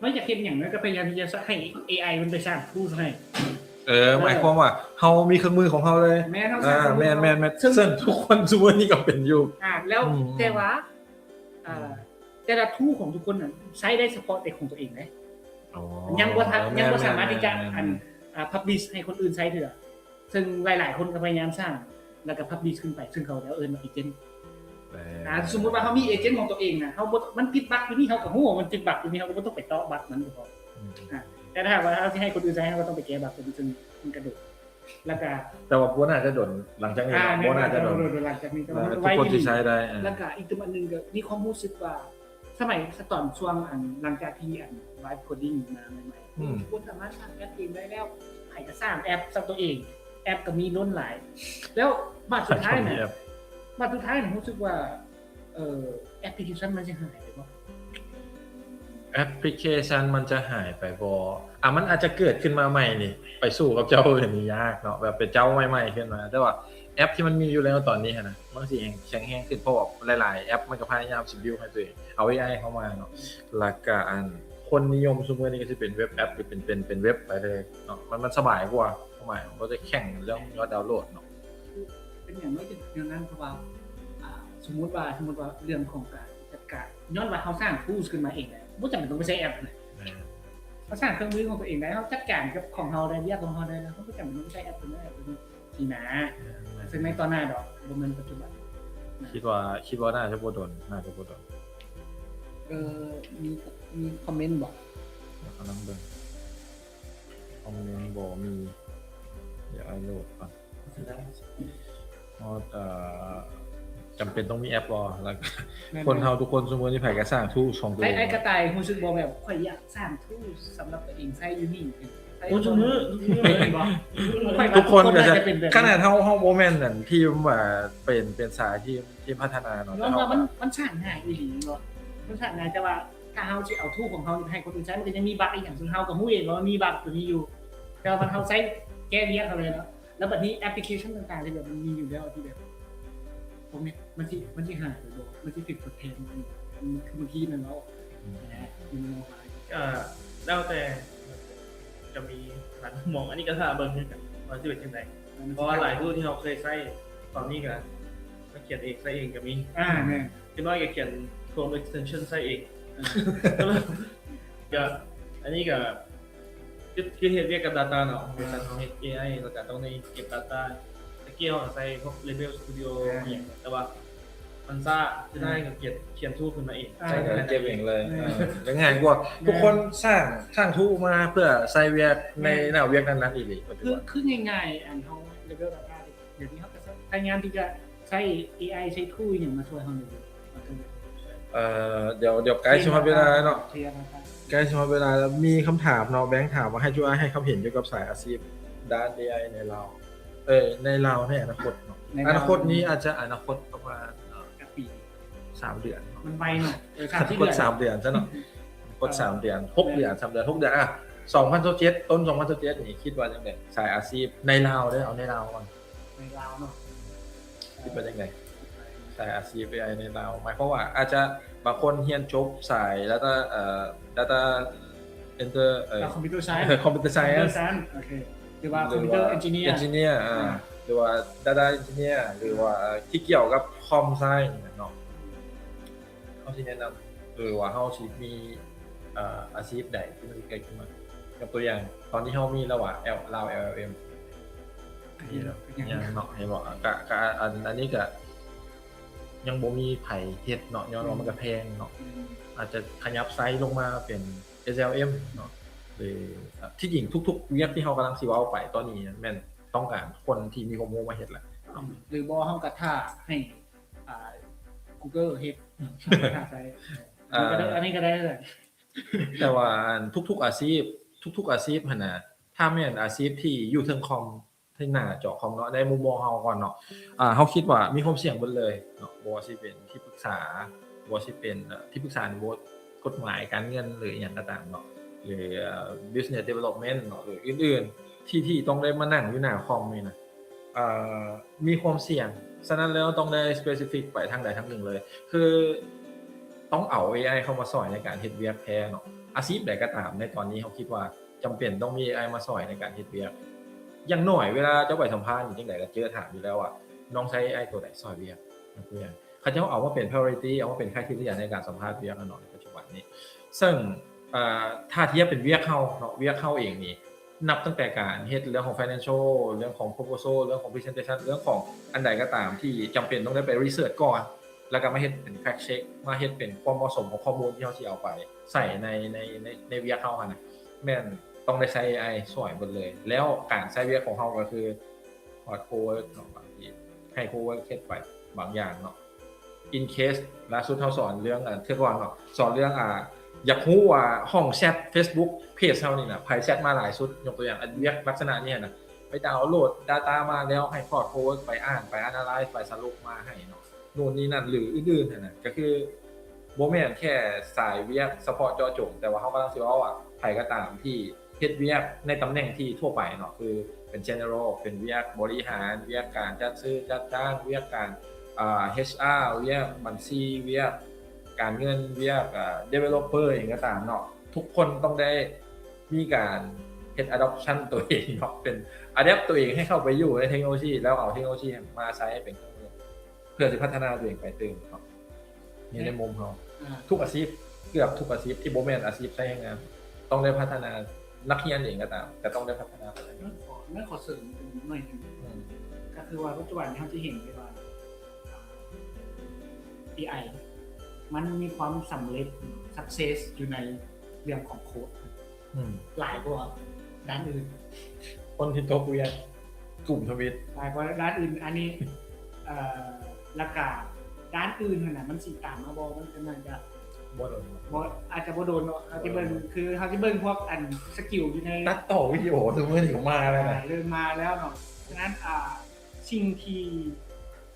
ນ້ອຍຢາກເຮັດຫຍັງ ນ້ອຍກໍພະຍາຍາມທີ່ຈະໃຫ້ເອໄອມັນໄປສ້າງ tools ໃຫ້. ເອີ ເອີ ໝາຍຄວາມວ່າເຮົາມີເຄື່ອງມືຂອງເຮົາເລີຍ. ແມ່ນ ເຮົາສ້າງ ເອີ ເຄື່ອງມື ແມ່ນໆໆ ເຊິ່ງ ເຊິ່ງທຸກຄົນຊຸມື້ນີ້ກໍເປັນຢູ່. ອ່າ ແລ້ວ ອືມ ແຕ່ວ່າ ອ່າ ອືມ ແຕ່ລະ tool ຂອງທຸກຄົນນັ້ນໃຊ້ໄດ້ສະເພາະແຕ່ຂອງຕົວເອງເດ້. ອໍ ຍັງບໍ່ທັນ ແມ່ນໆໆ ຍັງບໍ່ສາມາດທີ່ຈະ ແມ່ນໆໆ ອັນ ອ່າ publish ໃຫ້ຄົນອື່ນໃຊ້ເທື່ອ. ເຊິ່ງຫຼາຍໆຄົນກໍພະຍາຍາມສ້າງ ແລ້ວກໍ publish ຂຶ້ນໄປ ເຊິ່ງເຂົາເຈົ້າເອີ້ນວ່າ agent. ເອີ ອ່າ ສົມມຸດວ່າເຮົາມີ agent ຂອງຕົວເອງນະ ເຮົາບໍ່ ມັນຕິດບັກຢູ່ນີ້ ເຮົາກໍຮູ້ວ່າມັນຕິດບັກຢູ່ນີ້ ເຮົາກໍບໍ່ຕ້ອງໄປເຕາະບັກມັນກໍພໍ. ອືມ ອ່າ ແຕ່ຖ້າຫາກວ່າເຮົາຊິໃຫ້ຄົນອື່ນໃຊ້ ເຮົາກໍຕ້ອງໄປແກ້ບັກຕົວນີ້ ເຊິ່ງມັນກະດົນ. ແລ້ວກໍ ແຕ່ວ່າບໍ່ໜ້າຈະດົນ ຫຼັງຈາກນີ້ ອ່າ ບໍ່ໜ້າຈະດົນ ແມ່ນໆ ຫຼັງຈາກນີ້ກໍ ເອີ ທຸກຄົນຊິໃຊ້ໄດ້. ເອີ ແລ້ວກໍອີກຕື່ມອັນໜຶ່ງກໍມີຄວາມຮູ້ສຶກວ່າ ສະໄໝຕອນຊ່ວງອັນ ຫຼັງຈາກທີ່ອັນ vibe coding ມາໃໝ່ໆ ອືມ ທຸກຄົນສາມາດສ້າງແອັບເອງໄດ້ແລ້ວ ໃຜກໍສ້າງແອັບໃສ່ຕົວເອງ ແອັບກໍມີລົ້ນຫຼາຍ ແລ້ວບາດສຸດທ້າຍນະ ບາດສຸດທ້າຍນະ ຮູ້ສຶກວ່າ ເອີ ແອັບພລິເຄຊັນມັນຊິຫາຍໄປບໍ່? ແອັບພລິເຄຊັນມັນຈະຫາຍໄປບໍ່? ອ່ະ ມັນອາດຈະເກີດຂຶ້ນມາໃໝ່ນີ້ ໄປສູ້ກັບເຈົ້ານີ້ຍາກເນາະ ແບບເປັນເຈົ້າໃໝ່ໆຂຶ້ນມາ ແຕ່ວ່າແອັບທີ່ມັນມີຢູ່ແລ້ວຕອນນີ້ຫັ້ນນະ ມັນຊິແຮງ ແຂງແຮງຂຶ້ນ ເພາະວ່າຫຼາຍໆແອັບມັນກໍພະຍາຍາມຊິບິວໃຫ້ຕົວເອງ ເອົາເອໄອເຂົ້າມາເນາະ ແລ້ວກະອັນ ຄົນນິຍົມຊຸມື້ນີ້ກໍຊິເປັນເວັບແອັບ ຫຼື ເປັນ ເປັນ ເປັນເວັບໄປເລີຍເນາະ ມັນ ມັນສະບາຍກວ່າ ຄວາມໝາຍ ບໍ່ໄດ້ແຂ່ງເລື່ອງຍອດດາວໂຫຼດເນາະ. ເປັນຫຍັງເນາະ ຈັ່ງແນວນັ້ນ ເພາະວ່າ ອ່າ ສົມມຸດວ່າ ສົມມຸດວ່າເລື່ອງຂອງການຈັດການ ຍ້ອນວ່າເຮົາສ້າງ tools ຂຶ້ນມາເອງແລ້ວ ບໍ່ຈຳເປັນຕ້ອງໄປໃຊ້ແອັບນະ ແມ່ນ ເຮົາສ້າງເຄື່ອງມືຂອງຕົວເອງໄດ້ ເຮົາຈັດການກັບຂອງເຮົາໄດ້ ວຽກຂອງເຮົາໄດ້ ເຮົາບໍ່ຈຳເປັນຕ້ອງໃຊ້ແອັບຕົວນັ້ນແອັບຕົວນີ້ ຊີ້ນະ ເຊິ່ງໃນຕອນໜ້າດອກ ບໍ່ແມ່ນປັດຈຸບັນນະ. ຄິດວ່າ ຄິດວ່າໜ້າຈະບໍ່ດົນ ໜ້າຈະບໍ່ດົນ. ເອີ ມີ ມີຄອມເມັນບໍ່? ດຽວກຳລັງເບິ່ງ ຄອມເມັນບໍ່ມີ ດຽວອ້າຍໂຫຼດກ່ອນ. ເຮົາ ເອີ ຈຳເປັນຕ້ອງມີແອັບບໍ່? ແລ້ວ ແມ່ນໆ ຄົນເຮົາທຸກຄົນຊຸມື້ນີ້ໃຜກໍສ້າງ tools ຂອງຕົວເອງ. ອ້າຍກະຕ່າຍຮູ້ສຶກບໍ່ ແບບຂ້ອຍຢາກສ້າງ tools ສຳລັບຕົວເອງໃຊ້ຢູ່ນີ້? ໂອ້ ທຸກມື້ ທຸກມື້ເລີຍບໍ່? ທຸກຄົນກໍຈະ ຂະໜາດເຮົາ ເຮົາບໍ່ແມ່ນອັນທີມ ອ່າ ເປັນ ເປັນສາຍທີມ ທີມພັດທະນາເນາະ ຍ້ອນວ່າມັນ ມັນສ້າງງ່າຍອີ່ຫຼີເນາະ ມັນສ້າງງ່າຍ ແຕ່ວ່າຖ້າເຮົາຊິເອົາ tool ຂອງເຮົານີ້ໄປໃຫ້ຄົນອື່ນໃຊ້ ມັນກໍຍັງມີບັກອີກຫຍັງ ເຊິ່ງເຮົາກໍຮູ້ເອງວ່າມັນມີບັກຕົວນີ້ຢູ່ ແຕ່ວ່າມັນ ເຮົາໃຊ້ແກ້ວຽກເຮົາເລີຍເນາະ. ແລ້ວບັດນີ້ແອັບພລິເຄຊັນຕ່າງໆທີ່ແບບມັນມີຢູ່ແລ້ວທີ່ແບບ ບໍ່ແມ່ນ ມັນຊິ ມັນຊິຫາຍໄປບໍ່? ມັນຊິຖືກທົດແທນ ຄືບາງທີແມ່ນເວົ້າ ອືມ ແລ້ວແຕ່ ຈະມີຫຼາຍມຸມມອງ ອັນນີ້ກໍຖ້າເບິ່ງຄືກັນວ່າຊິເປັນຈັ່ງໃດ ເພາະວ່າຫຼາຍ tool ທີ່ເຮົາເຄີຍໃຊ້ ຕອນນີ້ກໍມາຂຽນເອງໃຊ້ເອງກໍມີ. ອ່າ ແມ່ນ ຢ່າງໜ້ອຍກໍຂຽນ Chrome extension ໃຊ້ເອງ. ອ່າ ກໍ ອັນນີ້ກໍ ຄື ຄືເຮັດວຽກກັບ data ເນາະ ອາ ບໍລິສັດເຮົາເຮັດ ເອໄອ ແລ້ວກໍຕ້ອງໄດ້ເກັບ data ແຕ່ກີ້ເຮົາກໍໃຊ້ພວກ Label Studio ອາ ອີ່ຫຍັງ ແຕ່ວ່າມັນຊ້າ ສຸດທ້າຍກໍຂຽນ ຂຽນ tool ຂຶ້ນມາເອງ ໃຊ້ກໍເກັບເອງເລີຍ ເອີ ກໍງ່າຍກວ່າ ທຸກຄົນສ້າງ ສ້າງ tool ມາເພື່ອໃຊ້ວຽກໃນ ແມ່ນ ແນວວຽກນັ້ນໆ ອີ່ຫຼີ ຄື ຄືງ່າຍໆ ອັນເຮົາ Label Data ດຽວນີ້ເຮົາກໍພະຍາຍາມທີ່ຈະໃຊ້ ເອໄອ ໃຊ້ tool ຫຍັງມາຊ່ວຍເຮົາແດ່ ເອີ ດຽວ ດຽວໃກ້ຊິຮອດເວລາແລ້ວເນາະ ໃກ້ຊິຮອດເວລາແລ້ວ ມີຄຳຖາມເນາະ ແບງຖາມວ່າໃຫ້ຈຸອາໃຫ້ຄຳເຫັນກ່ຽວກັບສາຍອາຊີບດ້ານ ເອໄອ ໃນລາວ ເອີ ໃນລາວໃນອະນາຄົດເນາະ ໃນອານາຄົດນີ້ອາດຈະອະນາຄົດປະມານ ເອີ ຈັກປີ ສາມເດືອນເນາະ ມັນໄວເນາະ ເອີ ສາມເດືອນ ອະນາຄົດສາມເດືອນຊະເນາະ ອະນາຄົດສາມເດືອນ ຫົກເດືອນ ສາມເດືອນ ຫົກເດືອນ ອະ ສອງພັນຊາວເຈັດ ຕົ້ນສອງພັນຊາວເຈັດນີ້ ຄິດວ່າຈັ່ງໃດ ສາຍອາຊີບໃນລາວເດີ ເອົາໃນລາວກ່ອນ ໃນລາວເນາະ ຄິດວ່າຈັ່ງໃດ ສາຍອາຊີບ ເອໄອ ໃນລາວ ໝາຍຄວາມວ່າອາດຈະບາງຄົນຮຽນຈົບສາຍ data ເອີ data enter ເອີ computer science computer science ໂອເຄ ຫຼືວ່າ computer engineer engineer ອາ ຫຼືວ່າ data engineer ຫຼືວ່າທີ່ກ່ຽວກັບ com science ເນາະ ເຮົາຊິແນະນຳ ຫຼືວ່າເຮົາຊິມີ ເອີ ອາຊີບໃດທີ່ມັນເກີດຂຶ້ນມາ ຍົກຕົວຢ່າງ ຕອນນີ້ເຮົາມີແລ້ວວ່າ L ລາວ ແອລແອລເອັມ ນີ້ເນາະ ຍັງເນາະ ເຫັນບໍ່ ກະ ກະ ອັນ ອັນນີ້ກະຍັງບໍ່ມີໃຜເຮັດເນາະ ຍ້ອນວ່າມັນກະແພງເນາະ ອາດຈະຂະຫຍັບໄຊລົງມາເປັນ ເອສແອລເອັມ ເນາະ ຫຼື ທີ່ຈິງທຸກໆວຽກທີ່ເຮົາກຳລັງຊິເວົ້າໄປຕອນນີ້ແມ່ນຕ້ອງການຄົນທີ່ມີຄວາມຮູ້ມາເຮັດແຫຼະເນາະ ຫຼືບໍ່ເຮົາກໍຖ້າໃຫ້ ອ່າ Google ເຮັດ ຖ້າໃຊ້ ອັນນີ້ກໍໄດ້ ອັນນີ້ກໍໄດ້ ແຕ່ວ່າອັນທຸກໆອາຊີບ ທຸກໆອາຊີບຫັ້ນນະ ຖ້າແມ່ນອາຊີບທີ່ຢູ່ເທິງຄອມ ທີ່ໜ້າຈໍຄອມເນາະ ໃນມຸມມອງເຮົາກ່ອນເນາະ ອ່າ ເຮົາຄິດວ່າມີຄວາມສ່ຽງເບິດເລີຍເນາະ ບໍ່ວ່າຊິເປັນທີ່ປຶກສາ ບໍ່ວ່າຊິເປັນ ເອີ ທີ່ປຶກສາໃນໂບດກົດໝາຍການເງິນ ຫຼື ອີ່ຫຍັງກໍຕາມເນາະ ຫຼື ເອີ business development ເນາະ ຫຼື ອື່ນໆ ທີ່ ທີ່ຕ້ອງໄດ້ມານັ່ງຢູ່ໜ້າຄອມນີ້ນະ ເອີ ມີຄວາມສ່ຽງ ສະນັ້ນແລ້ວຕ້ອງໄດ້ specific ໄປທາງໃດທາງໜຶ່ງເລີຍ ຄືຕ້ອງເອົາ ເອໄອ ເຂົ້າມາຊ່ອຍໃນການເຮັດວຽກແທ້ເນາະ ອາຊີບໃດກໍຕາມໃນຕອນນີ້ ເຮົາຄິດວ່າ ຈຳເປັນຕ້ອງມີ ເອໄອ ມາຊ່ອຍໃນການເຮັດວຽກ ຢ່າງໜ້ອຍເວລາເຈົ້າໄປສຳພາດນີ້ ຈັ່ງໃດກໍເຈີຖາມຢູ່ແລ້ວວ່າ ນ້ອງໃຊ້ ເອໄອ ຕົວໃດຊ່ອຍວຽກ ຍົກຕົວຢ່າງ ເຂົາເຈົ້າເອົາມາເປັນ priority ເອົາມາເປັນ criteria ໃນການສຳພາດວຽກຫັ້ນເນາະ ໃນປັດຈຸບັນນີ້ ເຊິ່ງ ເອີ ຖ້າທຽບເປັນວຽກເຮົາເນາະ ວຽກເຮົາເອງນີ້ ນັບຕັ້ງແຕ່ການເຮັດເລື່ອງຂອງ financial ເລື່ອງຂອງ proposal ເລື່ອງຂອງ presentation ເລື່ອງຂອງອັນໃດກໍຕາມທີ່ຈຳເປັນຕ້ອງໄດ້ໄປ research ກ່ອນ ແລ້ວກໍມາເຮັດເປັນ fact check ມາເຮັດເປັນຄວາມເໝາະສົມຂອງຂໍ້ມູນທີ່ເຮົາຊິເອົາໄປໃສ່ໃນ ໃນ ໃນ ໃນວຽກເຮົາຫັ້ນນະ ແມ່ນຕ້ອງໄດ້ໃຊ້ ເອໄອ ຊ່ອຍເບິດເລີຍ ແລ້ວການໃຊ້ວຽກຂອງເຮົາກໍຄື ขอโทษเนาะ บางทีให้ coworker เฮ็ดไปบางอย่างเนาะ in case ล่าสุดเฮาสอนเรื่อง อ่า เทื่อก่อนเนาะ สอนเรื่อง อ่า อยากรู้ว่าห้องแชท Facebook page เฮานี่นะ ไผแชทมาหลายสุด ยกตัวอย่าง อันเวียกลักษณะนี้นะ ไปดาวน์โหลด data มาแล้วให้ ขอโทษ ไปอ่าน ไป analyze ไปสรุปมาให้เนาะ นู่นนี่นั่น หรืออื่นๆ หั้นนะ ก็คือบ่แม่นแค่สายเวียกเฉพาะเจาะจง แต่ว่าเฮากำลังสิเว้าว่า ไผก็ตามที่ เฮ็ดเวียกในตำแหน่งที่ทั่วไปเนาะ คือเป็น general เป็นเวียกบริหาร เวียกการจัดซื้อจัดจ้าง เวียกการ อ่า เอชอาร์ เวียกบัญชี เวียกการเงิน เวียก อ่า developer อิหยังก็ตามเนาะ ทุกคนต้องได้มีการเฮ็ด adoption ตัวเองเนาะ เป็น adapt ตัวเองให้เข้าไปอยู่ในเทคโนโลยี แล้วเอาเทคโนโลยีมาใช้ให้เป็นเครื่องมือ เพื่อสิพัฒนาตัวเองไปตื่มเนาะ อยู่ในมุมเฮา อ่า ทุกอาชีพ เกือบทุกอาชีพที่บ่แม่นอาชีพใช้แรงงาน ต้องได้พัฒนา นักเรียนเองก็ตาม ก็ต้องได้พัฒนาไป ขอ ขอเสริมอีกหน่อยหนึ่ง อืม ก็คือว่าปัจจุบันที่เราจะเห็นได้ว่า เอไอ มันมีความสำเร็จ success อยู่ในเรื่องของโค้ด อืม ຫຼายกว่าด้านอื่น คนที่ตกเวียกกลุ่มทวิต หลายกว่าด้านอื่น อันนี้ เอ่อ แล้วก็ด้านอื่นหั่นน่ะ มันสิตามมาบ่ มันก็น่าจะ บ่โดน บ่ อาจจะบ่โดนเนาะ เฮาสิเบิ่ง เออ คือเฮาสิเบิ่งพวกอันสกิลอยู่ใน ตัดต่อวิดีโอซุมื้อนี้ก็มาแล้วนะ อ่า เริ่มมาแล้วเนาะ ฉะนั้น อ่า สิ่งที่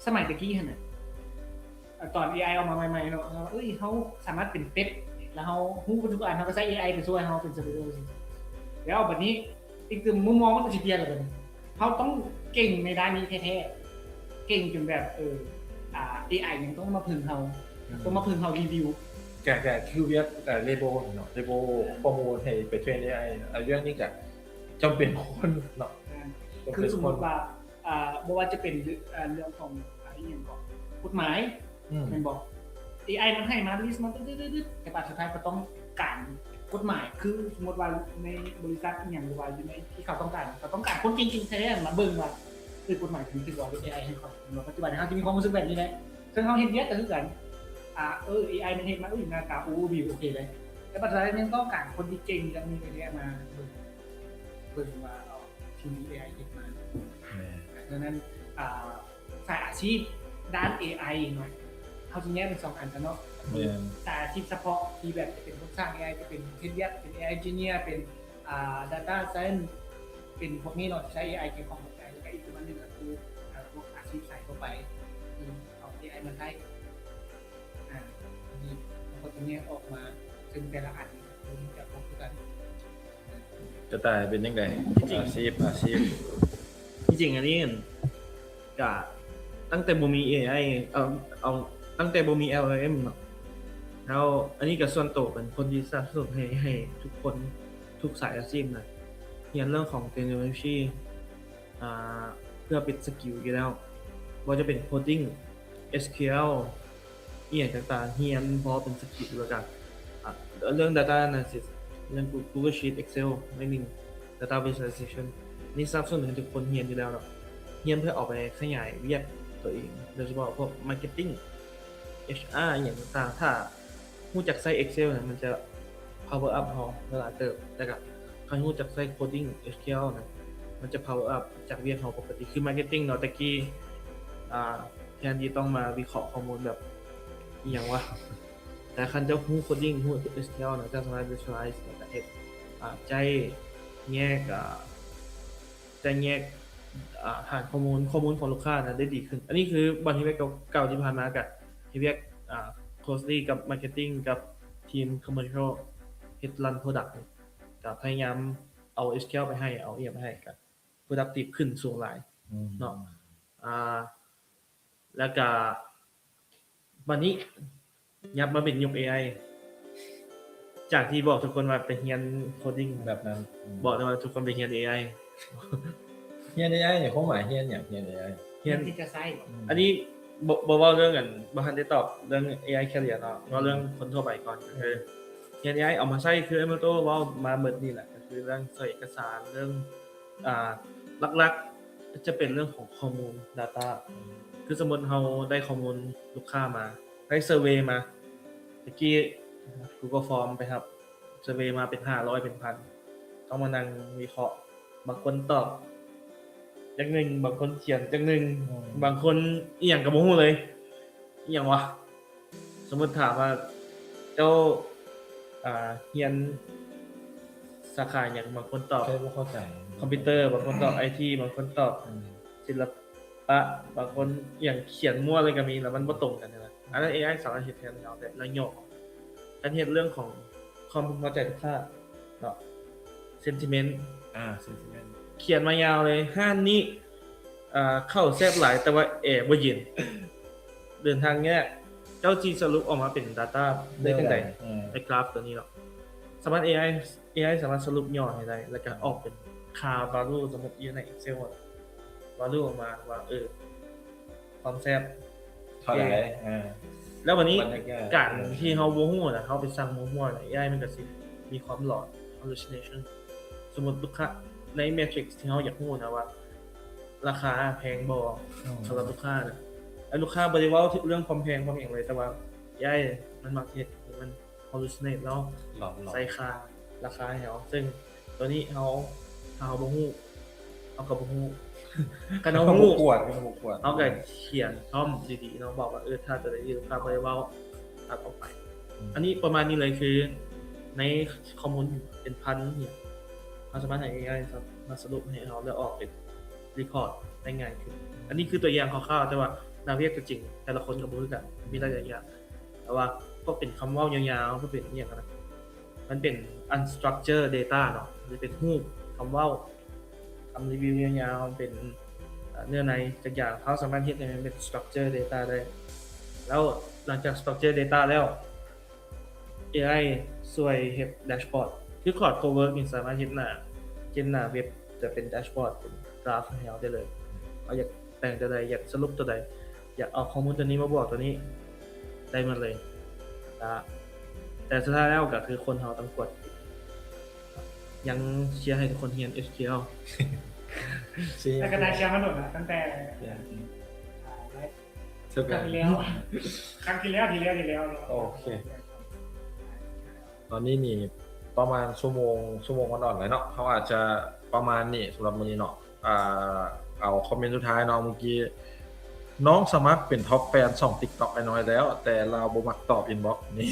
สมัยตะกี้หั่นน่ะ เอ่อ ตอน เอไอ ออกมาใหม่ๆ เนาะ เฮา เอ้ย เฮาสามารถเป็นเป็ด แล้วเฮาฮู้ทุกอัน เฮาก็ใช้ เอไอ ไปช่วยเฮาเป็น server แล้วบัดนี้อีกมุมมองมันก็สิเปลี่ยนแล้วบัดนี้ เฮาต้องเก่งในด้านนี้แท้ๆ เก่งจนแบบ เออ อ่า เอไอ ยังต้องมาพึ่งเฮา อืม ต้องมาพึ่งเฮารีวิว ก็ ก็คือเวียก เอ่อ label เนาะ label ข้อมูลให้ไปเทรน เอไอ เอ่อ เรื่องนี้ก็จำเป็นคนเนาะ แม่น จำเป็นคน คือสมมุติว่า อ่า บ่ว่าจะเป็น เอ่อ เรื่องของ อ่า อีหยังก็ กฎหมาย อืม แม่นบ่ เอไอ มันให้มา list มา ตึ๊ดๆๆ แต่บาดสุดท้ายก็ต้องการ ກົດໝາຍ ຄືສົມມຸດວ່າໃນບໍລິສັດອີ່ຫຍັງ ຫຼືວ່າຢູ່ໃນທີ່ເຂົາຕ້ອງການ ເຂົາຕ້ອງການຄົນເກັ່ງໆແທ້ໆມາເບິ່ງວ່າ ເອີ ກົດໝາຍຖືກບໍ່ ຫຼື ເອໄອ ໃຫ້ເຂົາ. ປັດຈຸບັນເຮົາຈະມີຄວາມຮູ້ສຶກແບບນີ້ແຫຼະ ເຊິ່ງເຮົາເຮັດວຽກກໍຄືກັນ ອາ ເອີ ເອໄອມັນເຮັດມາ ອຸ້ຍ ໜ້າຕາ ໂອ້ ວິວ ໂອເຄເລີຍ ແຕ່ປັດຈຸບັນຍັງຕ້ອງການຄົນທີ່ເກັ່ງ ທີ່ມີໄອເດຍມາເບິ່ງ ເບິ່ງວ່າ ເອີ ສິ່ງທີ່ເອໄອເຮັດມາ. ແມ່ນ. ດັ່ງນັ້ນ ອາ ສາຍອາຊີບດ້ານເອໄອເນາະ ເຮົາຊິແຍກເປັນສອງອັນຊະເນາະ. ແມ່ນ. ສາຍອາຊີບສະເພາະທີ່ແບບຈະເປັນຄົນສ້າງເອໄອ ຈະເປັນເຮັດວຽກ ເປັນເອໄອເອັນຈິເນຍ ເປັນ ອາ data science ເປັນພວກນີ້ເນາະ ທີ່ໃຊ້ເອໄອກ່ຽວຂ້ອງກັບເອໄອ ແລ້ວກໍອີກອັນໜຶ່ງກໍຄື ອາ ພວກອາຊີບສາຍທົ່ວໄປ ທີ່ເອົາເອໄອມາໃຊ້ ອາ ທີ່ເຮົາກໍຈະແຍກອອກມາ ເຊິ່ງແຕ່ລະອັນນີ້ກໍຄືຈະບໍ່ຄືກັນ. ກະຕ່າຍເປັນຈັ່ງໃດ? ທີ່ຈິງ ອາຊີບ ອາຊີບ ທີ່ຈິງອັນນີ້ ກະຕັ້ງແຕ່ບໍ່ມີເອໄອ ເອົາ ເອົາ ຕັ້ງແຕ່ບໍ່ມີແອລແອລເອັມເນາະ ແລ້ວອັນນີ້ກະສ່ວນໂຕເປັນຄົນທີ່ສະໜັບສະໜູນໃຫ້ ໃຫ້ທຸກຄົນ ທຸກສາຍອາຊີບນະ ຮຽນເລື່ອງຂອງເຕັກໂນໂລຢີ ອາ ເພື່ອເປັນສະກິວຢູ່ແລ້ວ ບໍ່ວ່າຈະເປັນໂຄດິງ ເອສຄິວແອລ ອີ່ຫຍັງຕ່າງໆ ຮຽນພໍເປັນສະກິວ ແລ້ວກະ ອາ ເລື່ອງ data analysis ເລື່ອງ Google Sheet Excel ໜ້ອຍໜຶ່ງ data visualization ນີ້ສະໜັບສະໜູນໃຫ້ທຸກຄົນຮຽນຢູ່ແລ້ວເນາະ ຮຽນເພື່ອເອົາໄປຂະຫຍາຍວຽກຕົວເອງ ໂດຍສະເພາະພວກ marketing ເອຊອາ ອີ່ຫຍັງຕ່າງໆ ຖ້າຮູ້ຈັກໃຊ້ Excel ນະ ມັນຈະ power up ເຮົາຫຼາຍເຕີບ ແລ້ວກະຄັນຮູ້ຈັກໃຊ້ coding ເອສຄິວແອລ ນະ ມັນຈະ power up ຈາກວຽກເຮົາປົກກະຕິ ຄື marketing ເນາະ ແຕ່ກີ້ ອາ ແທນທີ່ຕ້ອງມາວິເຄາະຂໍ້ມູນແບບ ອີ່ຫຍັງວະ ແຕ່ຄັນເຈົ້າຮູ້ coding ຮູ້ ເອສຄິວແອລ ນະ ເຈົ້າສາມາດ visualize ແລ້ວກະເຮັດ ອາ ໃຊ້ແຍກ ອາ ໃຊ້ແຍກ ອາ ຖານຂໍ້ມູນ ຂໍ້ມູນຂອງລູກຄ້ານະ ໄດ້ດີຂຶ້ນ. ອັນນີ້ຄືບ່ອນເຮັດວຽກເກົ່າໆທີ່ຜ່ານມາ ກະເຮັດວຽກ ອາ closely ກັບ marketing ກັບທີມ commercial ເຮັດ run product ກະພະຍາຍາມເອົາ ເອສຄິວແອລ ໄປໃຫ້ ເອົາອີ່ຫຍັງໄປໃຫ້ ກະ productive ຂຶ້ນສູງຫຼາຍເນາະ ອາ ແລ້ວກະບັດນີ້ຍັບມາເປັນຍຸກເອໄອ ຈາກທີ່ບອກທຸກຄົນວ່າໄປຮຽນ coding ແບບນັ້ນ ອືມ ບອກໄດ້ວ່າທຸກຄົນໄປຮຽນເອໄອ ຮຽນເອໄອນີ້ຄວາມໝາຍຮຽນຫຍັງ? ຮຽນເອໄອ ຮຽນທີ່ຈະໃຊ້ ອືມ ອັນນີ້ບໍ່ ບໍ່ເວົ້າເລື່ອງ ອັນ ບໍ່ທັນໄດ້ຕອບເລື່ອງ ເອໄອ career ເນາະ ເວົ້າເລື່ອງຄົນທົ່ວໄປກ່ອນ ອືມ ກໍຄືຮຽນເອໄອເອົາມາໃຊ້ ຄື Alberto ເວົ້າມາໝົດນີ້ແຫຼະ ກໍຄືເລື່ອງຊ່ອຍເອກະສານ ເລື່ອງ ອ່າ ຫຼັກໆຈະເປັນເລື່ອງຂອງຂໍ້ມູນ data ຄືສົມມຸດເຮົາໄດ້ຂໍ້ມູນລູກຄ້າມາ ໄດ້ survey ມາ ຕະກີ້ Google Form ໄປຮັບ survey ມາເປັນຫ້າຮ້ອຍເປັນພັນ ຕ້ອງມານັ່ງວິເຄາະ ບາງຄົນຕອບຢ່າງໜຶ່ງ ບາງຄົນຂຽນຢ່າງໜຶ່ງ ອືມ ບາງຄົນອີ່ຫຍັງກໍບໍ່ຮູ້ເລີຍ ອີ່ຫຍັງວະ? ສົມມຸດຖາມວ່າເຈົ້າ ອ່າ ຮຽນສາຂາຫຍັງ? ບາງຄົນຕອບ ເຈົ້າບໍ່ເຂົ້າໃຈ ຄອມພິວເຕີ ບາງຄົນຕອບ ອືມ ໄອທີ ບາງຄົນຕອບ ອືມ ສິລະປະ ບາງຄົນອີ່ຫຍັງຂຽນມົ້ວເລີຍກໍມີ ແລ້ວມັນບໍ່ຕົງກັນນະ ອັນນັ້ນເອໄອສາມາດເຮັດແທນເຮົາໄດ້ ແລ້ວຫຍໍ້ ການເຮັດເລື່ອງຂອງຄວາມເພິ່ງພໍໃຈລູກຄ້າເນາະ sentiment ອາ sentiment ຂຽນມາຍາວເລີຍ ຮ້ານນີ້ ອ່າ ເຂົ້າແຊບຫຼາຍ ແຕ່ວ່າແອບໍ່ເຢັນ ເດີນທາງຍາກ ເຈົ້າຊິສະຫຼຸບອອກມາເປັນ data ໄດ້ຈັ່ງໃດ? ເອີ ໃນກຣາຟຕົວນີ້ເນາະ ສາມາດ ເອໄອ ເອໄອສາມາດສະຫຼຸບຫຍໍ້ໃຫ້ໄດ້ ແລ້ວກະອອກເປັນຄ່າ value ສົມມຸດຢູ່ໃນ Excel ອະ value ອອກມາວ່າ ເອີ ຄວາມແຊບເທົ່າໃດ ເອີ ແລ້ວບັດນີ້ ການທີ່ເຮົາບໍ່ຮູ້ນະ ເຮົາໄປສັ່ງມົ້ວໆນະ ເອໄອມັນກໍຊິມີຄວາມຫຼອນ hallucination ສົມມຸດລູກຄ້າໃນ matrix ທີ່ເຮົາຢາກຮູ້ນະວ່າ ລາຄາແພງບໍ່ ອືມ ສຳລັບລູກຄ້ານະ ແລະ ລູກຄ້າບໍ່ໄດ້ເວົ້າເລື່ອງຄວາມແພງຄວາມຫຍັງເລີຍ ແຕ່ວ່າ ເອໄອ ມັນມັກເຮັດໃຫ້ມັນ hallucinate ເນາະ ຫຼອນໆ ໃສ່ຄ່າລາຄາໃຫ້ເຮົາ ເຊິ່ງຕົວນີ້ເຮົາ ຖ້າເຮົາບໍ່ຮູ້ ເຮົາກໍບໍ່ຮູ້ ຄັນເຮົາຮູ້ ເຮົາກໍຂຽນ prompt ດີໆເນາະ ບອກວ່າ ເອີ ຖ້າຕົວໃດທີ່ລູກຄ້າບໍ່ໄດ້ເວົ້າ ຕັດອອກໄປ ອືມ ອັນນີ້ປະມານນີ້ເລີຍ ຄືໃນຂໍ້ມູນເປັນພັນນີ້ ເຮົາສາມາດໃຫ້ເອໄອມາສະຫຼຸບໃຫ້ເຮົາ ແລ້ວອອກເປັນ report ໄດ້ງ່າຍຂຶ້ນ ອັນນີ້ຄືຕົວຢ່າງຄ່າວໆ ແຕ່ວ່າໜ້າວຽກຕົວຈິງແຕ່ລະຄົນກໍບໍ່ຄືກັນ ມີຫຼາຍໆຢ່າງ ແຕ່ວ່າພວກເປັນຄຳເວົ້າຍາວໆ ພວກເປັນອີ່ຫຍັງນະ ມັນເປັນ unstructured data ເນາະ ມັນເປັນຮູບຄຳເວົ້າ ຄຳຣີວິວຍາວໆ ເປັນ ເອີ ເນື້ອໃນຈັກຢ່າງ ເຮົາສາມາດເຮັດໃຫ້ມັນເປັນ structured data ໄດ້ ແລ້ວຫຼັງຈາກ structured data ແລ້ວ ເອໄອຊ່ວຍເຮັດ dashboard ຄື Claude Cowork ນີ້ສາມາດເຮັດໜ້າ ເຊັ່ນໜ້າເວັບຈະເປັນ dashboard ເປັນກຣາຟໃຫ້ເຮົາໄດ້ເລີຍ ເຮົາຢາກແຕ່ງຕົວໃດ ຢາກສະຫຼຸບຕົວໃດ ຢາກເອົາຂໍ້ມູນຕົວນີ້ມາບວກຕົວນີ້ ໄດ້ໝົດເລີຍ ແຕ່ ແຕ່ສຸດທ້າຍແລ້ວກໍຄືຄົນເຮົາຕ້ອງກວດ ຍັງເຊຍໃຫ້ທຸກຄົນຮຽນ SQL ເຊຍ ແລ້ວກໍນາຍເຊຍມາດົນລະ ຕັ້ງແຕ່ ເຊຍ ອ່າ ຄັ້ງທີ່ແລ້ວ ຄັ້ງທີ່ແລ້ວ ທີ່ແລ້ວ ທີ່ແລ້ວເນາະ ໂອເຄ ຕອນນີ້ນີ້ປະມານຊົ່ວໂມງ ຊົ່ວໂມງອ່ອນໆແລ້ວເນາະ ເຮົາອາດຈະປະມານນີ້ສຳລັບມື້ນີ້ເນາະ ອ່າ ເອົາຄອມເມັນສຸດທ້າຍເນາະ ເມື່ອກີ້ ນ້ອງສະໝັກເປັນທັອບແຟນຊ່ອງ TikTok ອ້າຍນ້ອຍແລ້ວ ແຕ່ລາວບໍ່ມັກຕອບ inbox ນີ້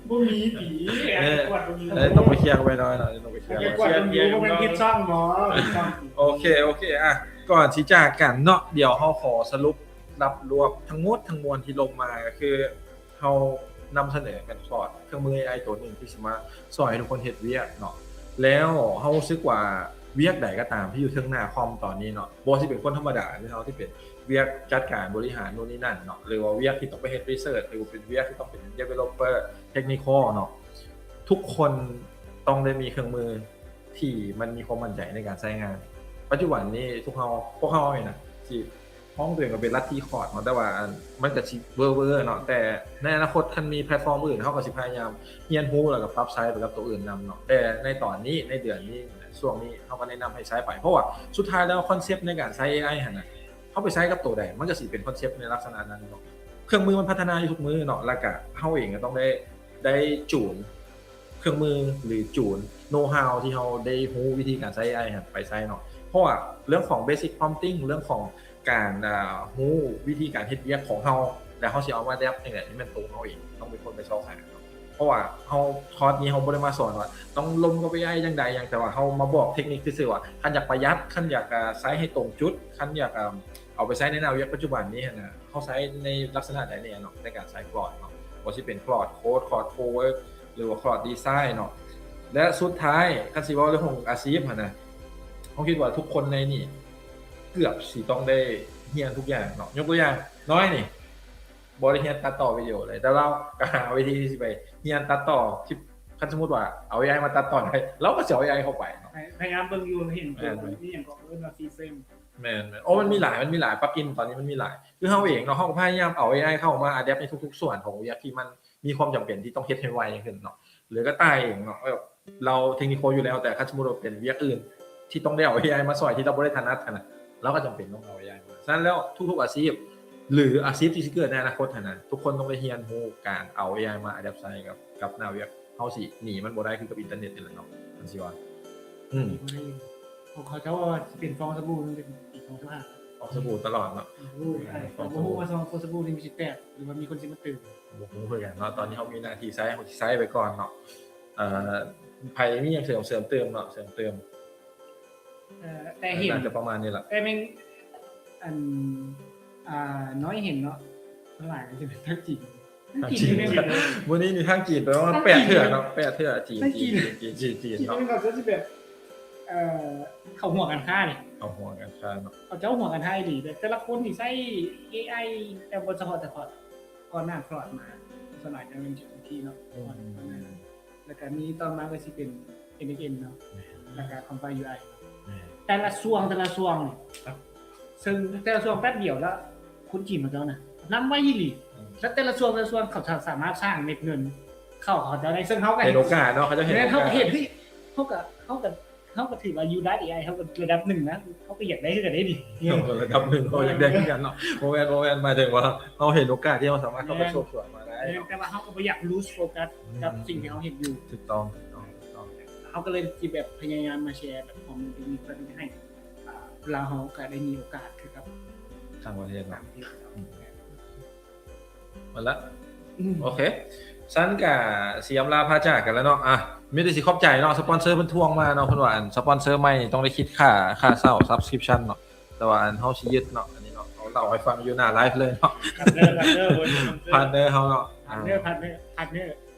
ບໍ່ມີຕິ ເອີ ໄດ້ຕ້ອງໄປເຄຍກັບອ້າຍນ້ອຍເນາະ ຕ້ອງໄປເຄຍ ບໍ່ແມ່ນຜິດຊ່ອງເນາະ ໂອເຄ ໂອເຄ ອ່ະ ກ່ອນຊິຈາກກັນເນາະ ດຽວເຮົາຂໍສະຫຼຸບ ລັບລວມທັງໝົດທັງມວນທີ່ລົງມາ ກໍຄືເຮົານຳສະເໜີແມ່ນພອດເຄື່ອງມື ເອໄອ ໂຕໜຶ່ງທີ່ຊິມາຊ່ອຍໃຫ້ທຸກຄົນເຮັດວຽກເນາະ ແລ້ວເຮົາຮູ້ສຶກວ່າວຽກໃດກໍຕາມທີ່ຢູ່ເທິງໜ້າຄອມຕອນນີ້ເນາະ ບໍ່ວ່າຊິເປັນຄົນທຳມະດາ ຫຼືເຮົາທີ່ເປັນວຽກຈັດການບໍລິຫານໂນ່ນນີ້ນັ້ນເນາະ ຫຼືວ່າວຽກທີ່ຕ້ອງໄປເຮັດ research ຫຼືວ່າເປັນວຽກທີ່ຕ້ອງເປັນ developer technical ເນາະ ທຸກຄົນຕ້ອງໄດ້ມີເຄື່ອງມືທີ່ມັນມີຄວາມໝັ້ນໃຈໃນການໃຊ້ງານ. ປັດຈຸບັນນີ້ທຸກເຮົາ ພວກເຮົານີ້ນະ ຊິ ຮ້ອງຕົວເອງວ່າເປັນລັດທິຄອດເນາະ ແຕ່ວ່າອັນ ມັນກໍຊິເວີໆເນາະ ແຕ່ໃນອະນາຄົດຄັນມີແພລດຟອມອື່ນ ເຮົາກໍຊິພະຍາຍາມຮຽນຮູ້ ແລ້ວກໍປັບໃຊ້ໄປກັບຕົວອື່ນນຳເນາະ ແຕ່ໃນຕອນນີ້ ໃນເດືອນນີ້ ຊ່ວງນີ້ ເຮົາກໍແນະນຳໃຫ້ໃຊ້ໄປ ເພາະວ່າສຸດທ້າຍແລ້ວຄອນເຊັບໃນການໃຊ້ ເອໄອ ຫັ້ນນະ ເຮົາໄປໃຊ້ກັບໂຕໃດ ມັນກໍຊິເປັນຄອນເຊັບໃນລັກສະນະນັ້ນເນາະ ເຄື່ອງມືມັນພັດທະນາຢູ່ທຸກມື້ເນາະ ແລ້ວກໍເຮົາເອງກໍຕ້ອງໄດ້ ໄດ້ຈູນ ເຄື່ອງມື ຫຼື ຈູນ know how ທີ່ເຮົາໄດ້ຮູ້ວິທີການໃຊ້ ເອໄອ ຫັ້ນໄປໃຊ້ເນາະ ເພາະວ່າເລື່ອງຂອງ basic prompting ເລື່ອງຂອງການ ອ່າ ຮູ້ວິທີການເຮັດວຽກຂອງເຮົາ ແລ້ວເຮົາຊິເອົາມາ adapt ຈັ່ງໃດໃຫ້ແມ່ນໂຕເຮົາເອງ ຕ້ອງເປັນຄົນໄປຊອກຫາເນາະ ເພາະວ່າເຮົາ ຄອດນີ້ເຮົາບໍ່ໄດ້ມາສອນວ່າຕ້ອງລົມກັບ ເອໄອ ຈັ່ງໃດຫຍັງ ແຕ່ວ່າເຮົາມາບອກເຕັກນິກຊື່ໆວ່າ ຄັນຢາກປະຢັດ ຄັນຢາກ ອ່າ ໃຊ້ໃຫ້ຕົງຈຸດ ຄັນຢາກ ອ່າ ເອົາໄປໃຊ້ໃນໜ້າວຽກປັດຈຸບັນນີ້ຫັ້ນນະ ເຮົາໃຊ້ໃນລັກສະນະໃດແດ່ເນາະ ໃນການໃຊ້ Claude ເນາະ ບໍ່ວ່າຊິເປັນ Claude Code Claude Framework ຫຼືວ່າ Claude Design ເນາະ ແລະ ສຸດທ້າຍ ຄັນຊິເວົ້າເລື່ອງຂອງອາຊີບຫັ້ນນະ ເຮົາຄິດວ່າທຸກຄົນໃນນີ້ເກືອບຊິຕ້ອງໄດ້ຮຽນທຸກຢ່າງເນາະ ຍົກຕົວຢ່າງ ນ້ອຍນີ້ ບໍ່ໄດ້ຮຽນຕັດຕໍ່ວິດີໂອເລີຍ ແຕ່ລາວກໍຫາວິທີທີ່ຊິໄປຮຽນຕັດຕໍ່ ທີ່ ຄັນສົມມຸດວ່າເອົາ ເອໄອ ມາຕັດຕໍ່ໄດ້ ລາວກໍຊິເອົາ ເອໄອ ເຂົ້າໄປເນາະ ພະຍາຍາມເບິ່ງຢູ່ ເຫັນໂຕ ແມ່ນ ມີຫຍັງກໍເອີ້ນວ່າ free frame ແມ່ນໆ ໂອ້ ມັນມີຫຼາຍ ມັນມີຫຼາຍ plugin ຕອນນີ້ມັນມີຫຼາຍ ຄືເຮົາເອງເນາະ ເຮົາກໍພະຍາຍາມເອົາ ເອໄອ ເຂົ້າມາ adapt ໃນທຸກໆສ່ວນຂອງວຽກທີ່ມັນມີຄວາມຈຳເປັນທີ່ຕ້ອງເຮັດໃຫ້ໄວຂຶ້ນເນາະ ຫຼືກໍຕ່າຍເອງເນາະ ແບບ ເຮົາເທັກນິກໂຄດຢູ່ແລ້ວ ແຕ່ຄັນສົມມຸດວ່າເປັນວຽກອື່ນທີ່ຕ້ອງໄດ້ເອົາ ເອໄອ ມາຊ່ອຍ ທີ່ເຮົາບໍ່ໄດ້ຖະໜັດຫັ້ນນະ ເຮົາກໍຈຳເປັນຕ້ອງເອົາ ເອໄອ ມາ. ສະນັ້ນແລ້ວ ທຸກໆອາຊີບ ຫຼື ອາຊີບທີ່ຊິເກີດໃນອະນາຄົດຫັ້ນນະ ທຸກຄົນຕ້ອງໄດ້ຮຽນຮູ້ການເອົາ ເອໄອ ມາ adapt ໃຊ້ກັບ ກັບໜ້າວຽກ ເຮົາຊິໜີມັນບໍ່ໄດ້ ຄືກັບອິນເຕີເນັດນີ້ແຫຼະເນາະ ມັນຊິວ່າ ອືມ ຂອງເຂົາເຈົ້າວ່າຊິເປັນຟອງສະບູ ມັນເປັນປີສອງພັນສິບຫ້າ ຟອງສະບູຕະຫຼອດເນາະ ໂອ້ຍ ແຕ່ບໍ່ຮູ້ວ່າຊອງຟອງສະບູນີ້ມັນຊິແຕກ ຫຼືວ່າມີຄົນຊິມາຕື່ມ ບໍ່ຮູ້ຄືກັນເນາະ ຕອນນີ້ເຮົາມີໜ້າທີ່ໃຊ້ ເຮົາຊິໃຊ້ໄປກ່ອນເນາະ ເອີ ໃຜມີຫຍັງເສີມ ເສີມເຕີມເນາະ ເສີມເຕີມ ເອີ ແຕ່ເຫັນ ໜ້າຈະປະມານນີ້ລະ ແຕ່ແມ່ນ ອັນ ອ່າ ນ້ອຍເຫັນເນາະ ສ່ວນຫຼາຍມັນຈະເປັນທາງຈີນ ທາງຈີນ ມື້ນີ້ນີ້ທາງຈີນໄປປະມານແປດເທື່ອເນາະ ແປດເທື່ອ ຈີນ ຈີນ ຈີນ ຈີນ ຈີນ ຈີນ ຈີນ ເນາະ ເຂົາເຈົ້າຊິແບບ ເອີ ເຂົາຫົວການຄ້ານີ້ ເຂົາຫົວການຄ້າເນາະ ເຂົາເຈົ້າຫົວການຄ້າອີ່ຫຼີ ແບບແຕ່ລະຄົນນີ້ໃຊ້ ເອໄອ ແຕ່ບໍ່ສະເພາະ ແຕ່ກ່ອນໜ້າ Claude ມາ ສ່ວນຫຼາຍຈະເປັນ ChatGPT ເນາະ ອືມ ແລ້ວກໍມີຕໍ່ມາກໍຊິເປັນ NXN ເນາະ ແມ່ນ ແລ້ວກໍ Compile ຢູໄອ ແມ່ນ ແຕ່ລະຊ່ວງ ແຕ່ລະຊ່ວງນີ້ ເຊິ່ງແຕ່ລະຊ່ວງແປັບດຽວລະ ຄົນຈີນເຂົາເຈົ້ານະ ນຳໄວອີ່ຫຼີ ອືມ ແລ້ວແຕ່ລະຊ່ວງ ແຕ່ລະຊ່ວງເຂົາສາມາດສ້າງເມັດເງິນເຂົ້າເຂົາເຈົ້າໄດ້ ເຊິ່ງເຮົາກໍເຫັນໂອກາດເນາະ ເຂົາເຈົ້າເຫັນໂອກາດ ເຮົາກໍເຫັນ ເຮີ້ຍ ເຮົາກໍ ເຮົາກໍ ເຮົາກໍຖືວ່າຢູ່ດ້ານ ເອໄອ ເຮົາກໍລະດັບໜຶ່ງນະ ເຮົາກໍຢາກໄດ້ຄືກັນເດ້ນີ້ ລະດັບໜຶ່ງ ເຮົາຢາກໄດ້ຄືກັນເນາະ ບໍ່ແມ່ນ ບໍ່ແມ່ນ ໝາຍເຖິງວ່າເຮົາເຫັນໂອກາດທີ່ເຮົາສາມາດເຂົ້າໄປໂຊກສວນມາໄດ້ ແມ່ນ ແຕ່ວ່າເຮົາກໍບໍ່ຢາກ lose focus ກັບສິ່ງທີ່ເຮົາເຮັດຢູ່ ຖືກຕ້ອງ ຖືກຕ້ອງ ເຮົາກໍເລີຍຊິແບບພະຍາຍາມມາແຊແບບຂໍ້ມູນທີ່ມີເພື່ອທີ່ຈະໃຫ້ ອ່າ ລາວເຮົາກໍໄດ້ມີໂອກາດຄືກັບຕ່າງປະເທດເນາະ ຕ່າງປະເທດເນາະ ອືມ ໝົດລະ ອືມ ໂອເຄ ຊັ້ນກະຊິອຳລາພາຈາກກັນແລ້ວເນາະ ອ່ະ ມີແຕ່ຊິຂອບໃຈເນາະ ສະປອນເຊີເພິ່ນທວງມາເນາະ ເພິ່ນວ່າອັນສະປອນເຊີໃໝ່ນີ້ຕ້ອງໄດ້ຄິດຄ່າ ຄ່າເຊົ່າ subscription ເນາະ ແຕ່ວ່າອັນເຮົາຊິຍຶດເນາະ ອັນນີ້ເນາະ ເຮົາເລົ່າໃຫ້ຟັງຢູ່ໜ້າໄລຟ໌ເລີຍເນາະ ພາດເນີ ພາດເນີເຮົາເນາະ ພາດເນີ ພາດເນີ ພາດເນີ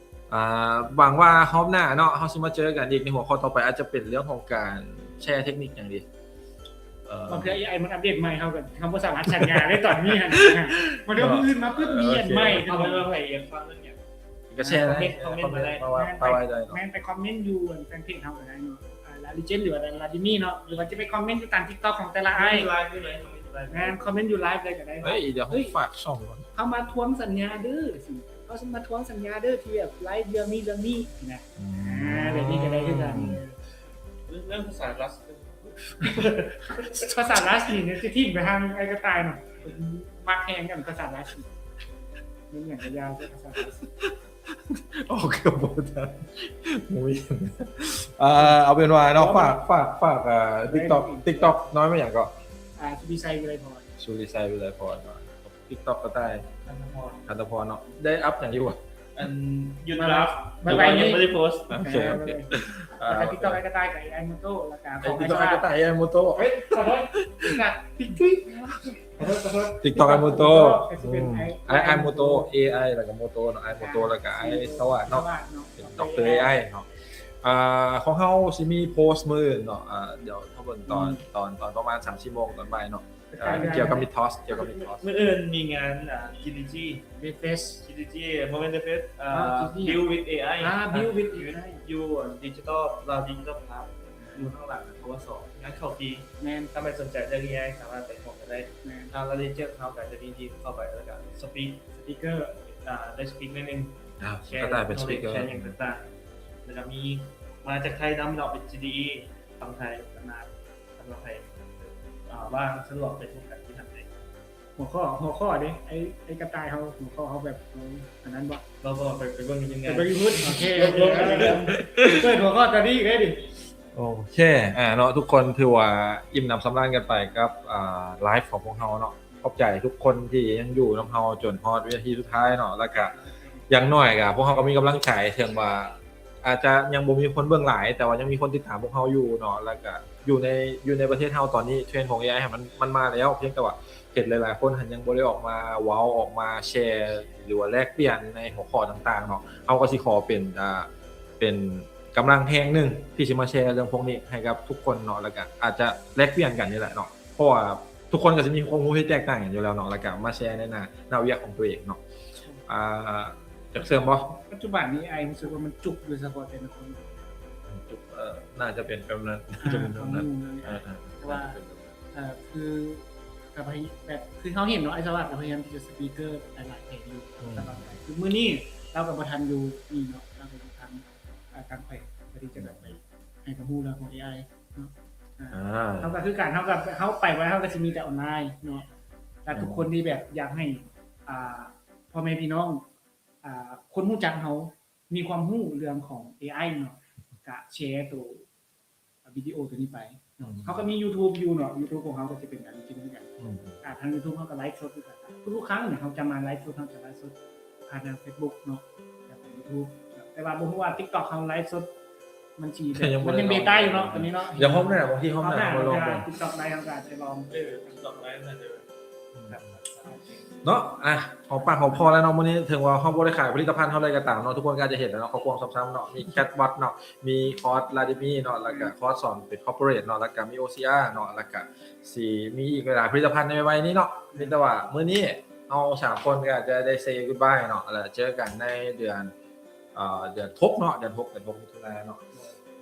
ອ່າ ຫວັງວ່າຮອບໜ້າເນາະ ເຮົາຊິມາເຈີກັນອີກໃນຫົວຂໍ້ຕໍ່ໄປ ອາດຈະເປັນເລື່ອງຂອງການແຊເຕັກນິກຫຍັງດີ ເອີ ບາງເທື່ອ ເອໄອ ມັນອັບເດດໃໝ່ ເຮົາກໍ ເຮົາບໍ່ສາມາດສັນຍາໄດ້ຕອນນີ້ຫັ້ນນະ ບາງເທື່ອມື້ອື່ນມາປຶບມີອັນໃໝ່ ເອີ ເຮົາໄປເບິ່ງໃຫ້ຟັງເລື່ອງຫຍັງ ກໍແຊໃນຄອມເມັນ ຄອມເມັນມາໄດ້ ແມ່ນ ໄປ ໄປໄວ້ໄດ້ເນາະ ແມ່ນ ໄປຄອມເມັນຢູ່ແຟນເພຈເຮົາກໍໄດ້ເນາະ ອ່າ ລາວເລີເຈນ ຫຼືວ່າ ລາວລີມີເນາະ ຫຼືວ່າຈະໄປຄອມເມັນຢູ່ຕາມ TikTok ຂອງແຕ່ລະອ້າຍ ແມ່ນ ຄອມເມັນຢູ່ໄລຟ໌ເລີຍກໍໄດ້ ເຮີ້ຍ ດຽວເຮົາຝາກຊ່ອງກ່ອນ ເຮົາມາທວງສັນຍາເດີ ເຮົາຊິມາທວງສັນຍາເດີ ທີ່ແບບໄລຟ໌ເລື່ອງນີ້ເລື່ອງນີ້ນະ ອືມ ອ່າ ແບບນີ້ກໍໄດ້ຄືກັນ ເລື່ອງພາສາຣັສ ພາສາຣັສນີ້ຊິຖິ້ມໄປທາງໄອ້ກະຕ່າຍເນາະ ມັກແຮງກັນພາສາຣັສນີ້ ແມ່ນຫຍັງກະຢ່າແຕ່ພາສາຣັສ ອອກກະບໍ່ທັນ ໂອ້ຍ ເອີ ເອົາເປັນວ່າເນາະ ຝາກ ຝາກ ຝາກ ເອີ TikTok TikTok ນ້ອຍແມ່ນຫຍັງເກາະ ອ່າ ສຸລິໄຊ ວິໄລພອນ ສຸລິໄຊ ວິໄລພອນເນາະ TikTok ກະຕ່າຍ ຄັນທະພອນ ຄັນທະພອນເນາະ ໄດ້ອັບຫຍັງຢູ່ບໍ່ ອັນ ຢຸດໄວ້ ຍັງບໍ່ໄດ້ໂພສ ໂອເຄ ໂອເຄ ອ່າ ແລ້ວກະ TikTok ກະຕ່າຍກະ ເອໄອ ໂມໂຕ ແລ້ວກະຂອງ TikTok ກະຕ່າຍ ເອໄອ ໂມໂຕ ເອີຍ ຂໍໂທດ TikTok ກະ TikTok ກະ TikTok ກະ TikTok ໂມໂຕ ກະຊິເປັນ ອືມ ເອໄອ ໂມໂຕ ເອໄອ ແລ້ວກະໂມໂຕເນາະ ເອໄອ ໂມໂຕ ແລ້ວກະ ໄອສະຫວາດເນາະ ເປັນ Doctor ເອໄອ ເນາະ ອ່າ ຂອງເຮົາຊິມີໂພສມື້ອື່ນເນາະ ອ່າ ດຽວຖ້າເບິ່ງຕອນ ອືມ ຕອນ ຕອນປະມານ ສາມສີ່ໂມງຕອນບ່າຍເນາະ ເອີ ກ່ຽວກັບ Mythos ກ່ຽວກັບ Mythos ມື້ອື່ນມີງານ ອ່າ ຈີດີຈີ Dev Fest ຈີດີຈີ ບໍ່ແມ່ນ Dev Fest ອ່າ Build with ເອໄອ ອ່າ Build with ເອໄອ ຢູ່ Digital ລາວ Digital Club ຢູ່ທາງຫຼັງ ປວສ ງານເຂົ້າຟຣີ ແມ່ນ ຖ້າໃຜສົນໃຈເລື່ອງ ເອໄອ ສາມາດໄປຮ່ວມກັນໄດ້ ແມ່ນ ທາງ Legion ເຮົາກະຈະມີທີມເຂົ້າໄປ ແລ້ວກະ speak speaker ອ່າ ໄດ້ speak ໜ້ອຍໜຶ່ງ ແຊ ກະໄດ້ເປັນ knowledge speaker ແຊຫຍັງຕ່າງໆ ແລ້ວກະມີມາຈາກໄທນຳເນາະ ເປັນ GDE ຝັ່ງໄທ ສາມາດ ສຳລັບໃຜ ອ່າ ວ່າງສະດວກໄປຮ່ວມກັນທີ່ຫັ້ນເດ້ ຫົວຂໍ້ ຫົວຂໍ້ເດ້ ໄອ້ ໄອ້ກະຕ່າຍເຮົາ ຫົວຂໍ້ເຮົາແບບ ເຮົາອັນນັ້ນບໍ່ ບໍ່ ບໍ່ ໄປ ໄປເບິ່ງຢູ່ທີມງານ ໄປເບິ່ງຢູ່ພຸ້ນ ໂອເຄ ໂອເຄ ເປີດຫົວຂໍ້ຕອນນີ້ເລີຍດິ ໂອເຄ ອ່າ ເນາະ ທຸກຄົນຖືວ່າອີ່ມໜຳສຳລານກັນໄປກັບ ອ່າ ໄລຟ໌ຂອງພວກເຮົາເນາະ ຂອບໃຈທຸກຄົນທີ່ຍັງຢູ່ນຳເຮົາຈົນຮອດວິນາທີສຸດທ້າຍເນາະ ແລ້ວກະຢ່າງໜ້ອຍກະພວກເຮົາກະມີກຳລັງໃຈ ເຖິງວ່າອາດຈະຍັງບໍ່ມີຄົນເບິ່ງຫຼາຍ ແຕ່ວ່າຍັງມີຄົນຕິດຕາມພວກເຮົາຢູ່ເນາະ ແລ້ວກະຢູ່ໃນ ຢູ່ໃນປະເທດເຮົາຕອນນີ້ ເທຣນຂອງ ເອໄອ ຫັ້ນ ມັນ ມັນມາແລ້ວ ພຽງແຕ່ວ່າເຫັນຫຼາຍໆຄົນຫັ້ນຍັງບໍ່ໄດ້ອອກມາເວົ້າ ອອກມາແຊ ຫຼືວ່າແລກປ່ຽນໃນຫົວຂໍ້ຕ່າງໆເນາະ ເຮົາກະຊິຂໍເປັນ ອ່າ ເປັນກຳລັງແຮງໜຶ່ງທີ່ຊິມາແຊເລື່ອງພວກນີ້ໃຫ້ກັບທຸກຄົນເນາະ ແລ້ວກະອາດຈະແລກປ່ຽນກັນນີ້ແຫຼະເນາະ ເພາະວ່າທຸກຄົນກະຊິມີຄວາມຮູ້ທີ່ແຕກຕ່າງກັນຢູ່ແລ້ວເນາະ ແລ້ວກະມາແຊໃນໜ້າ ໜ້າວຽກຂອງຕົວເອງເນາະ ອ່າ ຢາກເສີມບໍ່? ປັດຈຸບັນນີ້ ເອໄອ ຮູ້ສຶກວ່າມັນຈຸກໂດຍສະເພາະແຕ່ລະຄົນ ຈຸກ ເອີ ໜ້າຈະເປັນແບບນັ້ນ ໜ້າຈະເປັນແບບນັ້ນ ເອີ ເພາະວ່າ ເອີ ຄື ກະພະຍາ ແບບ ຄືເຮົາເຫັນເນາະ ອ້າຍສະຫວາດກະພະຍາຍາມທີ່ຈະ speaker ຫຼາຍໆແຫ່ງຢູ່ ອືມ ຕະຫຼອດໄປ ຄືມື້ນີ້ລາວກະບໍ່ທັນຢູ່ນີ້ເນາະ ລາວກະຢູ່ທາງ ອ່າ ທາງແຂວງ ເພື່ອທີ່ຈະແບບໄປໃຫ້ຄວາມຮູ້ເລື່ອງຂອງ ເອໄອ ເນາະ ອ່າ ອ່າ ເຮົາກະຄືກັນ ເຮົາກະ ເຮົາໄປບໍ່ໄດ້ ເຮົາກະຊິມີແຕ່ອອນລາຍເນາະ ແລະ ທຸກຄົນທີ່ແບບຢາກໃຫ້ ອ່າ ພໍ່ແມ່ພີ່ນ້ອງ ອ່າ ຄົນຮູ້ຈັກເຮົາ ມີຄວາມຮູ້ເລື່ອງຂອງ ເອໄອ ເນາະ ກະແຊໂຕ ວິດີໂອໂຕນີ້ໄປເນາະ ເຮົາກະມີ YouTube ຢູ່ເນາະ YouTube ຂອງເຮົາກະຈະເປັນການກິນຄືກັນ ອ່າ ທາງ YouTube ເຮົາກະໄລຟ໌ສົດຄືກັນ ທຸກໆຄັ້ງເຮົາຈະມາໄລຟ໌ສົດ ເຮົາຈະໄລຟ໌ສົດຜ່ານທາງ Facebook ເນາະ ແລ້ວກະ YouTube ແຕ່ວ່າບໍ່ຮູ້ວ່າ TikTok ເຮົາໄລຟ໌ສົດ ມັນຊິແບບ ມັນຍັງເບຕ້າຢູ່ເນາະ ຕອນນີ້ເນາະ ດຽວຮອບໜ້າ ບາງທີຮອບໜ້າເຮົາມາລອງເບິ່ງ TikTok ໄລຟ໌ເຮົາກະອາດຈະລອງ ເອີ TikTok ໄລຟ໌ໜ້າຈະ ເນາະ ອ່ະ ຫອມປາກຫອມຄໍແລ້ວເນາະ ມື້ນີ້ເຖິງວ່າເຮົາບໍ່ໄດ້ຂາຍຜະລິດຕະພັນເທົ່າໃດກະຕາມເນາະ ທຸກຄົນກະອາດຈະເຫັນແລ້ວເນາະ ເຂົາຄວາມຊ້ຳໆເນາະ ມີ Chatbot ເນາະ ມີຄອສລາດີມີເນາະ ແລ້ວກະຄອສສອນເປັນ Corporate ເນາະ ແລ້ວກະມີ ໂອຊີອາ ເນາະ ແລ້ວກະຊິມີອີກຫຼາຍໆຜະລິດຕະພັນໃນໄວໆນີ້ເນາະ ມີແຕ່ວ່າມື້ນີ້ເຮົາສາມຄົນກະຈະໄດ້ say goodbye ເນາະ ແລ້ວເຈີກັນໃນເດືອນ ເອີ ເດືອນຫົກເນາະ ເດືອນຫົກ ເດືອນຫົກມິຖຸນາເນາະ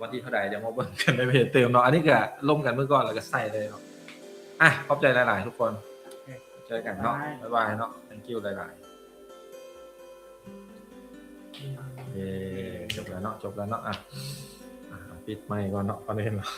ວັນທີເທົ່າໃດ ດຽວມາເບິ່ງກັນໃນເພຈຕື່ມເນາະ ອັນນີ້ກະລົມກັນມື້ກ່ອນ ແລ້ວກະໃສ່ເລີຍເນາະ ອ່ະ ຂອບໃຈຫຼາຍໆທຸກຄົນ ເຈີກັນເນາະ ບາຍບາຍເນາະ thank you ຫຼາຍໆ ເຢ້ ຈົບແລ້ວເນາະ ຈົບແລ້ວເນາະ ອ່ະ ອ່ະ ປິດໄມກ່ອນເນາະ ກ່ອນອື່ນເນາະ.